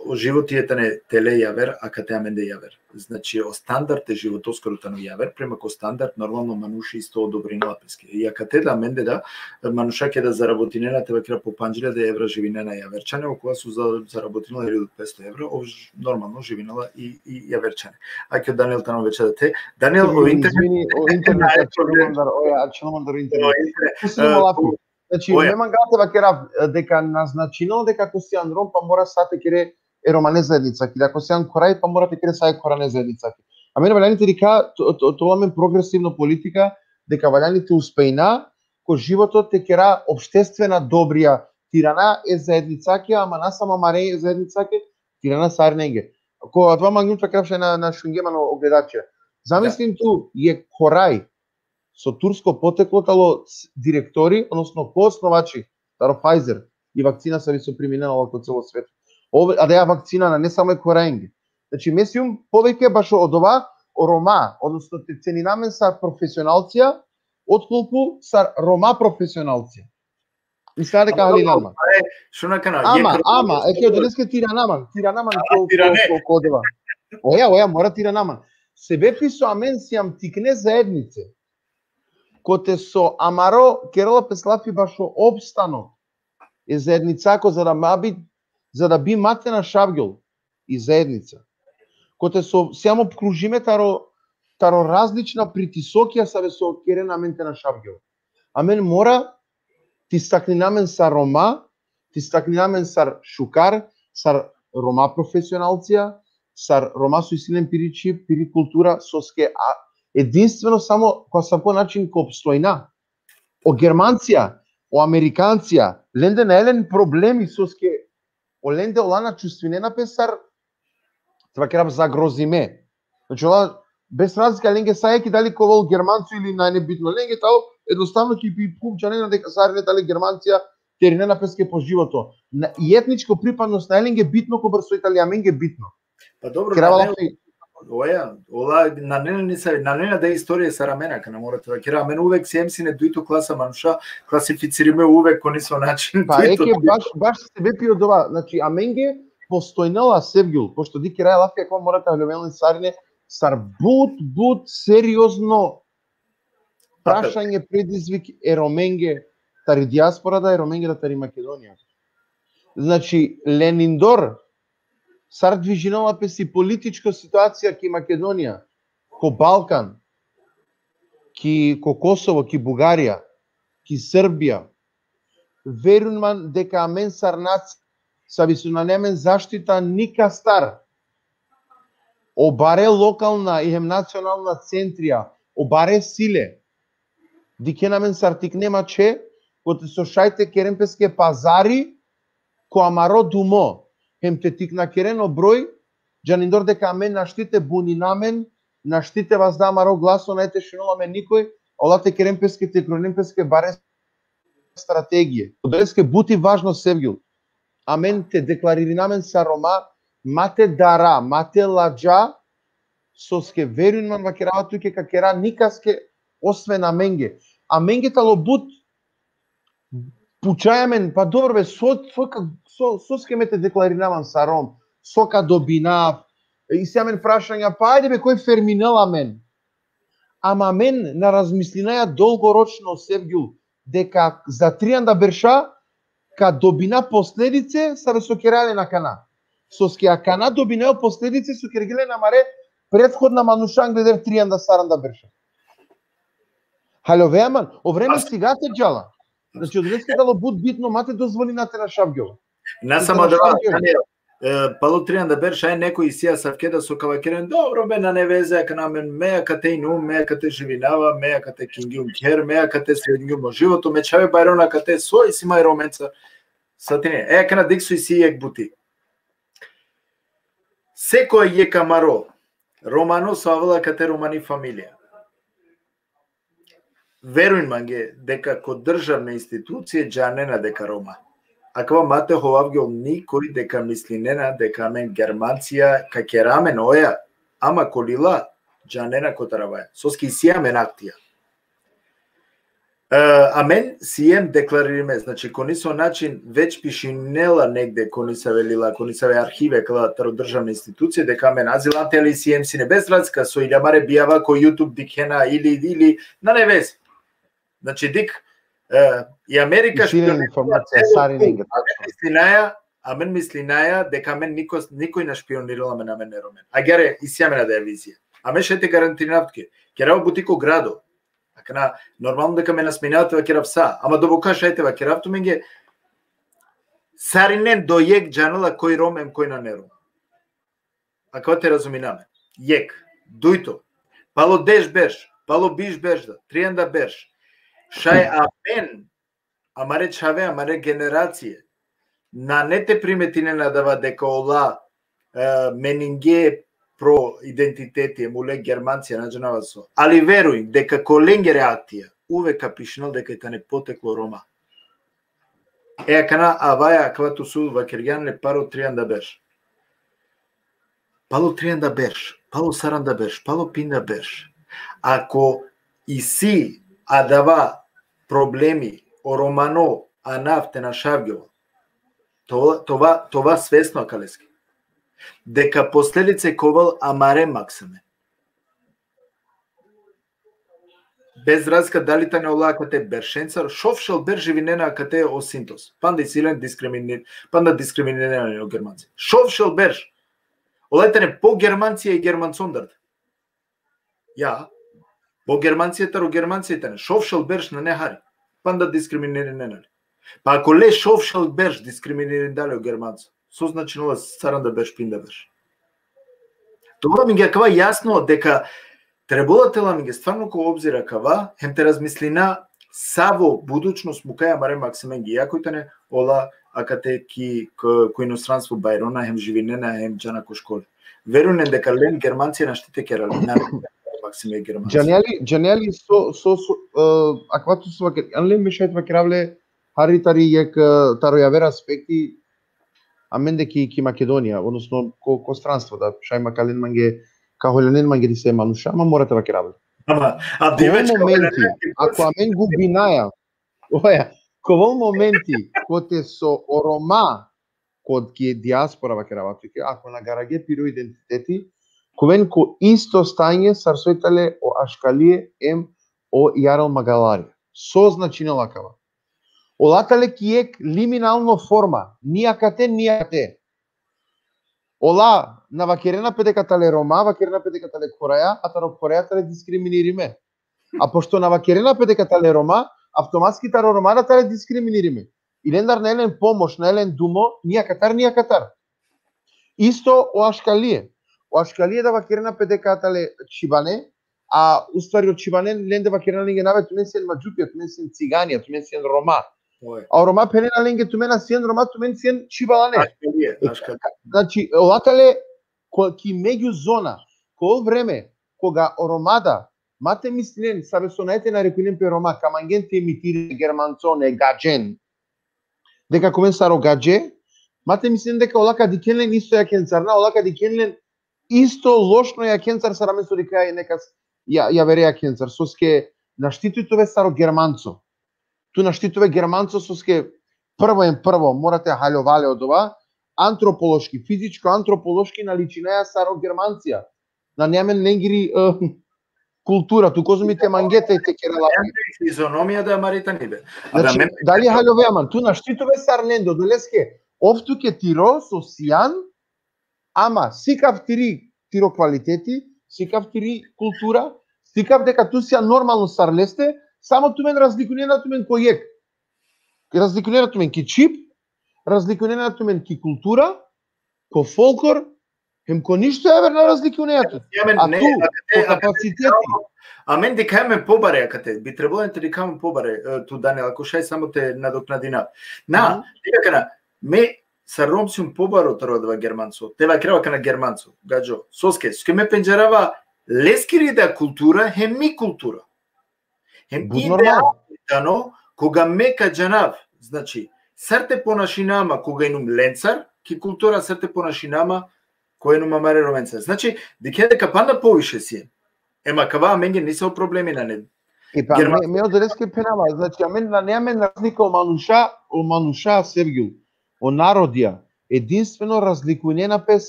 o životi e tane tele javer, akate amende javer. Znači, o standard e životoskoro tano javer, prema ko standard, normalno, manuši isto odobrinela peske. I akate da amende da, manuša keda zarabotinena, te vakera, po pandž iljade evra živinena javerčhane, okola so za-, zarabotinela hiljadu petsto evra, ov ž-, normalno živinela i, i javerčhane. Ake o Daniel tano veče da te. Daniel, o internet. Izvini, o internet, Aj, ačhilo mandar, oja, ačhilo mandar o internet. O internet, Pusti mo e, lafi. Znači, oja. Me mangava te vakerav, e, deka na značinela deka ako sian Rom pa mora sa te kere e romane zaednicake, deka ako sian Koraj pa mora te kere sa e Korane zaednicake. Amen valjani te dikha, to, to, to amen progresivno politika, deka valjani te uspejna ko životo te kera opštestvena dobrija, te irana e zaednicake, ama na samo amare zaednicake, te irana sarinenge. Ko adava mangljum te vakerav šaj na, na šunge man o gledačija. Zamislin tu, e Koraj, so tursko poteklo, tano s-, direktori, odnosno koosnovači taro Pfizer, i vakcina savi so priminena ko celo sveto. Ov, adaja vakcina nane samo e Korajenge. Znači, me sijum poveke bašo odova o Roma, odnosno te cenina amen sar profesionalcija, otkolku sar Roma profesionalcija. Misla deka haliljan man. E, šun akana, Ama, e, ama, e, ke odoleske te irana man, te irana man ko, ko, tirane. Ko, ko odova. Oja, oja, mora te irana man. Sebepi so amen sijam tikne zaednice, kote so amaro kerela pes lafi bašo opstano e zaednicako, za da ma bi, za da bi ma te našavgjol i zaednica. Kote so sijam opkružime taro, taro različna pritisokija save so kerena amen te našavgjol. Amen mora te istaknina amen sar Roma, te istaknina amen sar šukar, sar Roma profesionalcija, sar Roma so isi len piri čhib, piri kultura, soske a, edinstveno samo ko asavko način ka opstojna. O Germancija, o Amerikancija, lende nane len problemi, soske olende ola na čustvinena pe sar, te vakerav, zagrozime. Znači, ola, bez razlika lenge sa jekh dali ka ovel Germanco ili nane bitno. Lenge tano, ednostavno ki pi phuv džanena deka sarine tale Germancija, te irinena peske po životo. Na, i etničko pripadnost nane lenge bitno kobor so i tali amenge bitno. Pa dobro, Kerava nane, lafi. Oja, ola, nane na nisavi, nane na da istorija sar amen, akana mora te vakera, amen uvek siem sine dujto klasa manuša, klasificirime uvek ko niso način. Pa Dujto. Eke, baš, baš sebepi odova, znači, amenge postojnela, Sevgjul, pošto dikh keraja lafi, akava mora te haljoven len sarine, sar but, but seriozno prašanje, predizvik e Romenge tari dijaspora da, e Romenge da tari Makedonija. Znači, lenindor, sar dvižinela pes i političko situacija ki Makedonija, ko Balkan, ki, ko Kosovo, ki Bugarija, ki Srbija, verujn man deka amen sar nacija, savi so nane amen zaštita nikastar, o bare lokalna i hem nacionalna centrija, o bare sile, dikhena amen sar tikne mače, kote so šaj te keren peske pazari, ko amaro dumo, hem te tikna keren o broj, džanindor deka amen našti te bunina amen, našti te vazda amaro glaso, naj te šunol amen nikoj, ola te keren peske, te kronen peske bare strategije. Odoleske but i važno, Sevgjul, amen te deklaririna amen sar Roma, ma te dara, ma te ladža, soske verujn man vakerava tuke, ka kera nikaske osven amenge. Amenge tano but pučaja amen, pa dobro be, so, so, ka- so, soske me te deklarinav man sar Rom, so ka dobinav, isi amen prašanja, pa ajde be, koj ferminela amen. Ama amen na razmislinaja dolgoročno, Sevgjul, deka za trianda berša ka dobina posledice, save so keraja len akana. Soske akana dobinaja o posledice so kergje len amare prethodna manuša angleder trianda, saranda berša. Haljovea man, o vreme sigate džala. Znači, odoleske tano but bitno, ma te dozvolina te našavgjol. Na samo da, Daniel, e, palo trianda berš, aj nekoj isi asavke da so ka vakeren, dobro be, nane veze, akana amen, me akate inum, me akate živinava, me akate kingjum kher, me akate sredingjum o životo, me čhave bajrona akate, so isi ma e Romenca. Satine, e, akana dikh so isi jekh buti. Sekoj jekh amaro romano so avela akate, romani familija, verujn mange deka ko državne institucije džanena deka Roma. Akava ma te hovavgjol nikoj deka mislinena deka amen Germancija ka kera amen oja, ama ko lila džanena kotar avaja. Soske isi amen aktija. E, amen siem deklaririme, znači, ko niso način već pišinela negde ko nisave lila, ko nisave arhive, kala taro državne institucije, deka amen azilanti, ali siem sine, bez razlika so ili amare bijava ko YouTube dikhena ili, ili, nane veze. Znači, dikh, e, i Amerika... Isi len špionirela informacija, celo sarinenge, tu. Amen mislinaja, amen mislinaja deka amen niko, nikoj na špionirela amen, amen e Romen. Agjaar isi amen adaja vizija. Amen šaj te garantirinav tuke. Kerava buti ko grado. Akana, normalno deka me na sminav te vakerav sa, ama doboka šaj te vakerav tumenge, sarinen do jekh džanela koj Rom em koj nane Rom. Akava te razumina amen. Jekh. Dujto. Palo deš berš, palo biš berš da, trianda berš. Šaj amen, amare čhave, amare generacije, nane te primetinen adava deka ola, e, meninge pro identiteti, em ule Germancija, na džanava so. Ali verujn deka ko lengere aktija uvek ka pišinel deka i tane poteklo Roma. E, akana avaja, akava tu so vakergjan le paro trianda berš. Palo trianda berš, palo saranda berš, palo pinda berš. Ako isi adava problemi, o romano anav te našavgjol, tova, tova, tova svesno akaleske. Deka posledice ka ovel amare maksime. Bez razlika dali tane ola akate beršencar, šov šel berš živinena akate o Sintos. Panda isi len diskrimini-, panda diskriminirena o Germancija. Šov šel berš. Ola tane po Germancija i Germancondar. Ja. Po Germancija taro Germancija tane. Šov šel berš nane hari. Panda diskriminirena, nane. Pa ako le šov šel berš diskriminirinda le o Germanco, so značinela saranda berš, pinda berš? Tova amenge akava jasno deka trebela te la amenge stvarno ko obzir akava, hem te razmislina savo budućnost mukaja amare maksimenge. Iako i tane ola akate ki, ko, ko inostranstvo bajrona, hem živinena, hem džana ko škole. Verujnen deka len Germancija našti te kera len, na maksime Germancija. Džanea li, džanea li so, so, so, e, akava tu so vaker-, an len me šaj te vakerav le hari tari jekh, e, taro javer aspekti, amende ki, ki Makedonija, odnosno ko, ko stranstvo, da šaj ma ka len mange ka holjanen mange dise manuša, ama mora te vakerav le. Ama, a Ko momenti, ako amen gubinaja, oja, ko momenti, kote so o Roma, kod ki dijaspora vakerava tuke, ako na garage piro identiteti, ka oven ko isto stanje sar soj tale o Aškalie em o Jarel Magalaria. So značinela akava? Ola tale ki jekh liminalno forma, ni akate, ni akate. Ola na vakerena pe deka tale Roma, vakerena pe deka tale Koreja, a taro Koreja tale diskriminirime. A pošto na vakerena pe deka tale Roma, avtomatski taro Roma da tale diskriminirime. I lendar nane len pomoš, nane len dumo, ni akatar, ni akatar. Isto o Aškalie. O Aškalie da vakerena pe deka tale Čhibane, a u stvari o Čhibane lende vakerena lenge: nave, tumen sien madžutija, tumen sien ciganija, tumen sien Roma. Oj. A o Roma phenena lenge: tumen na sien Roma, tumen sien Čhibalane. Aškalie, Aškalie. Znači, ola tale ko-, ki međuzona, ko vreme, koga o Roma da, ma te mislinen, save so nane te narekujnen pe Roma, ka mangen te imitirinen Germancon, e gadžen. Deka ka oven sar o gadže, ma te mislinen deka ola ka dikhen len isto jakhencar, na, ola ka dikhen len isto lošno jakhencar sar amen so dikhaja nekas ja-, javere jakhencar, soske našti tu te ove sar o Germanco. Tu našti te ove Germanco, soske prvo em prvo, mora te haljova le odova, antropološki, fizičko, antropološki na ličinaja sar o Germancija. Nane amen lengiri, e, kultura, tu kozom i te mange te, te kere lafi. Fizionomija da amari tani be. Znači, dali haljove amen, tu našti te ove sar lende, odoleske ov tuke tiro so sian, ama sikav tiri, tiro kvaliteti, sikav tiri kultura, sikav deka tu sian normalno sar leste, samo tumen razlikunena tumen ko jekh. Razlikunena tumen ki čhib, razlikunena tumen ki kultura, ko folklor, hem ko ništo javer na razlikunena tu. Ja, amen, A ne, tu, akate, ko akate, kapaciteti. Amen dikhaja amen pobare akate, bi trebalo te dikhaja amen pobare, e, tu, Daniel, ako šaj samo te nadoknadina. Na, Mhm. ti akana, me sar Rom sium pobaro taro adava Germanco, te vakerava akana Germanco, gadžo, soske, soske me pendžarava leskiri da kultura, hem mi kultura. Hem But idealno normalno. tano, koga me ka džanav, znači, sar te ponašina ma koga inum lencar ki kultura, sar te ponašina ma koga inum amare Romencar. Znači, dikhe deka panda poviše sien. Ema kava amenge nisavo problemi nane. E pa, German- me, me odoleske phenava, znači, amen nane amen razlika o manuša, o manuša, Sergio, o narodija, edinstveno razlikunena pes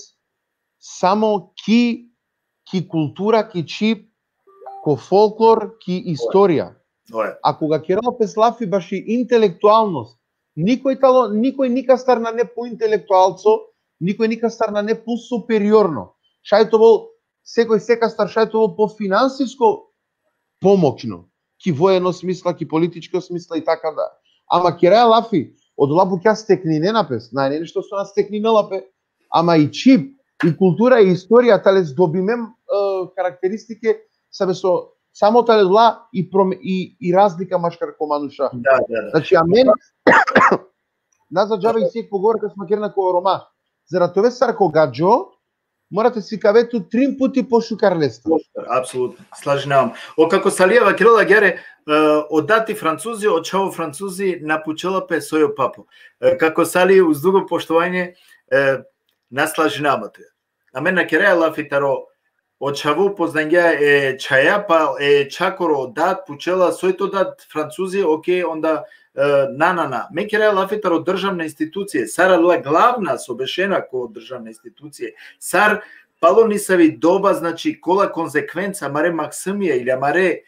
samo ki, ki kultura, ki čhib, ko folklor, ki istorija. Oja. A koga kerela pes lafi baši intelektualnost, nikoj talo, nikoj nikastar nane pointelektualco, nikoj nikastar nane posuperiorno. Šaj te ovel, sekoj sekastar šaj te ovel po finansisko pomoćno, ki vojeno smisla, ki političko smisla i taka da. Ama keraja lafi, odola bukja stekninena pes, nane nešto so na stekninela pe, ama i čhib, i kultura, i istorija, tale zdobime, e, karakteristike, save so samo tale odola i prom-, i, i razlika maškar ko manuša. Da, da, da. Znači, amen, nazad džava i si jekh pogovorka so vakerena ko Roma. Za da te ove sar ko gadžo, mora te sikave tu trin puti pošukar leste. Apsolutno, slažinavam. O, kako Salija vakerela agjaar, e, o dad ti Francuzi, o čhavo Francuzi, na pučela pe soj o papo. E, kako Sali, uz dugo poštovanje, e, na slažinavam tu. Amen na keraja lafi taro o čhavo poznangja e čhaja, pa e čhakoro dad pučela soj to dad Francuzi, okej, onda, e, na, na, na. Me keraja lafi taro državna institucije, sar la glavna so bešena ko državna institucije, sar palo nisavi doba, znači, kola konsekvenca amare maksimija ili amare, e,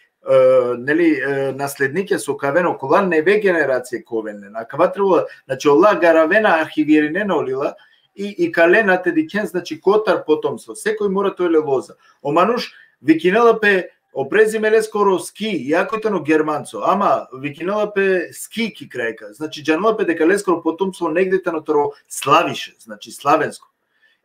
neli, e, naslednikija so ka aven, kola neve generacije ka oven len. Akava trebalo, znači, ola garavena, arhivirinena olila, i, i kalena te dikhen, znači, kotar potomstvo. Sekoj mora te ole loza. O manuš vikinela pe o prezime leskoro Ski, iako tano Germanco, ama vikinela pe Ski ki krajka. Znači, džanela pe deka leskoro potomstvo negde tano taro Slaviše, znači, slavensko.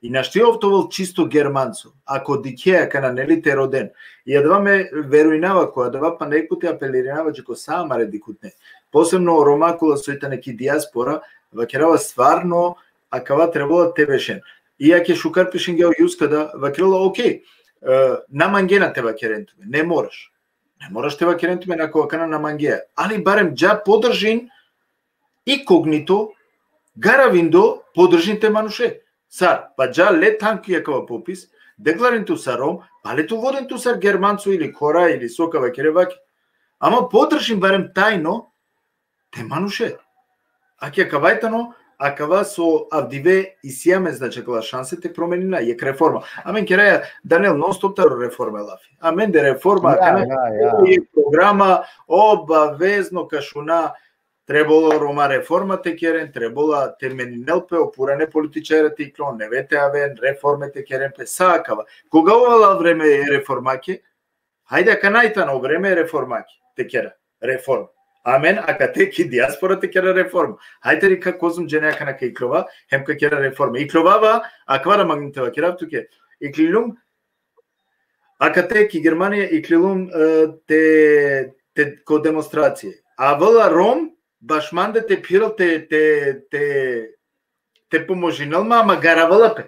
I našti ov te ovel čisto Germanco, ako dikhe akana, neli, te roden. I adava me verujnava ko adava, panda jekh puti apelirinava dži ko sa amare dikhutne. Posebno o Roma kola soj tane ki dijaspora, vakerava stvarno, akava trebalo te bešen. I ake šukar pišingja o Juska da, vakerela, okej, e, na mangena te vakeren tumen, ne moraš. Ne moraš te vakeren tumen ako akana na mangea. Ali barem dža podržin, inkognito, garavindo, podržin te manuše. Sar, pa dža le than ki akava popis, Deklaren tu sar Rom, pale tu voden tu sar Germanco ili Kora ili so ka vakere vake. Ama podržin barem tajno te manuše. Ake akava tano, akava so avdive isi amen, znači, akala šanse te promenina, jekh reforma. Amen keraja, Daniel, non stop taro reforma lafi. Amende reforma, Ja, akana ja, ja. jekh programa, obavezno ka šuna, trebolo Roma reforma te keren, trebolo te meninel pe, o purane političare te iklon, neve te aven, reforme te keren pe, sa akava. Koga ovel o vreme e reformake, hajde, akana i tano o vreme e reformake, te kera reforma. Amen akate ki dijaspora te kera reforma. Hajde ri ka kozom džene akana ka iklova, hem ka kera reforma. Iklovava, akava da mangum te vakerav tuke. Iklilum, akate ki Germanija iklilum, e, te, te, ko demonstracije. Avela Rom, baš mande te phirel te, te, te, te pomožinel ma, ama garavela pe.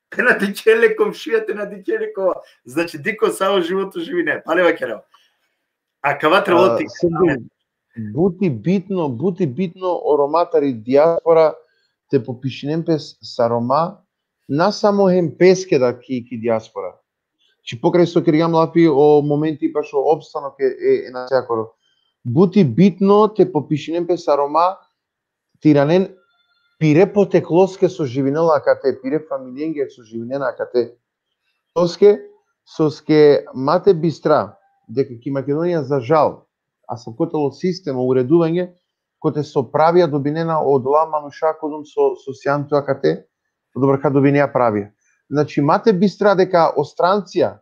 Te na dikhel e komšija, te na dikhel e kova. Znači, dikh ko savo životo živine. Pale vakerav. Akava trebalo A, ti. Sergej, but i bitno, but i bitno o Roma tari dijaspora te popišinen pes sar Roma, na samo hem peske da ki, ki dijaspora. Či pokraj so kergjam lafi o momenti bašo opstanok e, e, e nacijakoro. But i bitno te popišinen pes sar Roma, te iranen pire potekloske so živinela akate, pire familijenge so živinena akate. Soske, soske ma te bistra, deka ki Makedonija, za žal, asavko tano sistem o ureduvanje, kote so pravija dobinena odola manuša kodum so, so sian tu akate, odobor ka dobinea pravija. Znači, ma te bistra deka o strancija,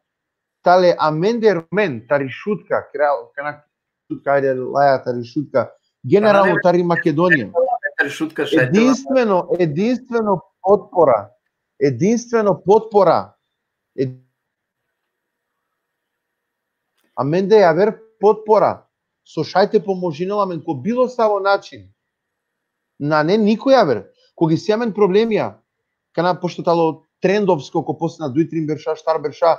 tale amende Romen, tari Šutka, kral, kana Šutka, ajde, laja tari Šutka, generalno tari Makedonija. Tari Šutka šaj te la- Edinstveno, edinstveno potpora, edinstveno potpora, ed-, amende javer potpora, so šaj te pomožinel amen ko bilo savo način. Nane niko javer. Koga isi amen problemija, kana pošto talo trendovsko ko posledna duj, trin berša, štar berša,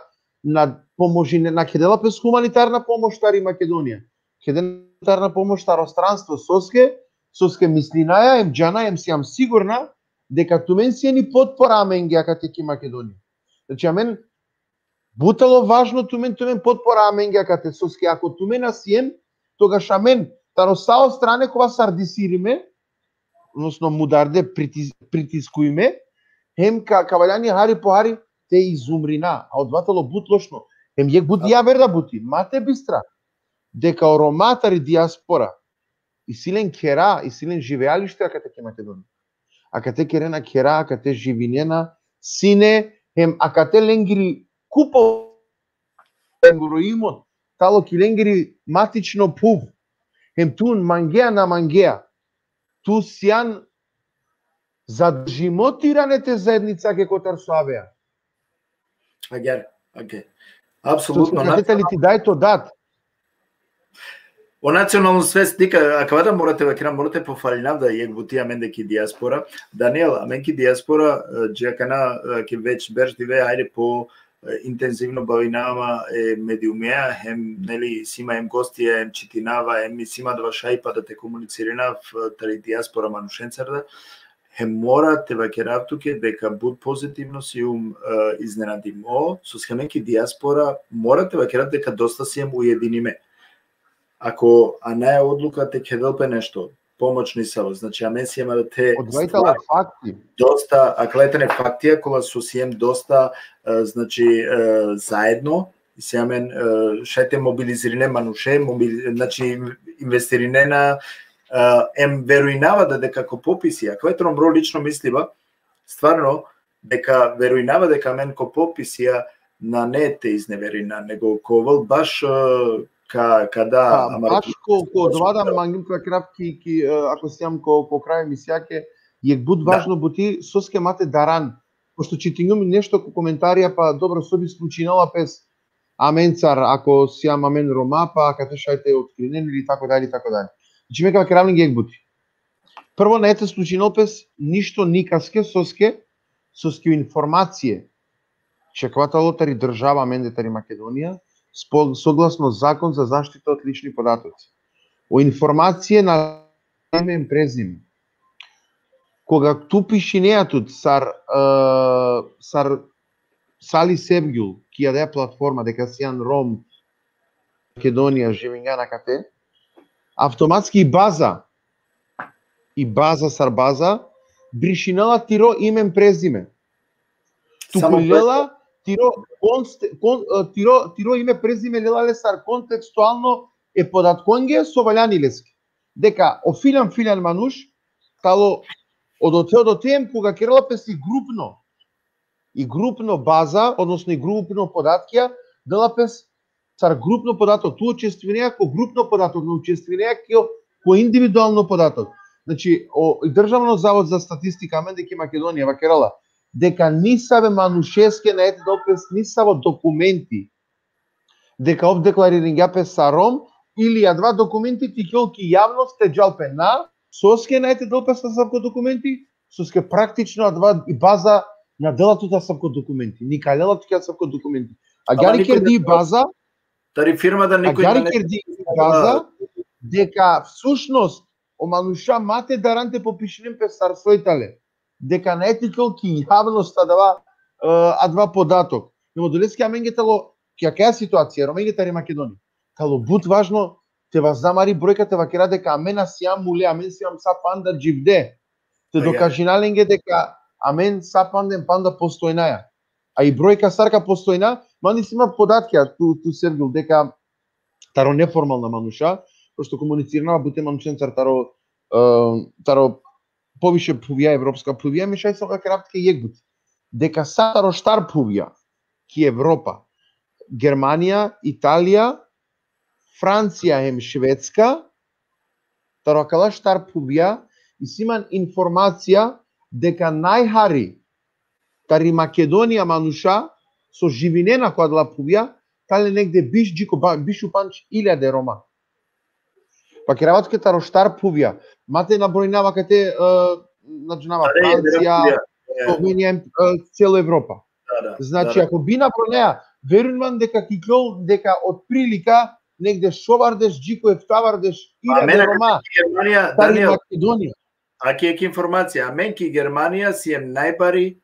na pomožine, na kedela pes humanitarna pomoš tari Makedonija. Kedela humanitarna pomoš taro stranstvo, soske, soske mislinaja, em džanaja, em sijam sigurna, deka tumen sien i potpora amenge akate ki Makedonija. Znači, amen, but tano važno tumen, tumen potpora amenge akate, soske ako tumen na sien, togaš amen, taro sa o strane kova sardisirime, odnosno mudarde pritis-, pritiskujime, hem ka, ka valjani hari po hari te izumrina, a odova tano but lošno. Hem jekh but javer da buti, ma te bistra, deka o Roma tari dijaspora, isi len khera, isi len živelište akate ki Makedonija. Akate kerena khera, akate živinena, sine, hem akate lengiri kupo, lengoro imot tano ki lengiri matično phuv. Hem tu mangea na mangea, tu sian zadržimo tiri ane te zaednicake kotar so avea. Agjaar, okej. Apsolutno. Soske akate tali ti daj to dat. O nacionalno svest, dikh, akava da mora te vakerav, mora te pofalinav da jekh buti amende ki dijaspora. Daniel, amen ki dijaspora, e, dži akana, e, ki već berš dive, ajde po, e, intenzivno bavinava ma e mediumea, hem, neli, isi ma hem gostija, hem čitinava, hem isi ma adava šajipa da te komunicirinav, e, tari dijaspora manušencar da. Hem mora te vakerav tuke deka but pozitivno sijum, e, iznenadimo, soske amen ki dijaspora, mora te vakerav deka dosta sijum ujedinime. Ako anaja odluka te kedel pe nešto, pomoć nisavo, znači, amen sijum da te... Odova i tano fakti. Dosta, akala tane faktija kola so sijum dosta, e, znači, e, zaedno, sijum amen, e, šaj te mobilizirine manuše, mobil-, znači, investirinena, e, em verujnava da deka ko popisija, akava tano mro lično misliba, stvarno, deka verujnava deka amen ko popisija nane te izneverina, nego ka ovel baš, e, ka, ka da... Pa, amar baš ko, ko odova da mangum te vakerav ki, ki, e, ako sijum ko, ko kraj emisijake, jekh but važno buti, soske ma te daran, pošto čitingjum nešto ko komentarija, pa dobro, so bi slučinela pes amencar, ako sijum amen Roma, pa akate šaj te otkrinen ili tako dalje, i tako dalje. Znači, me ka vakerav lenge jekh buti. Prvo, nane te slučinel pes ništo nikaske, soske, soske informacije, či akava tano tari država, amende tari Makedonija, spo-, согласно Закон за заштита од лични податоци. O informacije na ime em prezime. Koga tu pišinea tut sar, e, sar Sali Sevgjul, ki adaja platforma, deka sian Rom, Makedonija, živingjan akate, avtomatski i baza, i baza sar baza, brišinela tiro ime em prezime. Samo Tukulela tiro, konst-, kon-, e, tiro, tiro ime prezime lela le sar kontekstualno e podatkonge so valjani leske. Deka o filjan, filjan manuš, talo odote, odote em koga kerela pes i grupno, i grupno baza, odnosno i grupno podatkija, dela pes sar grupno podatok, tu učestvinea ko grupno podatok, na učestvinea ko, ko individualno podatok. Znači, o, i Državno zavod za statistika, amende ki Makedonija, vakerela, deka nisave manušeske nae te del pes nisavo dokumenti, deka ov deklariringja pe sar Rom, ili adava dokumenti te iklol ki javnost te džal pe na, soske nae te del pes asavko dokumenti, soske praktično adava i baza na dela tut asavko dokumenti, nikalela tut asavko dokumenti. Agjaar i kerdi i baza, tari firma da nikoj agjaar i kerdi i baza, deka всъщност o manuša ma te daran te popišinen pe sar soj tale, deka nae te iklol ki javnost adava, e, adava podatok. Nego odoleske amenge talo, ki akaja situacija, Romenge tari Makedonija, talo but važno te vazda amari brojka, te vakera deka amen na siam mule, amen siam sa panda dživde. Te dokažina lenge deka amen sa panda em panda postojnaja. A i brojka sar ka postojna, man isi ma podatkija tu, tu Sergil, deka taro neformalna manuša, pošto komunicirinava bute manušencar taro, e, taro poviše phuvja, evropska phuvja, me šaj so ka kerav tuke jekh but. Deka sa taro štar phuvja ki Evropa, Germanija, Italija, Francija hem Švedska, taro akala štar phuvja, isi man informacija deka najhari tari Makedonija manuša so živinena ko adala phuvja, tale negde biš dži ko ba-, biš u pandž iljade Roma. Vakerava tuke taro štar phuvja. Ma te nabrojnava kate, e, na džanava, Francija, Slovenija, e, celo Evropa. Da, da, znači, da, da. Ako bi nabrojnaja, verujnava deka ki iklol, deka otprilika negde šovardeš dži ko eftavardeš iljade Roma tari Makedonija. Aki jekh informacija, amen ki Germanija siem najbari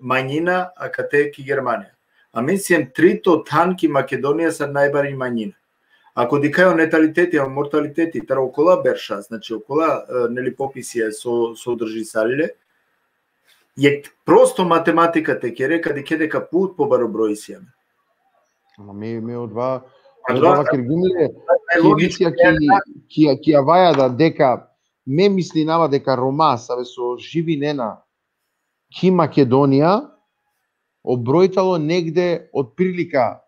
manjina akate ki Germanija. Amen siem trito than ki Makedonija sar najbari manjina. Ako dikhaja o nataliteti, o mortaliteti, taro okola berša, znači okola, e, neli, popisija so, so održisale, jekh prosto matematika te kere, ka dikhe deka but pobaro broj siem. Ama me, me odova, me odova vakergjum le, ki emisija ki, ki, ki avaja da, deka me mislinava deka Roma save so živinena ki Makedonija, o broj talo negde otprilika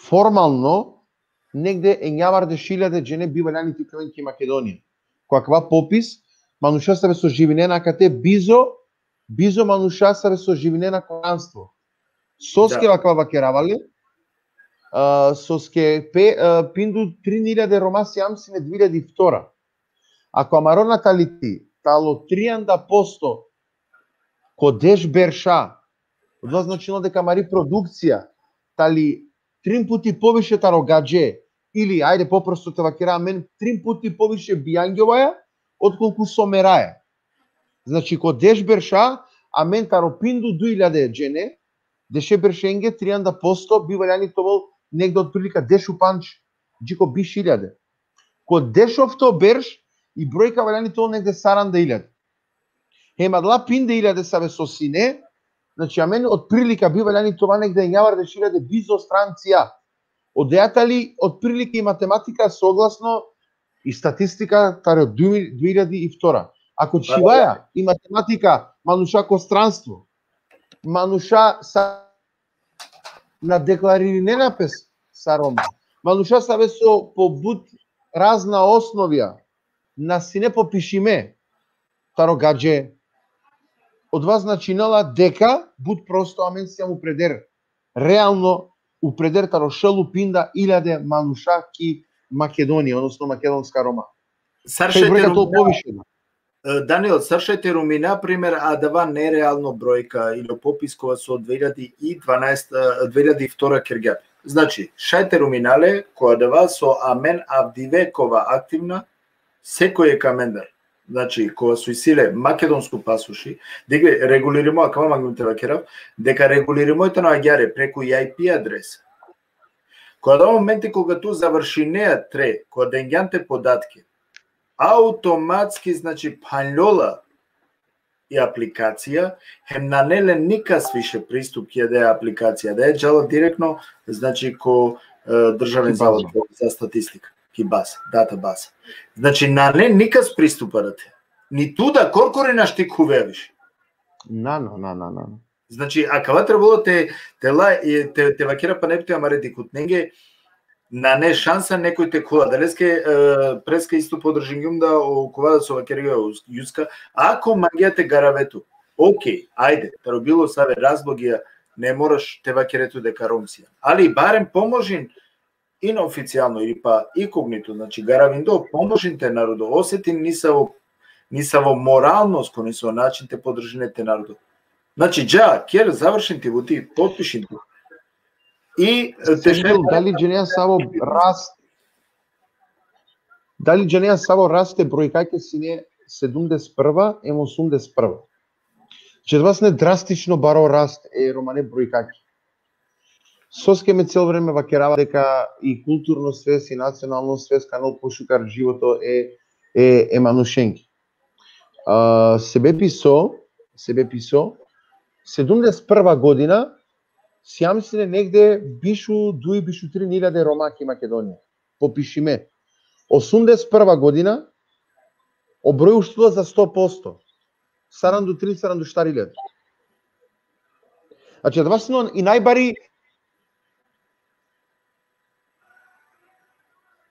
formalno, negde enjavardeš iljade džene bi valjani te ikloven ki Makedonija. Ko akava popis, manuša save so živinena akate bizo, bizo manuša save so živinena ko stranstvo. Soske akava vakerava le, a, soske pe, a, pindu trin iljade Roma siam sine dve iljadi i vtora. Ako amaro nataliteti talo trianda posto ko deš berša, odova značinela deka amari produkcija tali trin puti poviše taro gadže, ili, ajde, poprosto te vakera, amen trin puti poviše bijangjovja, otkolku so meraja. Znači, ko deš berša, amen taro pindu duj iljade džene, deše beršenge, trianda posto, bi valjani te ovel negde otprilika deš u pandž dži ko biš iljade. Ko dešofto berš, i brojka valjani te ovel negde saranda iljade. Hem adala pinde iljade save so sine, znači, amen otprilika bi valjani te ova negde enjavardeš iljade bizo strancija. Odoja tali otprilika i matematika soglasno i statistika taro duj, duj iljadi i vtora. Ako čhivaja i matematika manuša ko stranstvo, manuša sa na deklaririnena pes sar Roma, manuša save so po but razna osnovja na sine popišime taro gadže, odova značinela deka but prosto amen siam upreder, realno upreder taro šel u pinda iljade manuša ki Makedonija, odnosno makedonska Roma. Sar šaj te rumina, poviše, da. E, Daniel, sar šaj te rumina, primer, adava nerealno brojka ili o popis kova so dve iljadi i dvanaesta, e, dve iljadi i vtora kergja pe. Znači, šaj te rumina le, ko adava so amen avdive kova aktivna, sekoj jekh amendar znači, kova so isi le makedonsku pasuši, dikh, regulirimo, akava mangum te vakerav, deka regulirimo tano agjaar preku I P adresa. Ko adava momenti koga tu završinea tre, koga dengjan te podatke, automatski, znači, phanljola i aplikacija, hem nane len nikas više pristup ki adaja aplikacija, adaja džala direktno, znači, ko, e, Državni zavod za statistika, ki baza, data baza. Znači, nane nikas pristup adate. Ni tu da korkori našti khuvea više. Na, na, na, na, na. Znači, akava trebalo te, te la, e, te, te vakera pana put amare dikhutnenge, nane šansa nekoj te khula. Adaleske, e, preska isto podržingjum da okova so vakergja o Jucka, ako mangea te garave tu. Okej, ajde, taro bilo save razlogija, ne moraš te vakere tu deka Rom sijan. Ali barem pomožin inoficijalno ili pa inkognito, znači garavindo, pomožin te narodo, osetin nisavo, nisavo moralnost, ko nisavo način te podržine te narodo. Znači, dža, ker, završin ti buti, potpišin ti. I, e, te Sergio, dali džanea savo rast, dali džanea savo rast e brojkake sine sedumdeset prva em osumdeset prva? Znači, adava sine drastično baro rast e romane brojkake. Soske me celo vreme vakerava deka i kulturno svest, i nacionalno svest, ka anol pošukar životo e, e, e manušenge. A, sebepi so, sebepi so, sedumdeset prva godina, sijam sine negde bišu duj, bišu trin iljade Roma ki Makedonija. Popišime. Osumdeset prva godina, o broj uštilo za sto posto. Sarandu trin, sarandu štar iljade. Znači, adava sine i najbari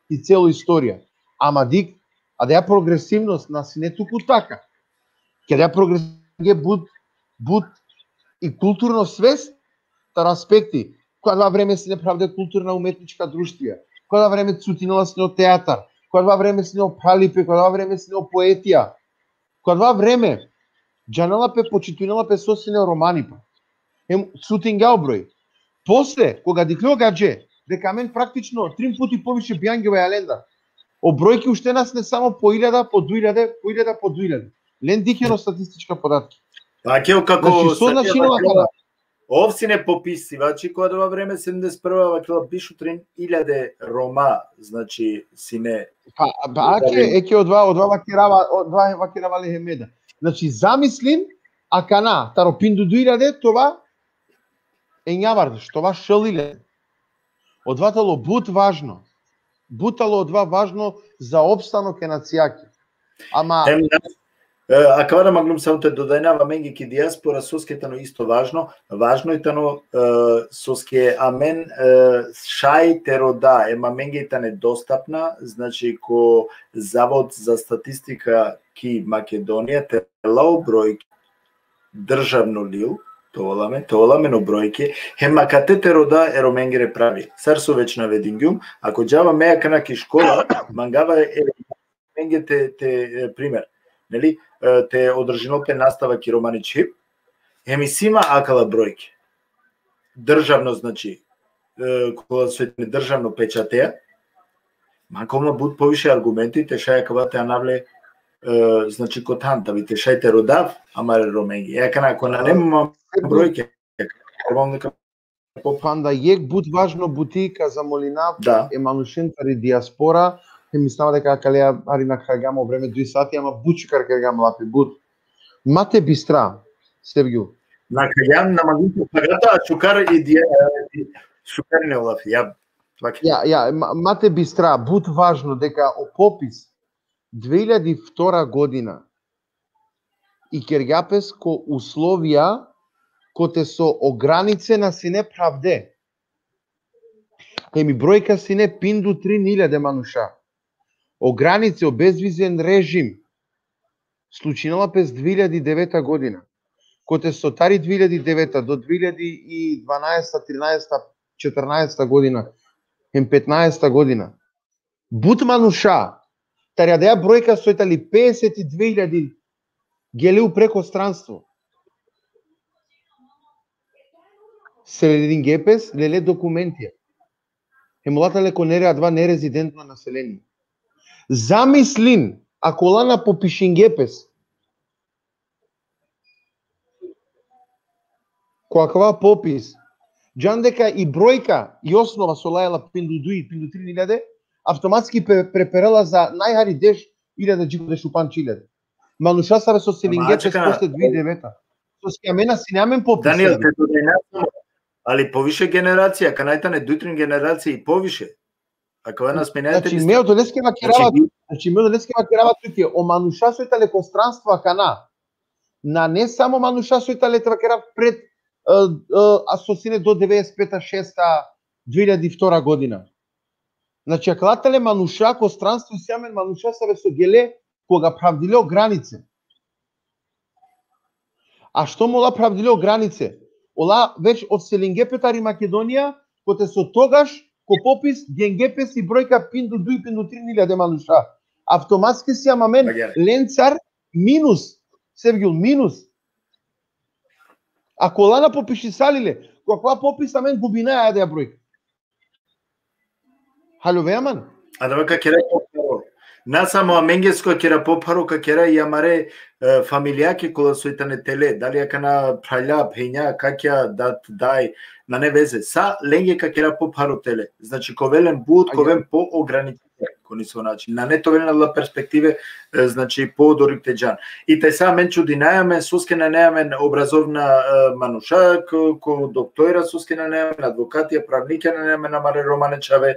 i celo istorija. Ama dikh, adaja progresivnost na sine tuku taka. Ki adaja progresivnost but, but i kulturno svest, taro aspekti, ko adava vreme sine phravde kulturna umetnička društvija, ko adava vreme cutinela sine o teatar, ko adava vreme sine o phralipe, ko adava vreme sine o poetija, ko adava vreme džanela pe, počitujnela pe so sine o romani pa. Hem cutingja o broj. Posle, koga dikhle o gadže, deka amen praktično trin puti poviše bijangjovaja lendar, o brojke ušte na sine samo po iljada, po duj iljade, po iljada, po duj iljade. Len dikhen o statistička podatke. Pa ke, o, kako Znači, so Sergio značinela vakerela, akava? ov sine popisivači, ko adava vreme, sedumdeset prva, vakerela, bišu trin iljade Roma, znači, sine. Pa, pa, ake, eke odova, odova vakerava, odova vakerava le Hemeda. Znači, zamislin, akana, taro pindu duj iljade, tova enjavardeš, tova šel iljade. Odova tano but važno. But tano odova važno za opstanok e nacijake. Ama Hem, e, akava da manglum samo te dodajnav, amenge ki dijaspora, soske tano isto važno, važno i tano, e, soske amen, e, šaj te roda, em amenge tane dostapna, znači, ko Zavod za statistika ki Makedonija, te la o brojke, državno lil, te ovel amen, te ovel amen o brojke, hem akate te roda e Romengere pravi. Sar so već navedingjum, ako džava me akana ki škola, mangava e Romenge te, te, e, primer, neli, e, te održinol pe nastava ki romani čhib, hem isi ma akala brojke. Državno, znači, e, kola so tane državno pečateja, ma koma but poviše argumenti te šaj akava te anav le, e, znači, ko than, da bi te šaj te rodav amare Romenge. E akana, ako nane ma brojke, normalno ka po- Panda jekh but važno buti ka zamolinav Da. e manušen tari dijaspora, e, mislinava deka akaleja hari nakhargjam o vreme duj sati, ama but šukar kergjam lafi, but. Ma te bistra, Sergio. Nakhargjam, na manglum te phagata, šukar i dija, e, šukar ine o lafi, ja, vaki. Ja, ja, ma, ma te bistra, but važno deka o popis dve iljadi vtora godina i kergja pes ko uslovija kote so o granice na sine phravde. Hem i brojka sine pindu trin iljade manuša. O granice, o bezvizen režim slučinela pes dve iljadi deveta godina. Kote so tari dve iljadi deveta do dve iljadi dvanaesta, trinaesta, četrnaesta godina, hem petnaesta godina, but manuša, tari adaja brojka soj tali peeset i dve iljadi, gele u preko stranstvo. Selidingje pes, lele dokumentija. Hem ola tale ko nere-, adava nerezidentno naselenie. Zamislin, Ako ola na popišinge pes ko akava popis, džan deka i brojka, i osnova so lajla pindu duj, pindu tri iljade, avtomatski pre-, preperela za najhari deš iljade dži ko dešupanč iljade. Manuša save so selingje pes posle dve hiljade deveta. Soske amen sine amen popis. Daniel, te to da i nas, ali poviše generacija, kana i tane duj trin generacija i poviše. Ako nas menjate. Znači, me odoleske vakerava, znači, me odoleske vakerava tuke, o manuša so i tale ko stranstvo akana, nane samo manuša so i tale, te vakerav, pred, e, e, a so sine do devedeset peta, šesta, dve hiljade i vtoro godina. Znači, akala tale manuša ko stranstvo, isi amen manuša save so gele koga phravdile o granice. A štom ola phravdile o granice? Ola već odselinge pe tari Makedonija, kote so togaš ko popis genge pes i brojka pindu duj, pindu tri iljade manuša. Avtomatski si amen lencar minus, Sevgjul, minus. Ako ola na popišisalile, ko akava popis amen gubinaja adaja brojka. Haljovea man? Adava ka kera popharo. Na samo amenge so ka kera popharo, ka kera i amare, e, familijake kola so i tane tele. Dali akana phralja, phenja, kakja, dat, daj, nane veze. Sa lenge ka kera popharo tele. Znači, ka ovel len but, ka oven poograničenje, ko niso način. Nane te ovel len la perspektive, e, znači, podorik te džan. I tajsa amen čudinaja amen, soske nane amen obrazovna, e, manuša, ko, ko doktora, soske nane amen advokatija, pravnikija, nane amen amare romane čhave.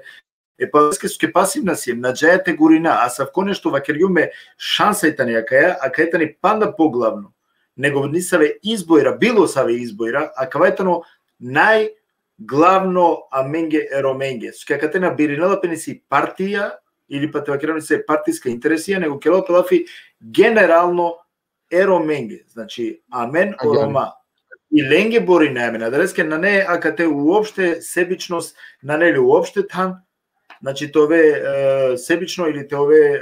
E pa soske, soske pasivna siem, na džaja te gurina, asavko nešto vakergjum me, šansa i tani akaja, akaja i tani panda poglavno, nego nisave izbojra, bilo save izbojra, akava i tano najglavno amenge e Romenge. Soske akate na birinela pe nisi partija, ili pa te vakerav nisi partiska interesija, nego kerela pe lafi generalno e Romenge. Znači, amen o Roma. I lenge borinaja amen. Adaleske nane akate uopšte sebičnost, nane li uopšte than, znači, te ove, e, sebično ili te ove, e,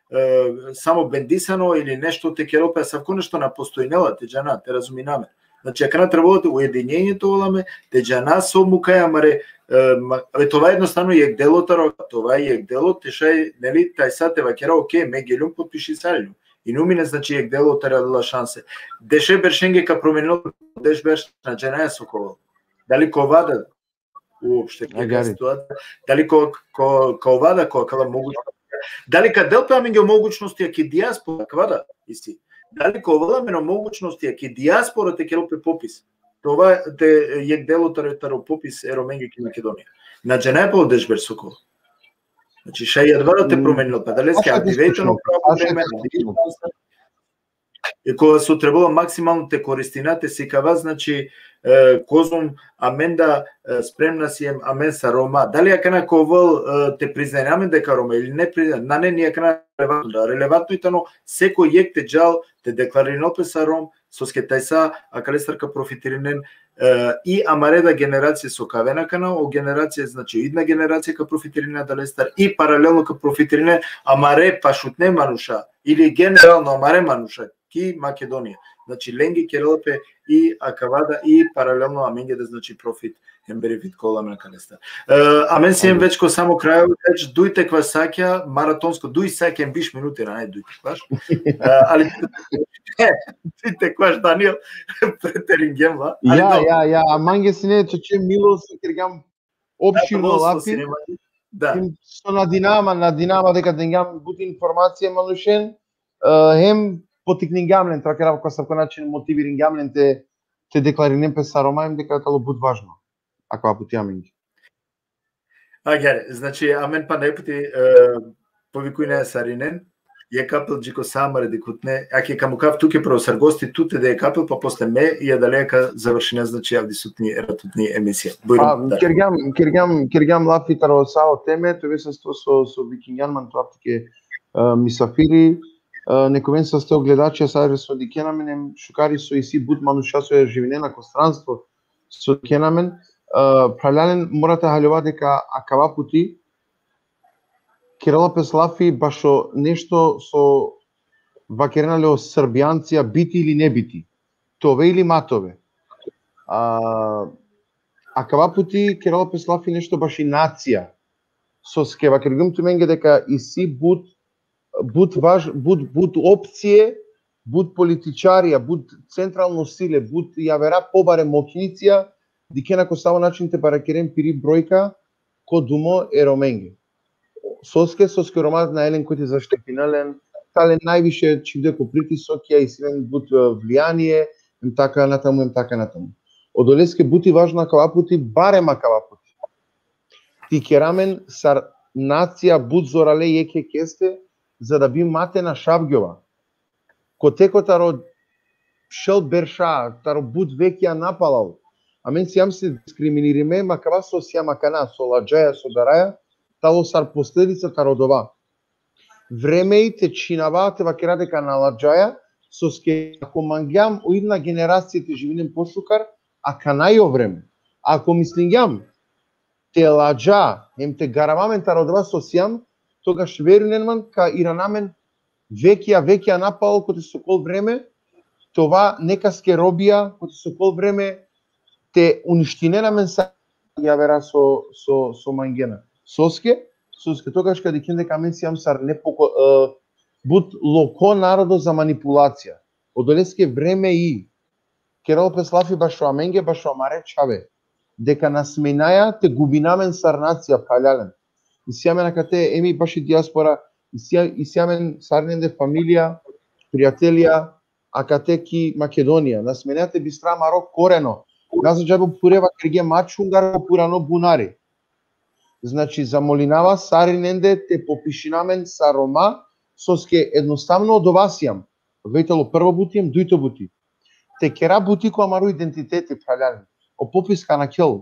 e, samo bendisano ili nešto te kerel pe, asavko nešto na postojinela, te džana, te razumina amen. Znači, akana trebela te ujedinjenje te ovel amen, te džana so mukaja amare, e, ma-, e, tova jednostavno jekh delo taro, tova jekh delo, te šaj, neli, tajsa te vakera, okej, me geljum, potpišisaljum. I numine, znači, jekh delo taro la šanse. Deše beršenge ka promenilo, deš berš na džanaja so ka ovel. Dali ka ova da uopšte keka situacija? Dali ka, ka, ka ova da, ka, ka la mogućnost? Dali ka del pe amenge mogućnost, ja, ki dijaspora, ka ova da, isi. Dali ka ovel amen o mogućnost, ja, ki dijaspora te kerel pe popis? Tova te, jekh delo taro, taro popis e Romenge ki Makedonija. Na džanaja pe o deš berš so ka ovel. Znači, šaj adava te promenilo, pa adaleske aktivator o pravo vreme, i kola so trebela maksimalno te koristina, te sikava, znači, e, kozom amen da, e, spremna siem amen sa Roma. Dali akana ka ovel, e, te priznajna amen deka Roma ili ne priznajna, nane ni akana relevantno, da relevantno i tano sekoj jekh te džal, te deklarinel pe sa Rom, soske tajsa akalestar ka profitirinen, e, i amare da generacije so ka aven akana, o generacije, znači, idna generacija ka profitirinen adalestar, i paralelno ka profitirinen amare pašutne manuša, ili generalno amare manuša ki Makedonija. Znači, lenge kerela pe i akava da, i paralelno amenge da, znači, profit hem benefit ka ovel amen akalestar. E, amen siem već ko samo krajo, već duj te kvašakja, maratonsko, duj sati hem biš minuti, nane duj te kvaš. E, ali duj te kvaš, Daniel, preteringjem la. Ja, ja, ja, amange sine čače milo so kergjam opširno lafi. Da. So nadinama, nadinama deka dengjam but informacija manušen, e, hem potikningjam len, te vakerav, ko asavko način motiviringjam len te, te deklarinen pe sa Roma, hem deka tano but važno. Akava puti amenge. Agjaar, znači, amen pana jekh puti, e, povikujna sarinen, jekh apel dži ko sa amare dikhutne, ake ka mukav tuke prvo sar gosti, tu te de jekh apel, pa posle me, i adaleja ka završina, znači, avdisutni, eratutni emisija. Bujrum, da. Kergjam, kergjam, kergjam lafi taro sa o teme, te ove sasto so, so vikingjan man tu aptike, e, misafiri, e, nek oven saste o gledačija sar so dikhena amen, hem šukar i so isi but manuša so živinena ko stranstvo, so dikhena amen, e, phralalen, mora te haljova deka akava puti kerela pes lafi bašo nešto so vakerena le o Srbijancija, biti ili ne biti, te ove ili ma te ove. A, akava puti kerela pes lafi nešto baši nacija. Soske vakergjum tumenge deka isi but but važ, but, but opcije, but političarija, but centralno sile, but javera pobare moćnicija, dikhena ko savo način te barakeren piri brojka, ko dumo e Romenge. Soske, soske Roma nae len koj te zaštitinen len, tale najviše čhivde ko pritisokja, isi len but, e, vlijanie, em taka natamu, em taka natamu. Odoleske but i važno akava puti, barem akava puti, te kera amen sar nacija but zorale jekh jekheste, za da bi ma te našavgjova. Kote ko taro šel berša, taro but vekja napalal, amen sijam se diskriminirime, ma akava so sijam akana, so ladžaja, so daraja, talo sar posledica taro dova. Vreme i te čhinava te vakera deka na ladžaja, soske ako mangjam o idna generacija te živinen pošukar, akana i o vreme. Ako mislingjam te ladža, em te garava amen taro dova so sijam, togaš verujnen man, ka irana amen vekja, vekja napalal kote so kol vreme, te ova nekaske robija, kote so kol vreme te uništinen amen sa javera so, so, so mangena. Soske, soske togaš ka dikhen deka amen sijam sar nepoko-, e, but loko narodo za manipulacija. Odoleske vreme i, kerel pes lafi bašo amenge, bašo amare čhave, deka na smenaja te gubina amen sar nacija, phralalen. Isi amen akate, em i baši dijaspora, isi, isi amen sarinende familija, prijatelja, akate ki Makedonija. Na smenaja te bistra amaro koreno. Na za džabe pure vakergje mačhungar ko purano bunari. Znači, zamolinava sarinende te popišina amen sar Roma, soske ednostavno odova sijam. Odova i talo prvo buti, em dujto buti. Te kera buti ko amaro identiteti, phralalen. O popis ka nakhel.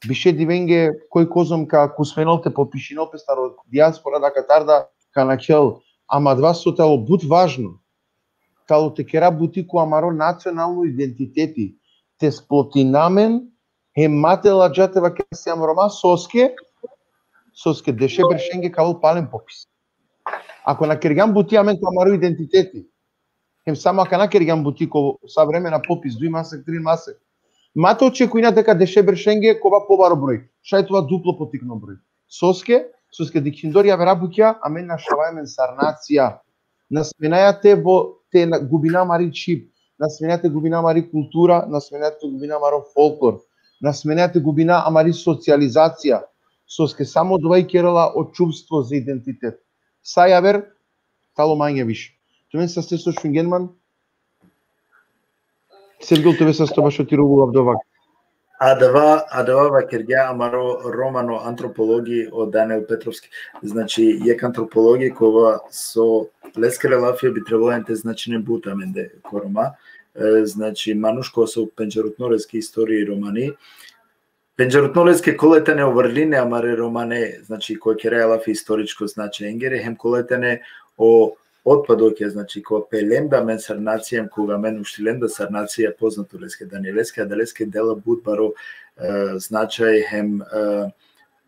Biše divenge koj kozom ka kusvenel te popišinel pes taro dijaspora, da ka tarda, ka nakhel. Ama adava so talo but važno, talo te kera buti ko amaro nacionalno identiteti, te splotina amen, hem ma te ladža te vakera sijam Roma, soske, soske deše beršenge ka ovel palen popis. Ako na kergjam buti amen ko amaro identiteti, hem samo akana kergjam buti ko sa vreme na popis, duj masek, trin masek, ma te očekujina deka deše beršenge ka ova pobaro broj, šaj te ova duplo potikno broj. Soske, soske dikhindor javera bukja, amen našavaja amen sar nacija. Na smenaja te vo-, te na-, gubina amari čhib, na smenaja te gubina amari kultura, na smenaja te gubina amaro folklor, na smenaja te gubina amari socijalizacija, soske samo dova i kerela o čuvstvo za identitet. Sa javer, talo manje više. Tumen saste so šungjen man, Sergio, tuve sasto bašo tiro ulav dova. Adava, adava vakergja amaro romano antropologi o Daniel Petrovski. Znači, jekh antropologi kova so leskere lafija bi trebela te značinen but amende ko Roma. E, znači, manuš kova so pendžarutno leske istorija i romani, pendžarutno leske kole tane o vrline amare romane, znači, koj keraja lafi istoričko značenje, hem kole tane o otpadokja, znači, kova peljenda amen sar nacija, hem koga amen uštilenda sar nacija, poznato leske Danieleske, adaleske dela but baro, e, značaj, hem, e,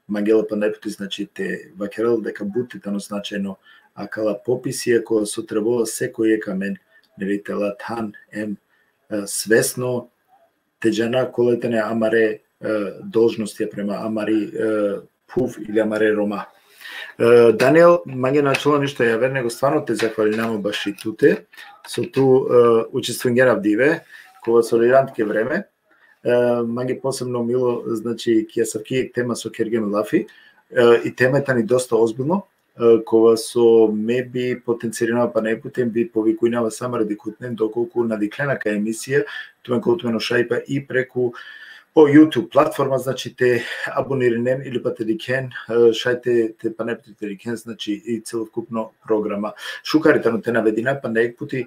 mangela panda jekh puti, znači, te vakerel deka but tano značajno akala popisija, kova so trebela sekoj jekh amen, neli, te la than, hem, e, svesno te džana kole tane amare, e, dolžnostija prema amari, e, phuv ili amare Roma. E, Daniel, mange na ačhola ništo javer, nego stvarno te zahvalinama baši tute, so tu, e, učestvingjen avdive, ko vaš tolerantke vreme. E, mange posebno milo, znači, ki asavki tema so kergjem lafi, e, i tema tani dosta ozbiljno, e, kova so me bi potencirinava pana jekh puti, bi povikujnava sa amare dikhutnen, dokolku na dikhlena ka emisija, tumen kol tumen o šajipa i preku o YouTube platforma, znači, te abonirinen ili pa te dikhen, e, šaj te, te pana jekh puti te dikhen, znači, i celokupno programa. Šukar i tano te navedina pana jekh puti, e,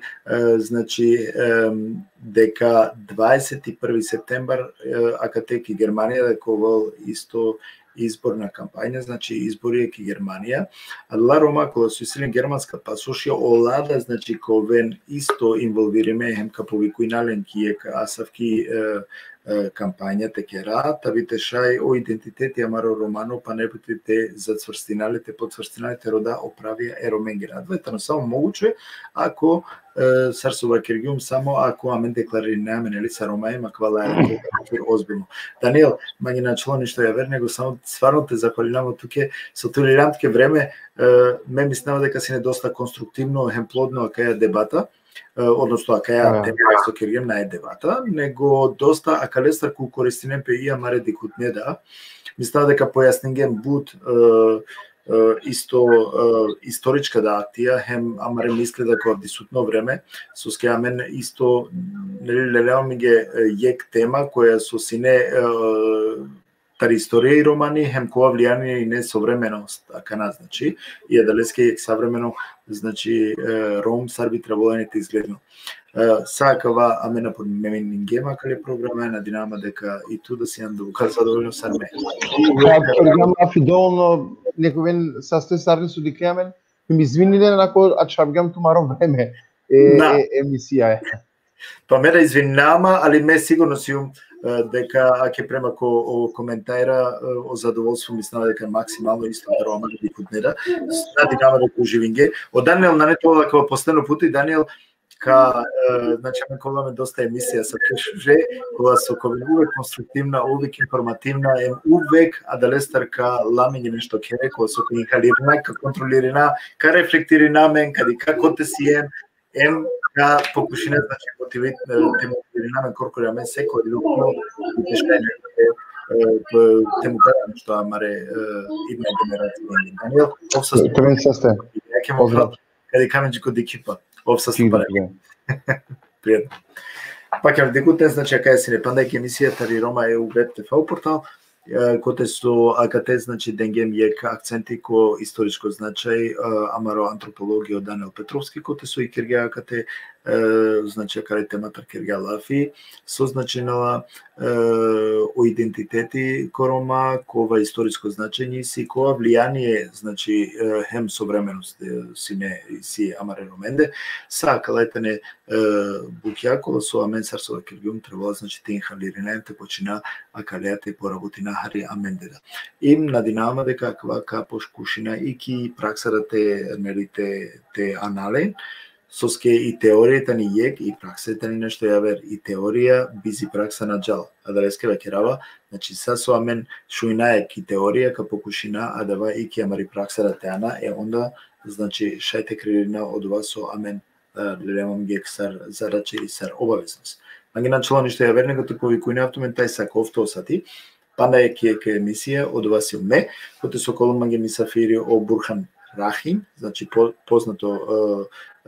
znači, em, deka dvadeset prvi septembar, e, akate ki Germanija, deka ovel isto izborna kampanja, znači, izbori ki Germanija. Adala Roma kola so isi len germanska pasošija, ola da, znači, ka oven isto involvirime, hem ka povikujna len ki jekh asavki, e, e, kampanja te kera, ta bi te šaj o identiteti amaro romano pana jekh puti te zacvrstina le, te pocvrstina le, te roda o pravija e Romengere. Adava tano samo moguće ako e, sar so vakergjum, samo ako amen deklaririnaja amen, neli, sar Roma hem, akava laja ozbiljno. Daniel, mange na ačhilo ništo javer, nego samo stvarno te zahvalinama tuke, so tu lilam tuke vreme, e, me mislinava deka sine dosta konstruktivno hem plodno akaja debata, e, odnosno akaja tema so kergjum nae debata, nego dosta akalestar ka koristinen pe i amare dikhutne da. Mislinava deka pojasningjem but, e, e, isto, e, istorička da aktija, hem amare misle da ko avdisutno vreme, soske amen isto, neli, lelja amenge, e, jekh tema koja so sine, e, tari istorija i romani, hem kova vlijanie ine sovremenost akana, znači, i adaleske jekh savremeno, znači, e, Rom sar bi trebalo ine te izgledinel. E, sa akava amen napomningjem akale programa, nadinama deka i tu da sian duboko zadovoljno sar me. Ka kergjam lafi dovolno, nek oven saste sarine so dikhle amen, me izvininen ako ačhavgjam tumaro vreme e, e emisijaja. Pa me da izvininama, ali me sigurno sijum, e, deka ake prema ko, o komentara, e, o zadovoljstvo mislinava deka maksimalno isto taro amare dikhutne da. Nadinama deka uživinge. O Daniel nane tu, akava posledno puti, Daniel, ka, e, znači, amen ka ovel amen dosta emisija sa te šuže, kola so ka oven uvek konstruktivna, uvek informativna, em uvek adalestar ka la amenge nešto khere, kola so ka inhalirina, ka kontrolirina, ka reflektirina amen, ka dikha kote siem, em ka pokušina, znači, motivi-, e, te motivirina amen korkori amen sekoj lukno, te šaj, e, te, te mukara nešto amare, e, idne generacije. Daniel, ov sa... Tumen saste. Jake mo... Pozdrav. Ka dikha amen dži ko dikhiba. Ov sa... Prijatno. Pa kar dikhutne, znači, akaja sine panda jekh emisija tari Roma e u Web T V portal, e, kote so akate, znači, dengjem jekh akcenti ko istoričko značaj, e, amaro antropolog o Daniel Petrovski, kote so i kergja akate, e, znači, akale tematar kergja lafi, so značinela, e, o identiteti ko Roma, kova istoričko značenje isi, kova vlijanie, znači, e, hem sovremenost, e, sine isi amare Romende, sa akala tane, e, bukja kola so amen sar so vakergjum trebela, znači, te inhalirina, te počina akaleja te porabotina hari amende da. Em nadinama deka akava ka pokušina i ki praksa da te, neli, te, te ana len, soske i teorija tani jekh, i praksa tani nešto javer, i teorija bizi praksa na džala. Adaleske vakerava, znači, sa so amen šuinaja ki teorija, ka pokušina adava i ki amari praksa da te ana, e onda, znači, šaj te kreirina odova so amen, e, lelem amenge sar zadača i sar obaveznost. Mange na ačhilo ništo javer, nego te povikujnav tumen tajsa ko ofto sati, panda jekh, jekh emisija, odova sijum me, kote so ka ovel mange misafiri o Burhan Rahim, znači, po-, poznato, e,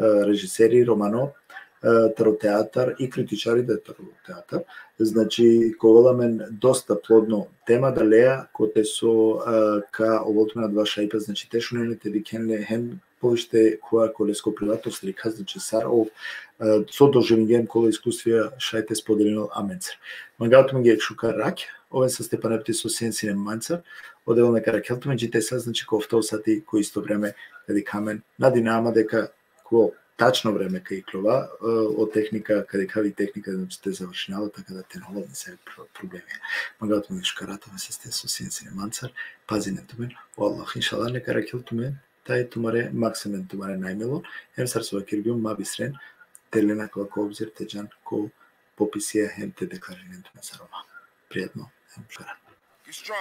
e, režiseri romano, e, taro teatar i kritičari da taro teatar. Znači, ka ovel amen dosta plodno tema adaleja, kote so, e, ka ovel tumen adava šajipa, znači, te šunen le, te dikhen le, hem poviše kova ko lesko privatno slika, znači, sar ov, e, so doživingjem kola iskustvija šaj te spodelinel amencar. Mangava tumenge jekh šukar rakja, oven saste pana pti so sien sine mancar, o Devel neka arakhel tumen dži tajsa, znači, ko ofto sati, ko isto vreme, ka dikha amen, nadinama deka ko tačno vreme ka ikljova, e, o tehnika, ka dikhav i tehnika, znači, te završinava, taka da te na ovel nesave pro-, problemi. Mangava tumenge šukar rat, oven saste so sien sine mancar, pazinen tumen, o Allah, inšallah, neka arakhel tumen, taj tumare maksimen, tumare najmilo, hem sar so vakergjum, ma bistren te len akava ko obzir, te džan ko popisija hem te deklarinen tumen sar Roma. Prijatno, hem šukar rat. Be strong.